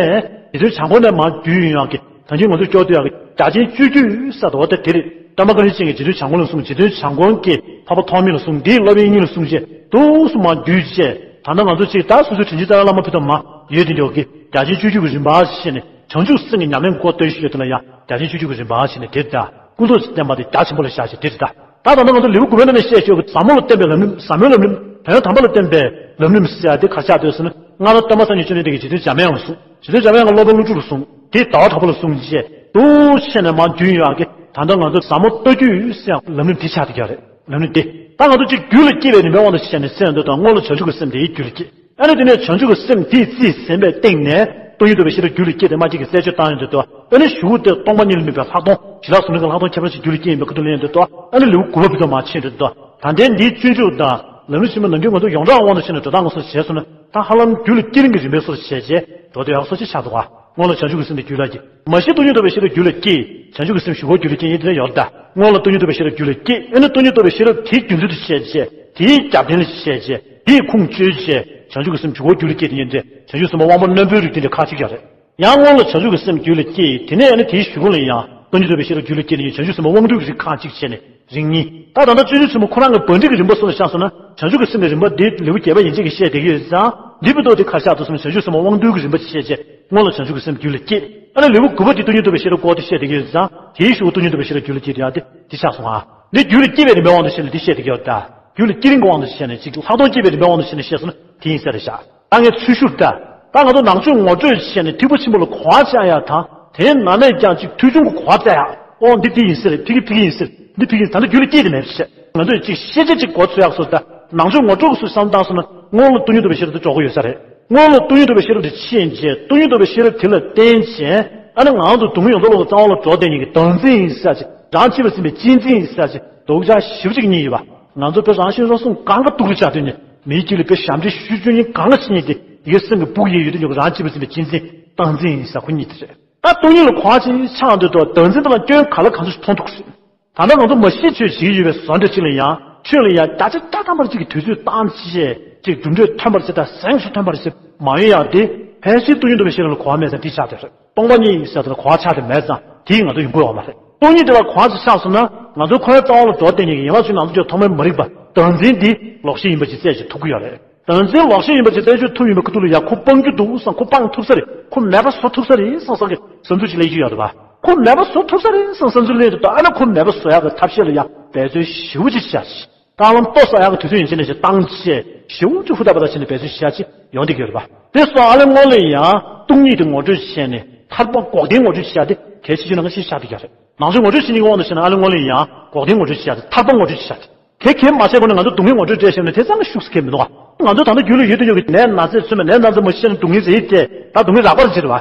རྗེ་བཙུན་བྱམས་མགོན་ནས་མར་བརྒྱུད་ཡོང་ཡག་གི། ད་གིན་ང་ཚོས་སྐྱོར་བསྡད་ཡག་གི་རྒྱ་ཆེན་སྤྱོད་བརྒྱུད་ཟེར་བ་དེ་དེ་རེད། སྟོན་པ་བཀའ་དྲིན་ཅན་གྱིས་རྗེ་བཙུན་བྱམས་མགོན་ལ་གསུངས། རྗེ་བཙུན་བྱམས་མགོན་གྱིས་འཕགས་པ་ཐོགས་མེད་ལ་གསུངས། དེས་སློབ་དཔོན་དབྱིག་གཉེན་ལ་གསུངས་བྱས། འདུག་སེ་མར་བརྒྱུད་བྱས། ད་ལྟ་ང་ཚོ་གཅིག་ད་སོ་སོའི་དྲིན་ཅན་རྩ་བའི་བླ་མ་ཕུད་དང་མར་ཡོད་དེ་འདྲ་གི་རྒྱ་ཆེན་སྤྱོད་བརྒྱུད་ཀྱི་རིམ་པ་བྱས་ནས། བྱང་ཆུབ་སེམས་ཀྱི་ཉམས་ལེན་སྐོར་སྟོན་བཞིན་ཡོད་དེ་ལ་ཡང་རྒྱ་ཆེན་སྤྱོད་བརྒྱུད་ཀྱི་རིམ་པ་བྱས་ནས་དེ་རེད་ད། ཀུན་རྫོབ་བདེན་པ་དེ་རྒྱ་ཆེན་པོ་ལ་བཞག་བྱས་དེ་རེད་ད། ད་ད་ལྟ་ང་ཚོ་ལེའུ་དགུ་པའི་ནང་ནས་བཤད་ཆོག་གི། ཟབ་མོ་ལ་བརྟེན་པའི་ལམ་རིམ། ཟབ་མོའི་ལམ་རིམ། དོན་ཡང་དམ་པ་ལ་བརྟེན་པའི་ལམ་རིམ་ཟེར་ཡ་དེ་ག་རེ་ཆགས་འདུག་ཟེར་ན། སྔར་སྟོན་པ་སངས་རྒྱས་བཅོམ་ལྡན་འདས་ཀྱིས་རྗེ་བཙུན་འཇམ་དབྱངས་ལ་གསུངས། རྗེ་བཙུན་འཇམ་དབྱངས་ཀྱིས་སློབ་དཔོན་ཀླུ་སྒྲུབ་ལ་གསུངས། དེས་ཟླ་བ་གྲགས་པ་ལ་གསུངས་བྱས། འདུག་སེ་བྱས་ནས་མར་བརྒྱུད་ཡོང་ཡག་གི། ད་ལྟ་ང་ཚོ་ཟབ་མོ་ལྟ་བརྒྱུད་ཟེར་ཡག་ལམ་རིམ་དེ་ཆགས་བསྡད་ཀྱི་ཡོད་རེད། ལམ་རིམ་དེ། ད་ང་ཚོ་གཅིག་རྒྱུད་ལ་སྐྱེས་པའི་རིམ་པའི་དབང་དུ་བྱས་ནས་ཟེར་ཡོང་དུས་དང་། སྔོན་ལ་བྱང་ཆུབ་ཀྱི་སེམས་དེ་རྒྱུད་ལ་སྐྱེས། ཨ་ནི་དེ་ནས་བྱང་ཆུབ་ཀྱི་སེམས་དེས་རྩིས་ཟིན་པའི་སྟེང་ནས་སྟོང་ཉིད་རྟོགས་པའི་ཤེས་རབ་རྒྱུད་ལ་སྐྱེས་ཏེ། མ་གཅིག་གིས་རྩད་གཅོད་བཏང་ཡོང་དུས་དང་། ཨ་ནི་གཞུག་གུ་དེ་སྟོང་པ་ཉིད་ལ་དམིགས་པའི་ལྷག་མཐོང་། ཞི་ལྷག་གཟུགས་བརྙན་གྱི་ལྷག་མཐོང་ཁྱད་པར་ཅན་རྒྱུད་ལ་སྐྱེས་ཡིན་པའི་ཁ་ཐུག་ལེན་ཡོང་དུས་དང་། ཨ་ནི་ལེའུ་དགུ་པ་བར་དུ་མར་ཕྱིན་ཡོང་དུས་དང་། ད་ལྟའི་འདིའི་སྤྱོད་འཇུག་དང་ལམ་རིམ་ཕྱི་མ་ནམ་རྒྱུན་ང་ཚོ་ཡོངས་གྲགས་དབང་དུ་བྱས་ནས་འགྲོ་སྟངས་སོགས་བྱས་སོང་ན། ད་ཧ་ལམ་རྒྱུད་ལ་སྐྱེ་རིམ་གྱི་རིམ་པའི་སོར་བྱས་རྗེས་འགྲོ་སྡོད་ཡག་སོ་ཅིག་ཆགས་འདུག་ག། སྔོན་ལ་བྱང་ཆུབ་ཀྱི་སེམས་དེ་རྒྱུད་ལ་སྐྱེས། མ་གཞི་སྟོང་ཉིད་རྟོགས་པའི་ཤེས་རབ་རྒྱུད་ལ་སྐྱེས། བྱང་ཆུབ་ཀྱི་སེམས་གཞུག་གུ་རྒྱུད་ལ་སྐྱེས་ཡིན་དེ་འདྲ་ཡོད་རེད་ད། སྔོན་ལ་སྟོང་ཉིད་རྟོགས་པའི་ཤེས་རབ་རྒྱུད་ལ་སྐྱེས། ཨ་ནི་སྟོང་ཉིད་རྟོགས་པའི་ཤེས་རབ་དེའི་རྒྱུ་མཚན་དུ་བྱས་རྗེས། དེའི་རྒྱབ་རྟེན་ལ་བྱས་རྗེས། དེའི་ཁུངས་བཅོལ་རྗེས། བྱང་ཆུབ་ཀྱི་སེམས་གཞུག་གུ་རྒྱུད་ལ་སྐྱེས་དེ་ཡིན་ཏེ། བྱང་ཆུབ་སེམས་དཔའ་དབང་པོ་རྣོན་པོའི་རིགས་དེ་འདྲ་ཁག་གཅིག་ཡོད་རེད། ཡང་སྔོན་ལ་བྱང་ཆུབ་ཀྱི་སེམས་རྒྱུད་ལ་སྐྱེས། དེ་ནས་ཨ་ནི་དེའི་གཞུག་གུ་ལ་ཡང་སྟོང་ཉིད་རྟོགས་པའི་ཤེས་རབ་རྒྱུད་ལ་སྐྱེས་ནས། བྱང་ཆུབ་སེམས་དཔའ་དབང་སྡུད་ཀྱི་རིགས་ཁག་གཅིག་བྱས་ནས་རིགས་གཉིས། ད་ད་ལྟ་སྤྱོད་འཇུག་ཆེན་མོ་ཁོ་རང་གི་བར་འགྲིག་གི་རིམ་པ་སོགས་ལ་བཞག་སོང་ན། བྱང་ཆུབ་ཀྱི་སེམས་ཀྱི་རིམ་པ་འདི་ལེའུ་བརྒྱད་པ་ཡན་ཆད་ཀྱིས་བཤད་བསྡད་ཀྱི་ཡོད་ཙང་། འདི་བར་དུ་དེ་ག་རེ་ཆགས་འདུག་ཟེར་ན། བྱང་ཆུབ་སེམས་དཔའ་དབང་སྡུད་ཀྱི་རིམ་པ་བྱས་རྗེས་སྔོན་ལ་བྱང་ཆུབ་ཀྱི་སེམས་རྒྱུད་ལ་སྐྱེས། ཨ་ནི་ལེའུ་དགུ་པ་དེ་སྟོང་ཉིད་རྟོགས་པའི་ཤེས་རབ་སྐོར་དེ་བཤད་བསྡད་ཀྱི་ཡོད་ཙང་། དེའི་གཞུག་གུ་སྟོང་ཉིད་རྟོགས་པའི་ཤེས་རབ་རྒྱུད་ལ་སྐྱེས་དེ་ཡང་དེ་དེ་ཆགས་སོང་ང་། འདི་རྒྱུད་ལ་སྐྱེས་པའི་རིམ་པའི་དབང་དུ་བྱས་ནས་དེ་བཤད་བསྡད་ཀྱི་ཡོད་ད། རྒྱུད་ལ་སྐྱེ་རིམ་གྱི་དབང་དུ་བྱས་ནས་ཅིག་ལྷག་མཐོང་སྐྱེས་པའི་རིམ་པའི་དབང་དུ་བྱས་ནས་བཤད་སོང་ན་དེ་ཡིན་ས་རེད་ཤག། ད་ངས་ཚུལ་ཞུ་ད། ད་ང་ཚོ་ནང་ཆོས་ངོ་སྤྲོད་བྱས་ནས་ཐིགས་པ་ཆེན་པོ་ལ་གོ་བ་བཅག་ཡག་དང་། དེའི་ནང་ནས་ཀྱང་ཅིག་ཐོས་བྱུང་གི་གོ་བ་བཙལ་ཡག། ཨོ་འདི་འདི་ཡིན་ས་རེད། ཕ་གི་ཕ་གི་ཡིན་ས་རེད། འདི་ཕ་གི་ཡིན་ས་རེད། ད་ལྟ་རྒྱུད་ལ་སྐྱེས་དེ་མེད་པ་བྱས། ང་ཚོས་ཅིག་ཤེས་བྱ་ཅིག་གོ་ཚོད་ཡག་བཟོ་ད། ནང་ཆོས་ངོ་སྤྲོད་ཀྱི་སུ་བསམ་བཏང་སོང་ན། སྔོན་ལ་སྟོང་ཉིད་རྟོགས་པའི་ཤེས་རབ་དེ་འཇོག་གི་ཡོད་ས་རེད། སྔོན་ལ་སྟོང་ཉིད་རྟོགས་པའི་ཤེས་རབ་དེ་ཕྱིན་རྗེས། སྟོང་ཉིད་རྟོགས་པའི་ཤེས་རབ་དེ་ལ་བརྟེན་བྱས། ཨ་ནི་ངང་དུ་སྡུག་བསྔལ་ཡོངས་རྫོགས་ལོག་གི་རྩ་བ་ལ་འགྲོ་བསྡད་མཁན་གྱི་བདག་འཛིན་ཡིན་ས་ཅིག། རང་གཅེས་པར་འཛིན་པའི་གཅེས་འཛིན་ཡིན་ས་ཅིག། རྡོག་རྩ་ཞེ་པོ་ཅིག་གཉིས་ཡོད་པ། ང་ཚོ་དཔེ་རང་གཤིས་རང་གསུང་གང་ག་སྡུག་རུ་ཆགས་དུས་ནས། མིའི་རྒྱུད་ལ་དཔེ་ཞབས་འདྲེན་ཞུ་རྒྱུ་ཉིད་གང་ག་བྱེད་མཁན་དེ། ཡིད་སེམས་ཀྱི་སྤུ་གུ་ཡིན་ཡོད་དུས་ཀྱང་རང་གཅེས་པར་འཛིན་པའི་གཅེས་འཛིན་བདག་འཛིན་ཡིན་ས་ཁོ་གཉིས་དེ་རེད། ད་སྟོང་ཉིད་ལ་གོ་བ་ཅིག་ཆགས་འདུག་དོ། བདག་འཛིན་དེ་ལ་སྐྱོན་ག་ལ་གང་འཚམ་ཞིག་མཐོང་ཐུབ་ཀྱི་རེད། ད་ལྟ་ང་ཚོ་མ་གཞི་ཆོས་བྱེད་ཀྱི་ཡོད་པའི་བཟོ་འདྲ་ཅིག་ལ་ཡང་། ཆོས་ལ་ཡང་བརྒྱ་ཆ་བརྒྱ་ཐམ་པར་ཅིག་གི་དུས་ཚོད་བཏང་བྱས། ཅིག་གྲུབ་འབྲས་ཐོན་པར་བྱེད་དང་གཟེངས་སུ་ཐོན་པར་བྱེད་མ་ཡོང་ཡག་དེ། ཕལ་ཆེར་སྟོང་ཉིད་རྟོགས་པའི་ཤེས་རབ་ལ་གོ་བ་མེད་ཙང་དེ་ཆགས་བསྡད་རེད། སྟོང་པ་ཉིད་ཟེར་དེ་ལ་གོ་བ་ཆགས་བསྡད་མེད་ཙང་དེ་ཡིན་ང་ཚོ་ཡོང་གི་ཡོད་མ་རེད། སྟོང་ཉིད་དེ་ལ་གོ་བ་ཅིག་ཆགས་སོང་ན། ང་ཚོ་ཁོའི་རྩ་བ་ལ་འགྲོ་བསྡད་མཁན་གྱི་ཡན་ལག་ཅིག་ནང་དུ་ཐོག་མའི་མ་རིག་པ་བདག་འཛིན་འདི་ལོག་ཤེས་ཡིན་པ་ཅིག་རྩད་གཅོད་ཐུབ་ཀྱི་ཡོད་རེད། བདག་འཛིན་ལོག་ཤེས་ཡིན་པ་ཅིག་རྩད་གཅོད་ཐུབ་ཡིན་པའི་ཁ་ཐུག་ལ་ཡ། ཁོ་སྤང་རྒྱུ་འདུག་བསམ། ཁོ་སྤང་ཐུབ་ས་རེད། ཁོ་མེད་པ་བཟོ་ཐུབ་ས་རེད་བསམ་བསམ་གྱི་བསམ་ཚུལ་ཅིག་སླེབས་ཀྱི་ཡོད་རེད་པ། ཁོ་མེད་པ་བཟོ་ཐུབ་ས་རེད་བསམ་བསམ་ཚུལ་སླེབས་དུས། ད་ཨ་ནི་ཁོ་མེད་པ་བཟོ་ཡག་གི་ཐབས་ཤེས་ལ་ཡ་འབད་བརྩོན་ཞེ་པོ་ཅིག་བྱ། རྐང་ལམ་ལྟོ་ཟ་ཡག་གི་དུས་ཚོད་ཡན་ཆད་ནས་ཅིག་བཏང་བྱས། ཞེ་པོ་ཅིག་ཧུར་ཐག་པ་ཐག་བྱས་ནས་འབད་བརྩོན་བྱ་ཡག་ཅིག་ཡོང་བསྡད་ཀྱི་ཡོད་རེད་པ། དེ་སོགས་ཨ་ལས་སྔོན་ལ་ཡང་སྟོང་ཉིད་དེ་ངོ་སྤྲོད་བྱས་ནས་ཐར་པ་འགོག་བདེན་ངོ་སྤྲོད་བྱ་ཡག་དེ་གལ་ཆེ་ཤོས་ནང་གི་ཆེ་ཆགས་བསྡད་ཀྱི་ཡོད་རེད། ནང་ཆོས་ངོ་སྤྲོད་བྱེད་མཁན་གྱི་དབང་དུ་བྱས་ན། ཨ་ལས་སྔོན་ལ་ཡང་འགོག་བདེན་ངོ་སྤྲོད་བྱ་ཡག་དེ་ཐར་པ་ངོ་སྤྲོད་བྱ་ཡག་དེ། དེ་གས་མ་བྱས་གོང་ནས་ང་ཚོ་སྡུག་བསྔལ་ངོ་སྤྲོད་བྱས་ཤེས་ན་དེ་ཙམ་ཤུགས་སུ་ཁེལ་མི་འདུག་ག། ང་ཚོ་ད་ལྟ་རྒྱུད་ལ་ཡོད་དུ་ཡོད་ཀྱི་ནད་ན་ཚས་ཚུད་མ། ནད་ན་ཚ་མ་ཤེས་ན་སྡུག་བསྔལ་ཟེར་ཡི་སྟེ། ད་སྡུག་བསྔལ་གྱི་སྡུག་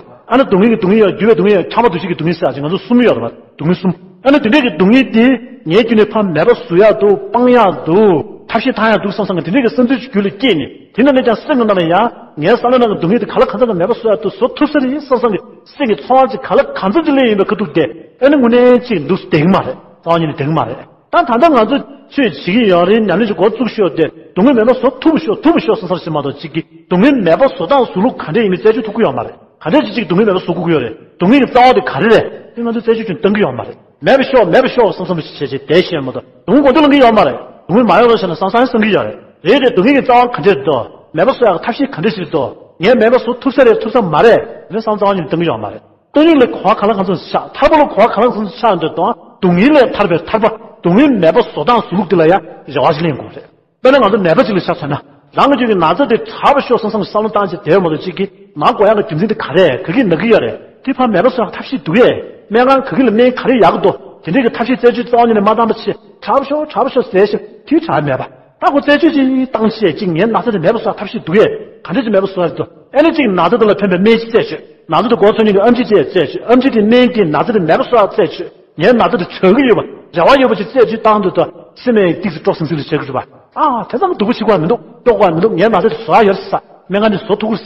བསྔལ་ཡོད། འགྱུར་བའི་སྡུག་བསྔལ་ཡོད། འཁྱག་པ་འདུ་བྱེད་ཀྱི་སྡུག་བསྔལ་ཟེར་ཡག་ཅིག་ང་ཚོ་གསུམ་ཡོད་རེད་པ། སྡུག་བསྔལ་གསུམ། ཨ་ནི་དེ་འདྲས་ཀྱི་སྡུག་བསྔལ་དེ་ངའི་རྒྱུད་ནས་ཕར་མེད་པ་བཟོ་ཡག་འདུག། སྤང་ཡག་འདུག། ཐབས་ཤེས་བཏང་ཡག་འདུག་བསམ་བསམ་གྱི་དེ་འདྲས་ཀྱི་བསམ་ཚུལ་ཅིག་རྒྱུད་ལ་སྐྱེས་ནས། དེ་ནང་ནས་ཀྱང་སེམས་ཀྱི་ནང་ལ་ཡང་ངའི་བསམ་བློའི་ནང་གི་སྡུག་བསྔལ་དེ་ག་ལ་གང་འཚམ་གྱིས་མེད་པ་བཟོ་ཡག་འདུག། བཟོ་ཐུབ་ས་རེད་བསམ་བསམ་གྱི་སེམས་ཀྱི་ཚོར་བ་ཅིག་ག་ལ་གང་འཚམ་ཅིག་སླེབས་ཡོང་བའི་ཁ་ཐུག་དེ། ཨ་ནི་དངོས་གནས་ཅིག་འདུག་སེ་བདེ་གི་མ་རེད། རྩ་བ་ཉིད་ནས་བདེ་གི་མ་རེད། ད་ད་ལྟ་ང་ཚོ་ཆོས་བྱེད་ཀྱི་ཡོད་རེད། ཉམས་ལེན་ཅིག་འགོ་བཙུགས་ཤོག་དེ། སྡུག་བསྔལ་མེད་པ་བཟོ་ཐུབ་ཤོག། ཐུབ་ཤོག་བསམ་བསམ་ཞིག་མ་གཏོགས། གཅིག་གིས་སྡུག་བསྔལ་མེད་པ་བཟོ་སྟངས་བཟོ་ལུགས་ག་འདྲས་ཡིན་མིན་རྩད་གཅོད་ཐུབ་ཀྱི་ཡོད་མ་རེད། ག་འདྲས་ཅིག་ཅིག་སྡུག་བསྔལ་མེད་པ་བཟོ་དགོས་ཀྱི་ཡོད་རེད། སྡུག་བསྔལ་གྱི་རྩ་བ་དེ་ག་རེ་རེད། དེ་ང་ཚོས་རྩད་གཅོད་ཅུང་བཏང་གི་ཡོད་མ་རེད། མེད་པ་ཤོག། མེད་པ་ཤོག་བསམ་བསམ་ཞིག་བྱས་བྱས་བསྡད་ཤེས་མ་གཏོགས། སྡུག་བསྔལ་མགོ་ཐོག་ལངས་ཀྱི་ཡོད་མ་རེད། སྡུག་བསྔལ་མ་ཡོང་རོགས་བྱས་ན་སང་སང་སང་གི་ཡོད་རེད། རེད་དེ། སྡུག་བསྔལ་གྱི་རྩ་བ་ག་འདྲས་འདུག། མེད་པ་བཟོ་ཡག་གི་ཐབས་ཤེས་ག་འདྲས་ཞིག་འདུག། ངས་མེད་པ་བཟོ་ཐུབ་ས་རེད། ཐུབ་ས་མ་རེད། དེ་སང་རྩ་བ་ཉིད་ནས་བཏང་གི་ཡོད་མ་རེད། སྟོང་ཉིད་ལ་གོ་བ་གང་ལ་གང་འཚམ་ཞིག་ཆགས། ཐར་པ་ལ་གོ་བ་གང་ལ་གང་འཚམ་ཞིག་ཆགས་འདོད་དང་། སྡུག་བསྔལ་ལས་ཐར་པའི་ཐར་པ། སྡུག་བསྔལ་མེད་པ་བཟོ་སྟངས་བཟོ་ལུགས་དེ་ལ་ཡང་རེ་བ་ཞིག་ལེན་དགོས་རེད། དཔེར་ན་ང་ཚོ་ནད་པ་ཅིག་ལ་ཆ་མཚོན་ན། རང་གི་རྒྱུད་ཀྱི་ན་ཚ་དེ་དྲག་པ་ཤོག་བསམ་བསམ་བསམ་བློ་བཏང་བྱས་བསྡད་མ་གཏོགས། གཅིག་གིས་ནད་འགོ་ཡག་གི་རྒྱུ་མཚན་དེ་ག་རེ་རེད། ག་གིས་ན་གི་ཡོད་རེད། དེ་ཕར་མེད་པ་བཟོ་ཡག་ཐབས་ཤེས་འདུག་གས། སྨན་ཁང་ག་གི་ལ་སྨན་ག་རེ་ཡག་གི་འདུག། དེ་འདྲའི་གི་ཐབས་ཤེས་རྩད་གཅོད་རྩ་བ་ཉིད་ནས་མ་བཏང་པ་བྱས། དྲག་པོ་ཤོག་དྲག་པོ་ཤོག་ཟེར་ཞིང་དེའི་དྲག་མེད་པ། ད་ཁོ་རྩད་གཅོད་ཅིག་བཏང་བྱས་ཅིག་ངའི་ན་ཚ་དེ་མེད་པ་བཟོ་ཡག་ཐབས་ཤེས་འདུག་གས། ག་འདྲ་ཅིག་མེད་པ་བཟོ་ཡག་འདུག། ཨེ་ནི་ཅིག་ན་ཚ་དེ་ལ་ཕན་པའི་སྨན་ཅིག་རྩད་གཅོད། ན་ཚ་དེ་འགོ་ཚུགས་ཉིན་གྱི་ཨེམ་ཆི་ཅིག་རྩད་གཅོད། ཨེམ་ཆི་དེ་སྨན་གྱིས་ན་ཚ་དེ་མེད་པ་བཟོ་ཡག་རྩད་གཅོད། ངའི་ན་ཚ་དེ་བྱ་གི་ཡོད་པ། རེ་བ་ཡོད་པ་ཅིག་རྩད་གཅོད་བཏང་དུས་ད་སེམས་ཏིག་ཙམ་སྤྲོ་སིང་སིང་དུ་བྱེད་ཀྱི་རེད་པ། ཨ་དེ་ཙམ་སྡུག་པོ་བྱེད་དགོས་མི་འདུག། སྐྱོ་དགོས་མི་འདུག། ངའི་ན་ཚ་དེ་བཟོ་ཡག་ཡོད་རེད་ས། སྨན་ཁང་ནས་བཟོ་ཐུབ་ཀྱི་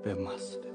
རེད་ས།